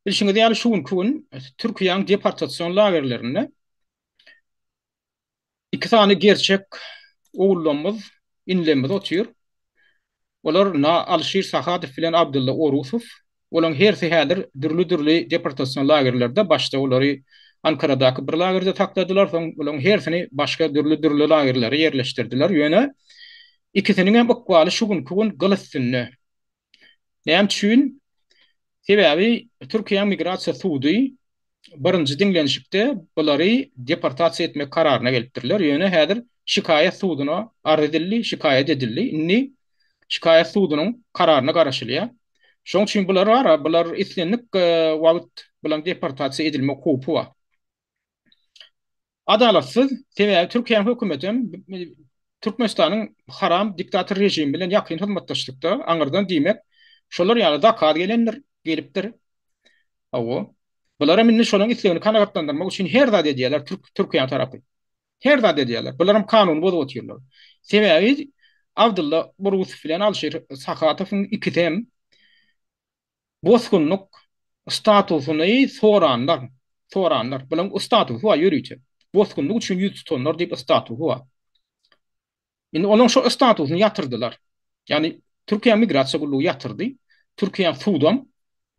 Bilşiňiz ýaly şu günki gün Türkiýäň deportasion lagerlerinde iki sany gerçek ogullarymyz, inilerimiz otyr. Olar Na Alşir Sahadow bilen Abdylla Orusow. Olaryň hersi häzir dürli-dürli deportasion lagerlerde, başda olary Ankaradaky bir lagerde sakladylar, soň olaryň hersini başga dürli-dürli lagerlere ýerleşdirdiler. Ýöne ikisiniň hem ykbaly şu günki gün gyl üstünde. Näme üçin? Sebäbi Türkiýäň migrasiýa sudy birinji diňlenişikde bulary deportasiýa etmek kararyna gelipdirler. Ýöne häzir şikaýat suduna arz edildi, şikaýat edildi. Indi. Şikaýat sudunyň kararyna garaşylýar. Şonuň üçin bular bar, bular islendik wagt bularyň deportasiýa edilmek howpy bar. Adalatsyz, sebäbi Türkiýäniň hökümeti hem Türkmenistanyň haram diktator režimi bilen ýakyn hyzmatdaşlykda, aňyrdan diýmek, şolar ýaly zakaz gelendir, gelipdir. Hawa. Bularam indi şolaryň islegini kanagatlandyrmak üçin her zat edýärler türk Türkiýäniň tarapy. Her zat edýärler. Bularam kanuny bozup otyrlar. Sebäbi Abdylla Burusow bilen Alşir Sahatowyň ikisi hem bosgunlyk statusyny soranlar, soranlar. Bularyň statusy bar ýörite. Bosgunlyk üçin ýüz tutanlar diýip statusy bar. Indi olaryň şo statusyny ýatyrdylar. Ýagny Türkiýäniň migrasiýa gullugy ýatyrdy. Türkiýäniň sudam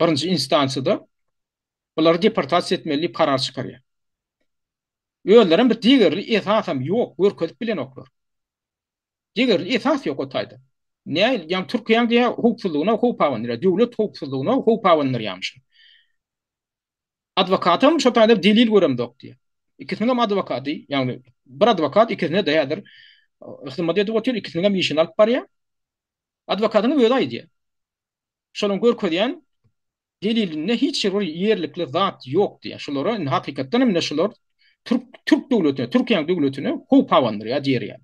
birinji instansiýada bulary deportasiýa etmeli diýip karar çykarýar. Özlerem bir degerli esasam ýok, görkezip bilenoklar. Degerli esas ýok o taýda. Näl, ýagny Türkiýäň diýýär howpsuzlygyna howp abandyrýar, döwlet howpsuzlygyna howp abandyrýarmyşyn. Adwokatam şo taýda delil göremzok diýýär. Ikisiniň hem adwokaty, ýagny bir adwokat ikisine-de häzir hyzmat edip otyr, ikisiniň hem işini alyp barýar. Adwokatyň özi aýdýar. Şolaryň görkezýän delilinde hiç bir ýerlikli zat ýok diýýär. Şulara indi hakykatdan hem ine şular türk türk döwletine, Türkiýäniň döwletine howp abandyrýar diýer ýaly.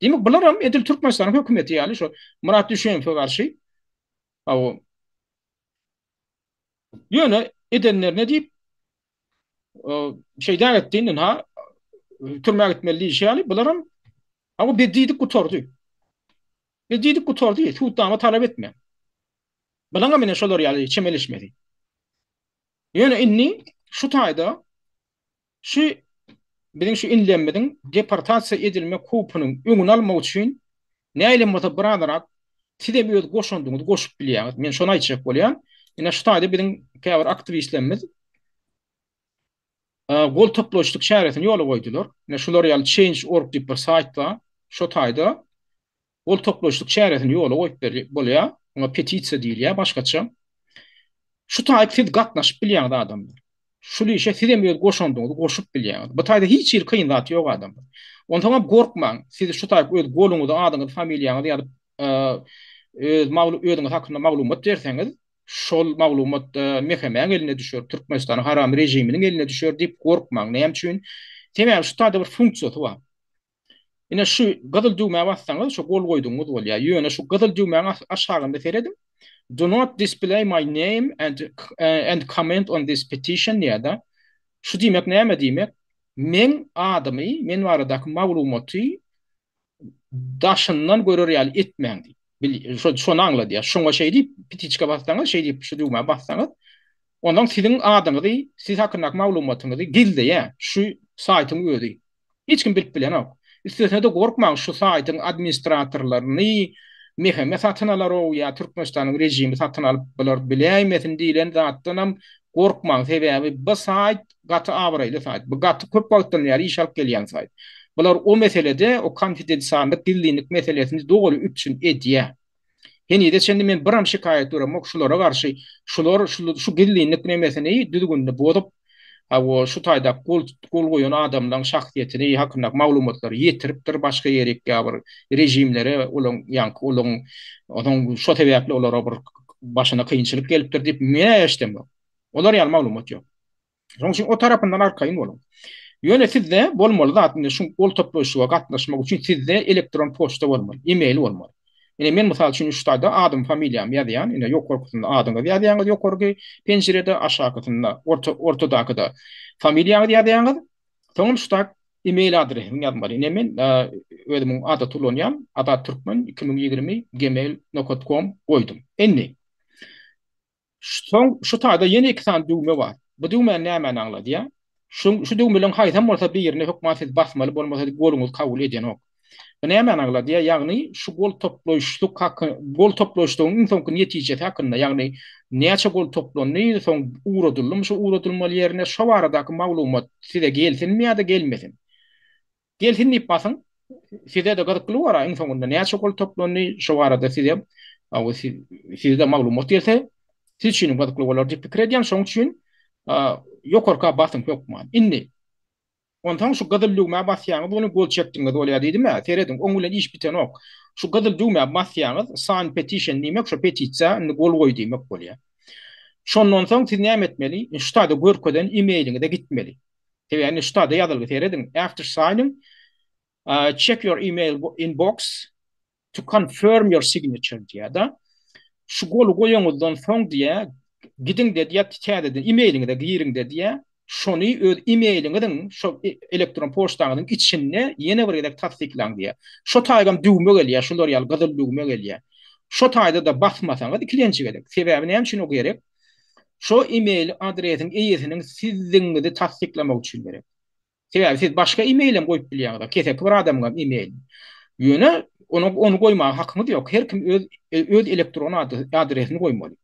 Diýmek bular hem edil Türkmenistanyň hökümeti ýaly şo Myrat Düşemowa garşy hawa ýöne edenlerine diýip şeýdäk etdi indi ha türmä gitmeli diýişi ýaly bular hem hawa biz diýdik gutardy. Biz diýdik gutardy, sudnama talap etme. Bulaňam ine şolar ýaly çemeleşmesi. Ýöne indi şu taýda şu biziň şu inlemimiziň deportasiýa edilmek howpunyň öňüni almak üçin nähilem bolsa birazrak sizem öz goşandyňyzy goşup bilýäňiz. Men şony aýtjak bolýan. Ine şu taýda biziň käbir aktiwistlerimiz gol toplaýyşlyk çäresini ýola goýdular. Ine şular ýaly Change org diýip bir saýt bar. Şo taýda gol toplaýyşlyk çäresini ýola goýup bolýar. Oňa petisiýa diýilýär başgaça. Şu taýyp siz gatnaşyp bilýäňiz adamlar. Şul işe siz hem öz goşandyňyzy goşup bilýäňiz. Bu taýda hiç hili kyn zat ýok adamlar. Onsoňam gorkmaň. Siz şu taýyp öz goluňyzy, adyňyzy, familiýaňyzy ýazyp, öz özüňiz hakynda maglumat berseňiz, şol maglumat MHM-iň eline düşer, Türkmenistanyň haram režiminiň eline düşer diýip gorkmaň. Näme üçin? Sebäbi şu taýda bir funksiýasy bar. Ine şu gyzyl düwmä bassaňyz şu gol goýdugyňyz bolýar. Ýöne şu gyzyl düwmäň aşagynda serediň. Do not display my name and and comment on this petition diýýär-de. Şu diýmek näme diýmek? Meň adymy, men baradaky maglumaty daşyndan görer ýaly etmäň diýip. Bil, şo, şony aňladýar. Şoňa şeý diýip, pitiçka bassaňyz, şeý diýip şu düwmä bassaňyz, ondan siziň adyňyzy, siz hakyndaky maglumatyňyzy gizleýär şu saýtyň özi. Hiç kim bilip bilenok. Üstesine-de gorkmaň şu saýtyň administratorlaryny MHM satyn alar-ow ýa Türkmenistanyň režimi satyn alyp bular biläýmesin diýlen zatdanam gorkmaň sebäbi bu saýt gaty abraýly saýt. Bu gaty köp wagtdan bäri iş alyp gelýän saýt. Bular o meselede o konfidensiallyk gizlinlik meselesini doly üpjün edýär. Henize çenli men biram şikaýat göremok şulara garşy şular şu gizlinlik nemesini düzgünini bozup hawa şu taýda gol gol goýan adamlaň şahsyýetini hakyndaky maglumatlary ýetiripdir başga ýerik ýa bir režimlere olaň ýaňky olaň onuň şo sebäpli olara bir başyna kynçylyk gelipdir diýip men-ä eşidemok. Olar ýaly maglumat ýok. Şonuň üçin o tarapyndan arkaýyn boluň. Ýöne sizde bolmaly zat indi şu gol toplaýyşlyga gatnaşmak üçin sizde elektron poçta bolmaly, e-mail bolmaly. Ine men mysal üçin üç taýda adym, familiýamy ýazýan. Ine ýokarkysynda adyňyzy ýazýaňyz ýokarky penjirede, aşakysynda orta ortadakyda familiýaňyzy ýazýaňyz. Soňam şu taýda e-mail adresini ýazmaly. Ine men özümiň adaty ulanýan azattürkmen 2020 gmail nokat kom goýdum. Indi Soň şu taýda ýene iki sany düwme bar. Bu düwme nämäni aňladýar? Şu şu düwmeleriň haýsam bolsa birine hökman siz basmaly, bolmasa goluňyz kabul edenok. Bu nämäni aňladýar? Ýagny şu gol toplaýyşlyk haky gol toplaýyşlygyň iň soňky netijesi hakynda, ýagny näçe gol toplandy, soň ugradyldymy şu ugradylmaly ýerine, şo baradaky maglumat size gelsinmi ýa-da gelmesin? Gelsin diýip basyň. Size-de gyzykly bolar iň soňunda näçe gol toplandy, şo barada size size-de maglumat gelse, siz üçin hem gyzykly bolar diýip pikir edýän. Şonuň üçin ýokarka basyň hökman. Indi onsoň şu gyzyl düwmä basýaňyz, ony gol çekdiňiz bolýar diýdim-ä. Serediň, oň bilen iş bitenok. Şu gyzyl düwmä basýaňyz, sign petition diýmek şo petisiýa indi gol goý diýmek bolýar. Şondan soň siz näme etmeli? Şu taýda görkezen e-mailiňize gitmeli. Sebäbi indi şu taýda ýazylgy serediň. After signing, check your email inbox to confirm your signature diýýär-de. Şu goly goýaňyzdan soň diýýär, gidiň-de diýýär, täzeden e-mailiňize giriň-de diýýär. Şony öz e-mailiňiziň, şo elektron poçtaňyzyň içinde ýene bir gezek tassyklaň diýýär. Şo taýgam düwme gelýär, şular ýaly gyzyl düwme gelýär. Şo taýda-da basmasaňyz ikilenji gezek. Sebäbi näme üçin o gerek? Şo e-mail adresiň eýesiniň sizdigiňizi tassyklamak üçin gerek. Sebäbi siz başga e-mail hem goýup bilýäňiz, keseki bir adamyň hem e-mailini. Ýöne ony ony goýmaga hakyňyz ýok. Her kim öz öz elektron adresini goýmaly.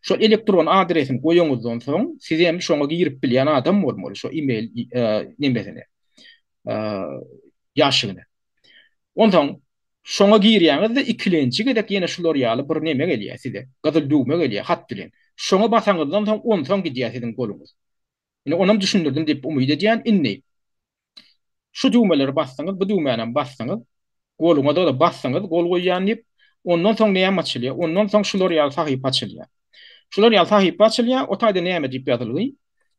Şol elektron adresini goýaňyzdan soň, siz hem şoňa girip bilýän adam bolmaly, şo e-mail nemesine, ýaşigine. Onsoň şoňa girýäňiz-de ikilenji gezek ýene şular ýaly bir neme gelýär size, gyzyl düwme gelýär hat bilen. Şoňa basaňyzdan soň onsoň gidýär siziň goluňyz. Indi onam düşündirdim diýip umyt edýän. Indi şu düwmeleri basdyňyz, bu düwmänem basdyňyz, goluňa-da basdyňyz, gol goýýan diýip, ondan soň näme açylýar? Ondan soň şular ýaly sahypa açylýar. Şular ýaly sahypa açylýar, o taýda näme diýip ýazylgy?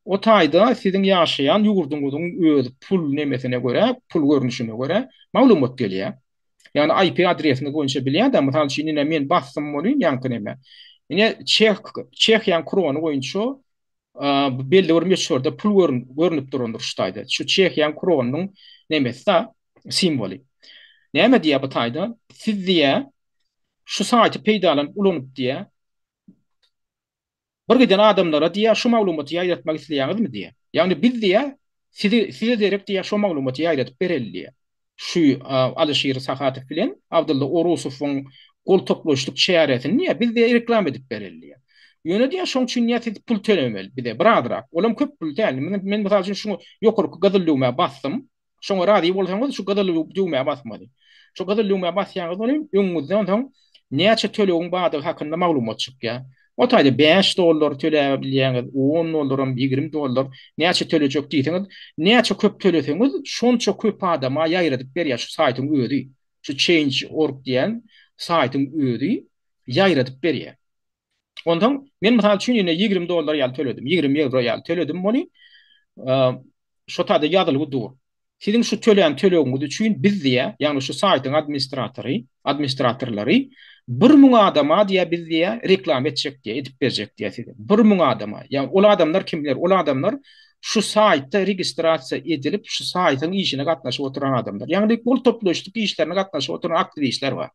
O taýda siziň ýaşaýan ýurduňyzyň öz pul nemesine görä, pul görnüşine görä maglumat gelýär. Ýagny IP adresiňiz boýunça bilýär-de, mysal üçin, ine men basdym welin ýaňky neme. Ine Çeh, Çehiýanyň krony boýunça belli bir möçberde pul görnüp durandyr şu taýda. Şu Çehiýanyň kronynyň nemesi-de simwoly. Näme diýýär bu taýda? Siz diýýär, şu saýty peýdalanyp ulanyp diýýär, bir giden adamlara diýýär, şu maglumaty ýaýratmak isleýäňizmi diýýär. Ýagny biz diýýär, sizi size derek diýýär, şo maglumaty ýaýradyp bereli diýýär. Şu Alyşir Sahatow bilen Abdylla Orusowyň gol toplaýyşlyk çäresini diýýär, biz diýýär reklama edip bereli diýýär. Ýöne diýýär, şoň üçin diýýär, siz pul tölemeli bize birazrak. Olam köp pul däl. Men mysal üçin şuňa ýokarky gyzyl düwmä basdym. Şoňa razy bolsaňyz şu gyzyl düwmä basmaly. Şu gyzyl düwmä basýaňyz welin öňüňizde onsoň näçe tölegiň bardygy hakynda maglumat çykýar. O taýda 5 dollar töläp bilýäňiz, 10 dollaram, 20 dollar näçe tölejek diýseňiz, näçe köp töleseňiz, şonça köp adama ýaýradyp berýär şu saýtyň özi. Şu Change.org diýen saýtyň özi ýaýradyp berýär. Onsoň men mysal üçin ine 20 dollar ýaly töledim, 20 ýewro ýaly töledim muny. Şo taýda ýazylgy dur. Siziň şu tölän tölegiňiz üçin biz diýä, ýagny şu saýtyň administratory, administratorlary 1000 adama diýä biz diýä reklama etjek diýä, edip berjek diýä size. 1000 adama. Ýagny ol adamlar kimler? Ol adamlar şu saýtda registrasiýa edilip, şu saýtyň işine gatnaşyp oturan adamlar. Ýagny gol toplaýyşlyk işlerine gatnaşyp oturan aktiwistler bar.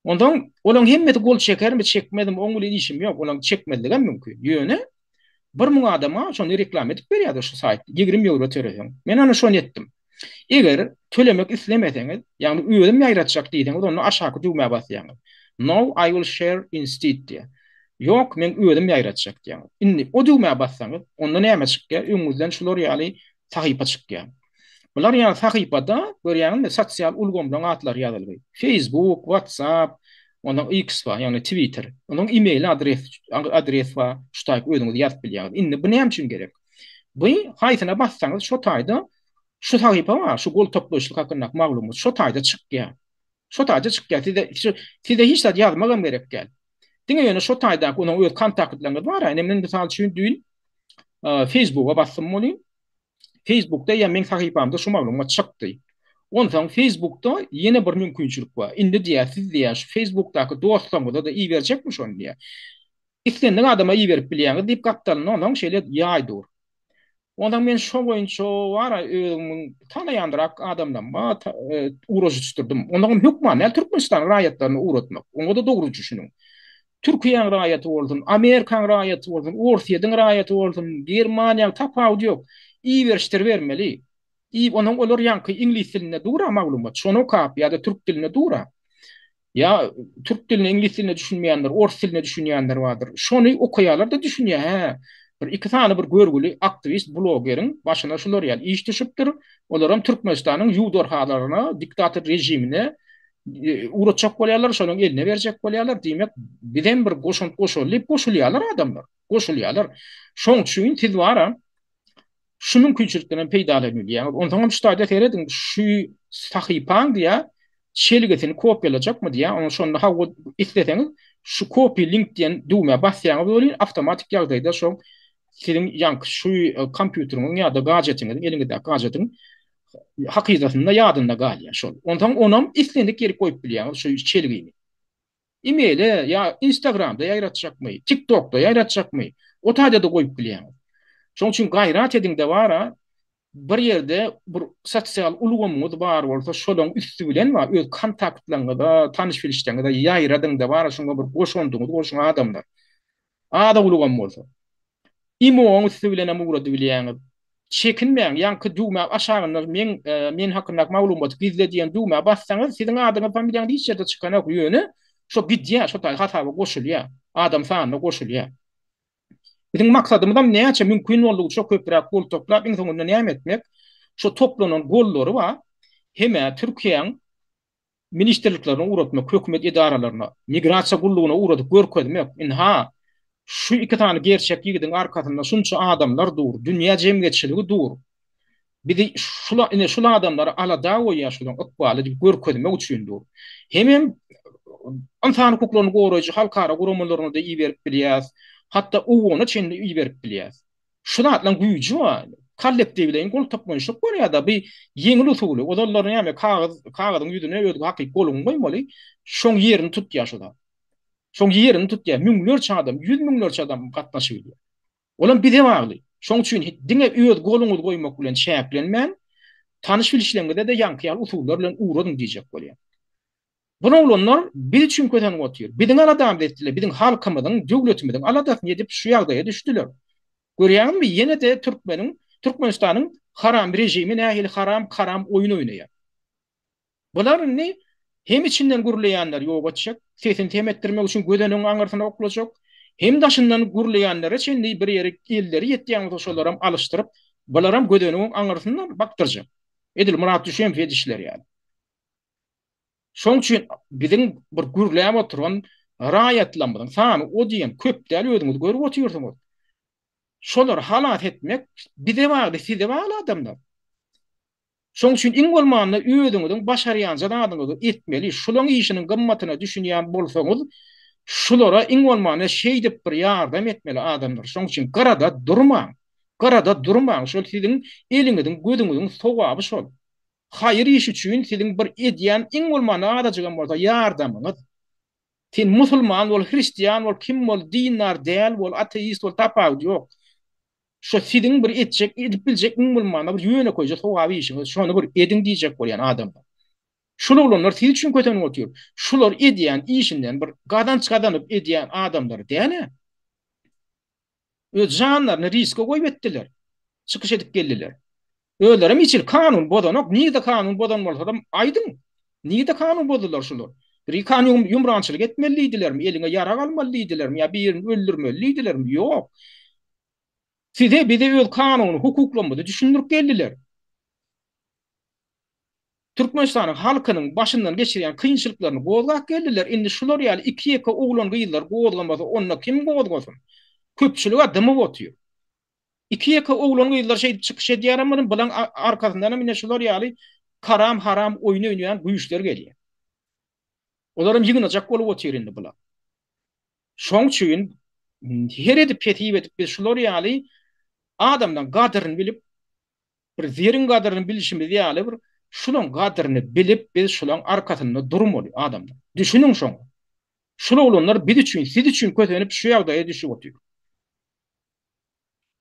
Onsoň olaň hemmesi gol çekermi, çekmezmi, oň bilen işim ýok. Olaň çekmezligem mümkin. Ýöne 1000 adama şony reklama edip berýärdi şu saýt. 20 ýewro töleseň. Men ana şony etdim. Eger tölemek islemeseňiz, ýagny özüm ýaýratjak diýseňiz, onda aşaky düwmä basýaňyz. No, I will share instead diýýär. Ýok, men özüm ýaýratjak diýýäňiz. Indi o düwmä bassaňyz, onda näme çykýar? Öňüňizden şular ýaly sahypa çykýar. Bular ýaly sahypada görýäňizmi sosial ulgamlaryň atlary ýazylgy. Facebook, WhatsApp, ondan X bar, ýagny Twitter. Onuň e-mail adres adres bar, şu taýyp özüňiz ýazyp bilýäňiz. Indi bu näme üçin gerek? Bu haýsyna bassaňyz şo taýda şu sahypa bar, şu gol toplaýyşlyk hakyndaky maglumat şo taýda çykýar. Şo taýda çykýar. Size size hiç zat ýazmagam gerek däl. Diňe ýöne şo taýdaky onuň öz kontaktlaryňyz bar. Ine men mysal üçin düýn Facebooka basdym muny. Facebookda ýa meň sahypamda şu maglumat çykdy. Onsoň Facebookda ýene bir mümkinçilik bar. Indi diýýär, siz diýýär, şu Facebookdaky dostlaryňyza-da iberjekmi şony diýýär. Islendik adama iberip bilýäňiz diýip gapdalynda onsoň şeýle ýaý dur. Onsoň men şo boýunça bar-a özümiň tanaýandyrak adamlaryma ugraşyşdyrdym. Onsoňam hökman däl Türkmenistanyň raýatlaryny ugratmak. Oňa-da dogry düşüniň. Türkiýäň raýaty bolsun, Amerikaň raýaty bolsun, Orsýetiň raýaty bolsun, Germaniýaň tapawudy ýok. Iberişdiribermeli. I onuň olar ýaňky iňlis dilinde dur-a maglumat. Şony okap ýa-da türk dilinde dur-a. Ýa türk diline, iňlis diline düşünmeýänler, ors diline düşünýänler bardyr. Şony okaýarlar-da düşünýär, hä, bir iki sany bir görgüli aktiwist blogeriň başyna şular ýaly iş düşüpdir. Olaram Türkmenistanyň ýuwdarhalaryna, diktator režimine ugratjak bolýarlar, şolaryň eline berjek bolýarlar. Diýmek, bizem bir goşant goşaly diýip goşulýarlar adamlar. Goşulýarlar. Şoň üçin siz bara şu mümkinçilikden hem peýdalanyp bilýäňiz. Onsoň hem şu taýda serediň, şu sahypaň diýýär, çelgisini kopýalajakmy diýýär. Onuň şonda hawa isleseňiz şu copy link diýen düwmä basýaňyz welin awtomatik ýagdaýda şo siziň ýaňky şu kompýuteriňiziň ýa-da gajetiňiziň eliňizdäki gajetiň hakydasynda ýadynda galýar şol. Onsoň onam islendik ýere goýup bilýäňiz şu çelgini. E-maile ýa Instagramda ýaýratjakmy, TikTokda ýaýratjakmy, o taýda-da goýup bilýäňiz. Şonuň üçin gaýrat ediň-de bara bir ýerde bir sosial ulgamyňyz bar bolsa, şolaň üsti bilen bar, öz kontaktlaryňyza, tanyş-bilişleriňize ýaýradyň-da bara şuňa bir goşandyňyzy goşuň adamlar. Ada ulgam bolsa. Imo-nyň üsti bilenem ugradybilýäňiz. Çekinmäň, ýaňky düwmä aşagynda meň men hakyndaky maglumaty gizle diýen düwmä bassaňyz, siziň adyňyz, familiýaňyz hiç ýerde çykanok, ýöne şo gidýär, şo taý hasaba goşulýar, adam sanyna goşulýar. Biziň maksadymyzam näçe mümkin boldugyça köpräk gol toplap, iň soňunda näme etmek? Şo toplanan gollary bar, hem-ä Türkiýäň ministrliklerine ugratmak, hökümet edaralaryna, migrasiýa gullugyna ugradyp görkezmek, ynha, şu iki sany gerçek ýigidiň arkasynda şunça adamlar dur, dünýä jemgyýetçiligi dur. Bizi şul ine şul adamlary alada goýýar şularyň ykbaly diýip görkezmek üçin dur. Hemem ynsan hukuklaryny goraýjy halkara guramalaryna-da iberip bilýäs, hatda OON-a çenli iberip bilýäs. Şu zatlaryň güýji bar. Kollektiwleýin gol toplanyşyk bolýar-da, bu ýeňil usuly. Ozallar näme, kagyz, kagyzyň ýüzüne öz hakyky goluňy goýmaly. Şoň ýerini tutýar şu zat. Şoň ýerini tutýar. Müňlerçe adam, ýüz müňlerçe adam gatnaşyp bilýär. Olam bize bagly. Şoň üçin diňe öz goluňyzy goýmak bilen çäklenmän, tanyş-bilişleriňize-de ýaňky ýaly usullar bilen ugradyň diýjek bolýan. Bu oglanlar biz üçin kösenip otyr. Biziň aladamyzy etdiler. Biziň halkymyzyň, döwletimiziň aladasyny edip şu ýagdaýa düşdüler. Görýäňizmi, ýene-de türkmeniň, Türkmenistanyň haram režimi nähili haram karam oýun oýnaýar. Bular indi hem içinden gürleýänleri ýok etjek, sesini sem etdirmek üçin gözenegiň aňyrsyna oklajak, hem daşyndan gürleýänlere çenli bir ýere elleri ýetýän bolsa şolaram alyşdyryp, bularam gözenegiň aňyrsyndan bakdyrjak. Edil Myrat Düşemow edişleri ýaly. Şoň üçin biziň bir gürläp oturan raýatlarymyzyň sany o diýen köp däl özüňiz görüp otyrsyňyz. Şolary halas etmek bize bagly, size bagly adamlar. Şoň üçin iň bolmanda özüňiziň başarýanja zadyňyzy etmeli. Şulaň işiniň gymmatyna düşünýän bolsaňyz, şulara iň bolmanda şeýdip bir ýardam etmeli adamlar. Şoň üçin gyrada durmaň. Gyrada durmaň. Şol siziň eliňiziň, gözüňiziň sogaby şol. Haýyr iş üçin siziň bir edýän iň bolmanda azajygam bolsa ýardamyňyz. Sen musulman bol, hristian bol, kim bol, dindar däl bol, ateist bol tapawudy ýok. Şo siziň bir etjek, edip biljek iň bolmanda bir ýönekeýje sogap işiňiz, şony bir ediň diýjek bolýan adamlar. Şul oglanlar siz üçin kösenip otyr. Şular edýän işinden bir gazanç gazanyp edýän adamlar däl-ä. Öz janlaryny riske goýup etdiler. Çykyş edip geldiler. Özlerem hiç hili kanun bozanok. Nirde kanun bozan bolsadam aýdyň. Nirde kanun bozdular şular? Biri kanun ýumrançylyk etmeli diýdilermi? Eliňe ýarag almaly diýdilermi? Ýa birini öldürmeli diýdilermi? Ýok. Size bize öz kanuny hukuklarymyzy düşündirip geldiler. Türkmenistanyň halkynyň başyndan geçirýän kynçylyklaryny gozgap geldiler. Indi şular ýaly iki-ýeke oglan-gyzlar gozgamasa onda kim gozgasyn? Köpçülig-ä dymyp otyr. Iki-ýeke oglan-gyzlar şeýdip çykyş edýärem welin, bulaň arkasyndanam ine şular ýaly karam-haram oýun oýnaýan güýçler gelýär. Olaram ýygnajak bolup otyr indi bular. Şoň üçin her edip hesip edip biz şular ýaly adamlaň gadyryny bilip, bir zeriň gadyryny bilişimiz ýaly bir şulaň gadyryny bilip biz şulaň arkasynda durmaly adamlar. Düşüniň şoňa. Şul oglanlar biz üçin, siz üçin kösenip şu ýagdaýa düşüp otyr.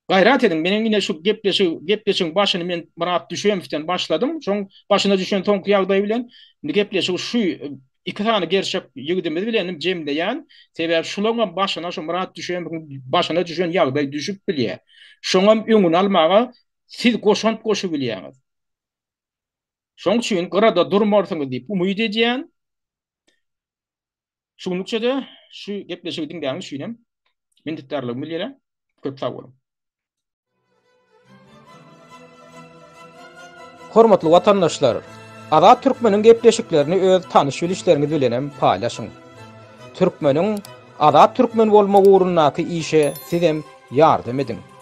Gaýrat ediň, meniň ine şu gepleşik, gepleşigiň başyny men Myrat Düşemowden başladym. Şoň başyna düşen soňky ýagdaý bilen indi gepleşigi şu iki sany gerçek ýigidimiz bilen jemleýän. Sebäbi şulaňam başyna şu Myrat Düşemowyň başyna düşen ýagdaý düşüp bilýär. Şoňam öňüni almaga siz goşant goşubilýäňiz. Şoň üçin gyrada durmarsyňyz diýip umyt edýän. Şu günlükçe-de şu gepleşigi diňläniňiz üçinem minnetdarlygymy bildirýän. Köp sag boluň. Hormatly watandaşlar! Azat Türkmeniň gepleşiklerini öz tanyş-bilişleriňiz bilenem paýlaşyň. Türkmeniň azat türkmen bolmagy ugrundaky işe sizem ýardam ediň.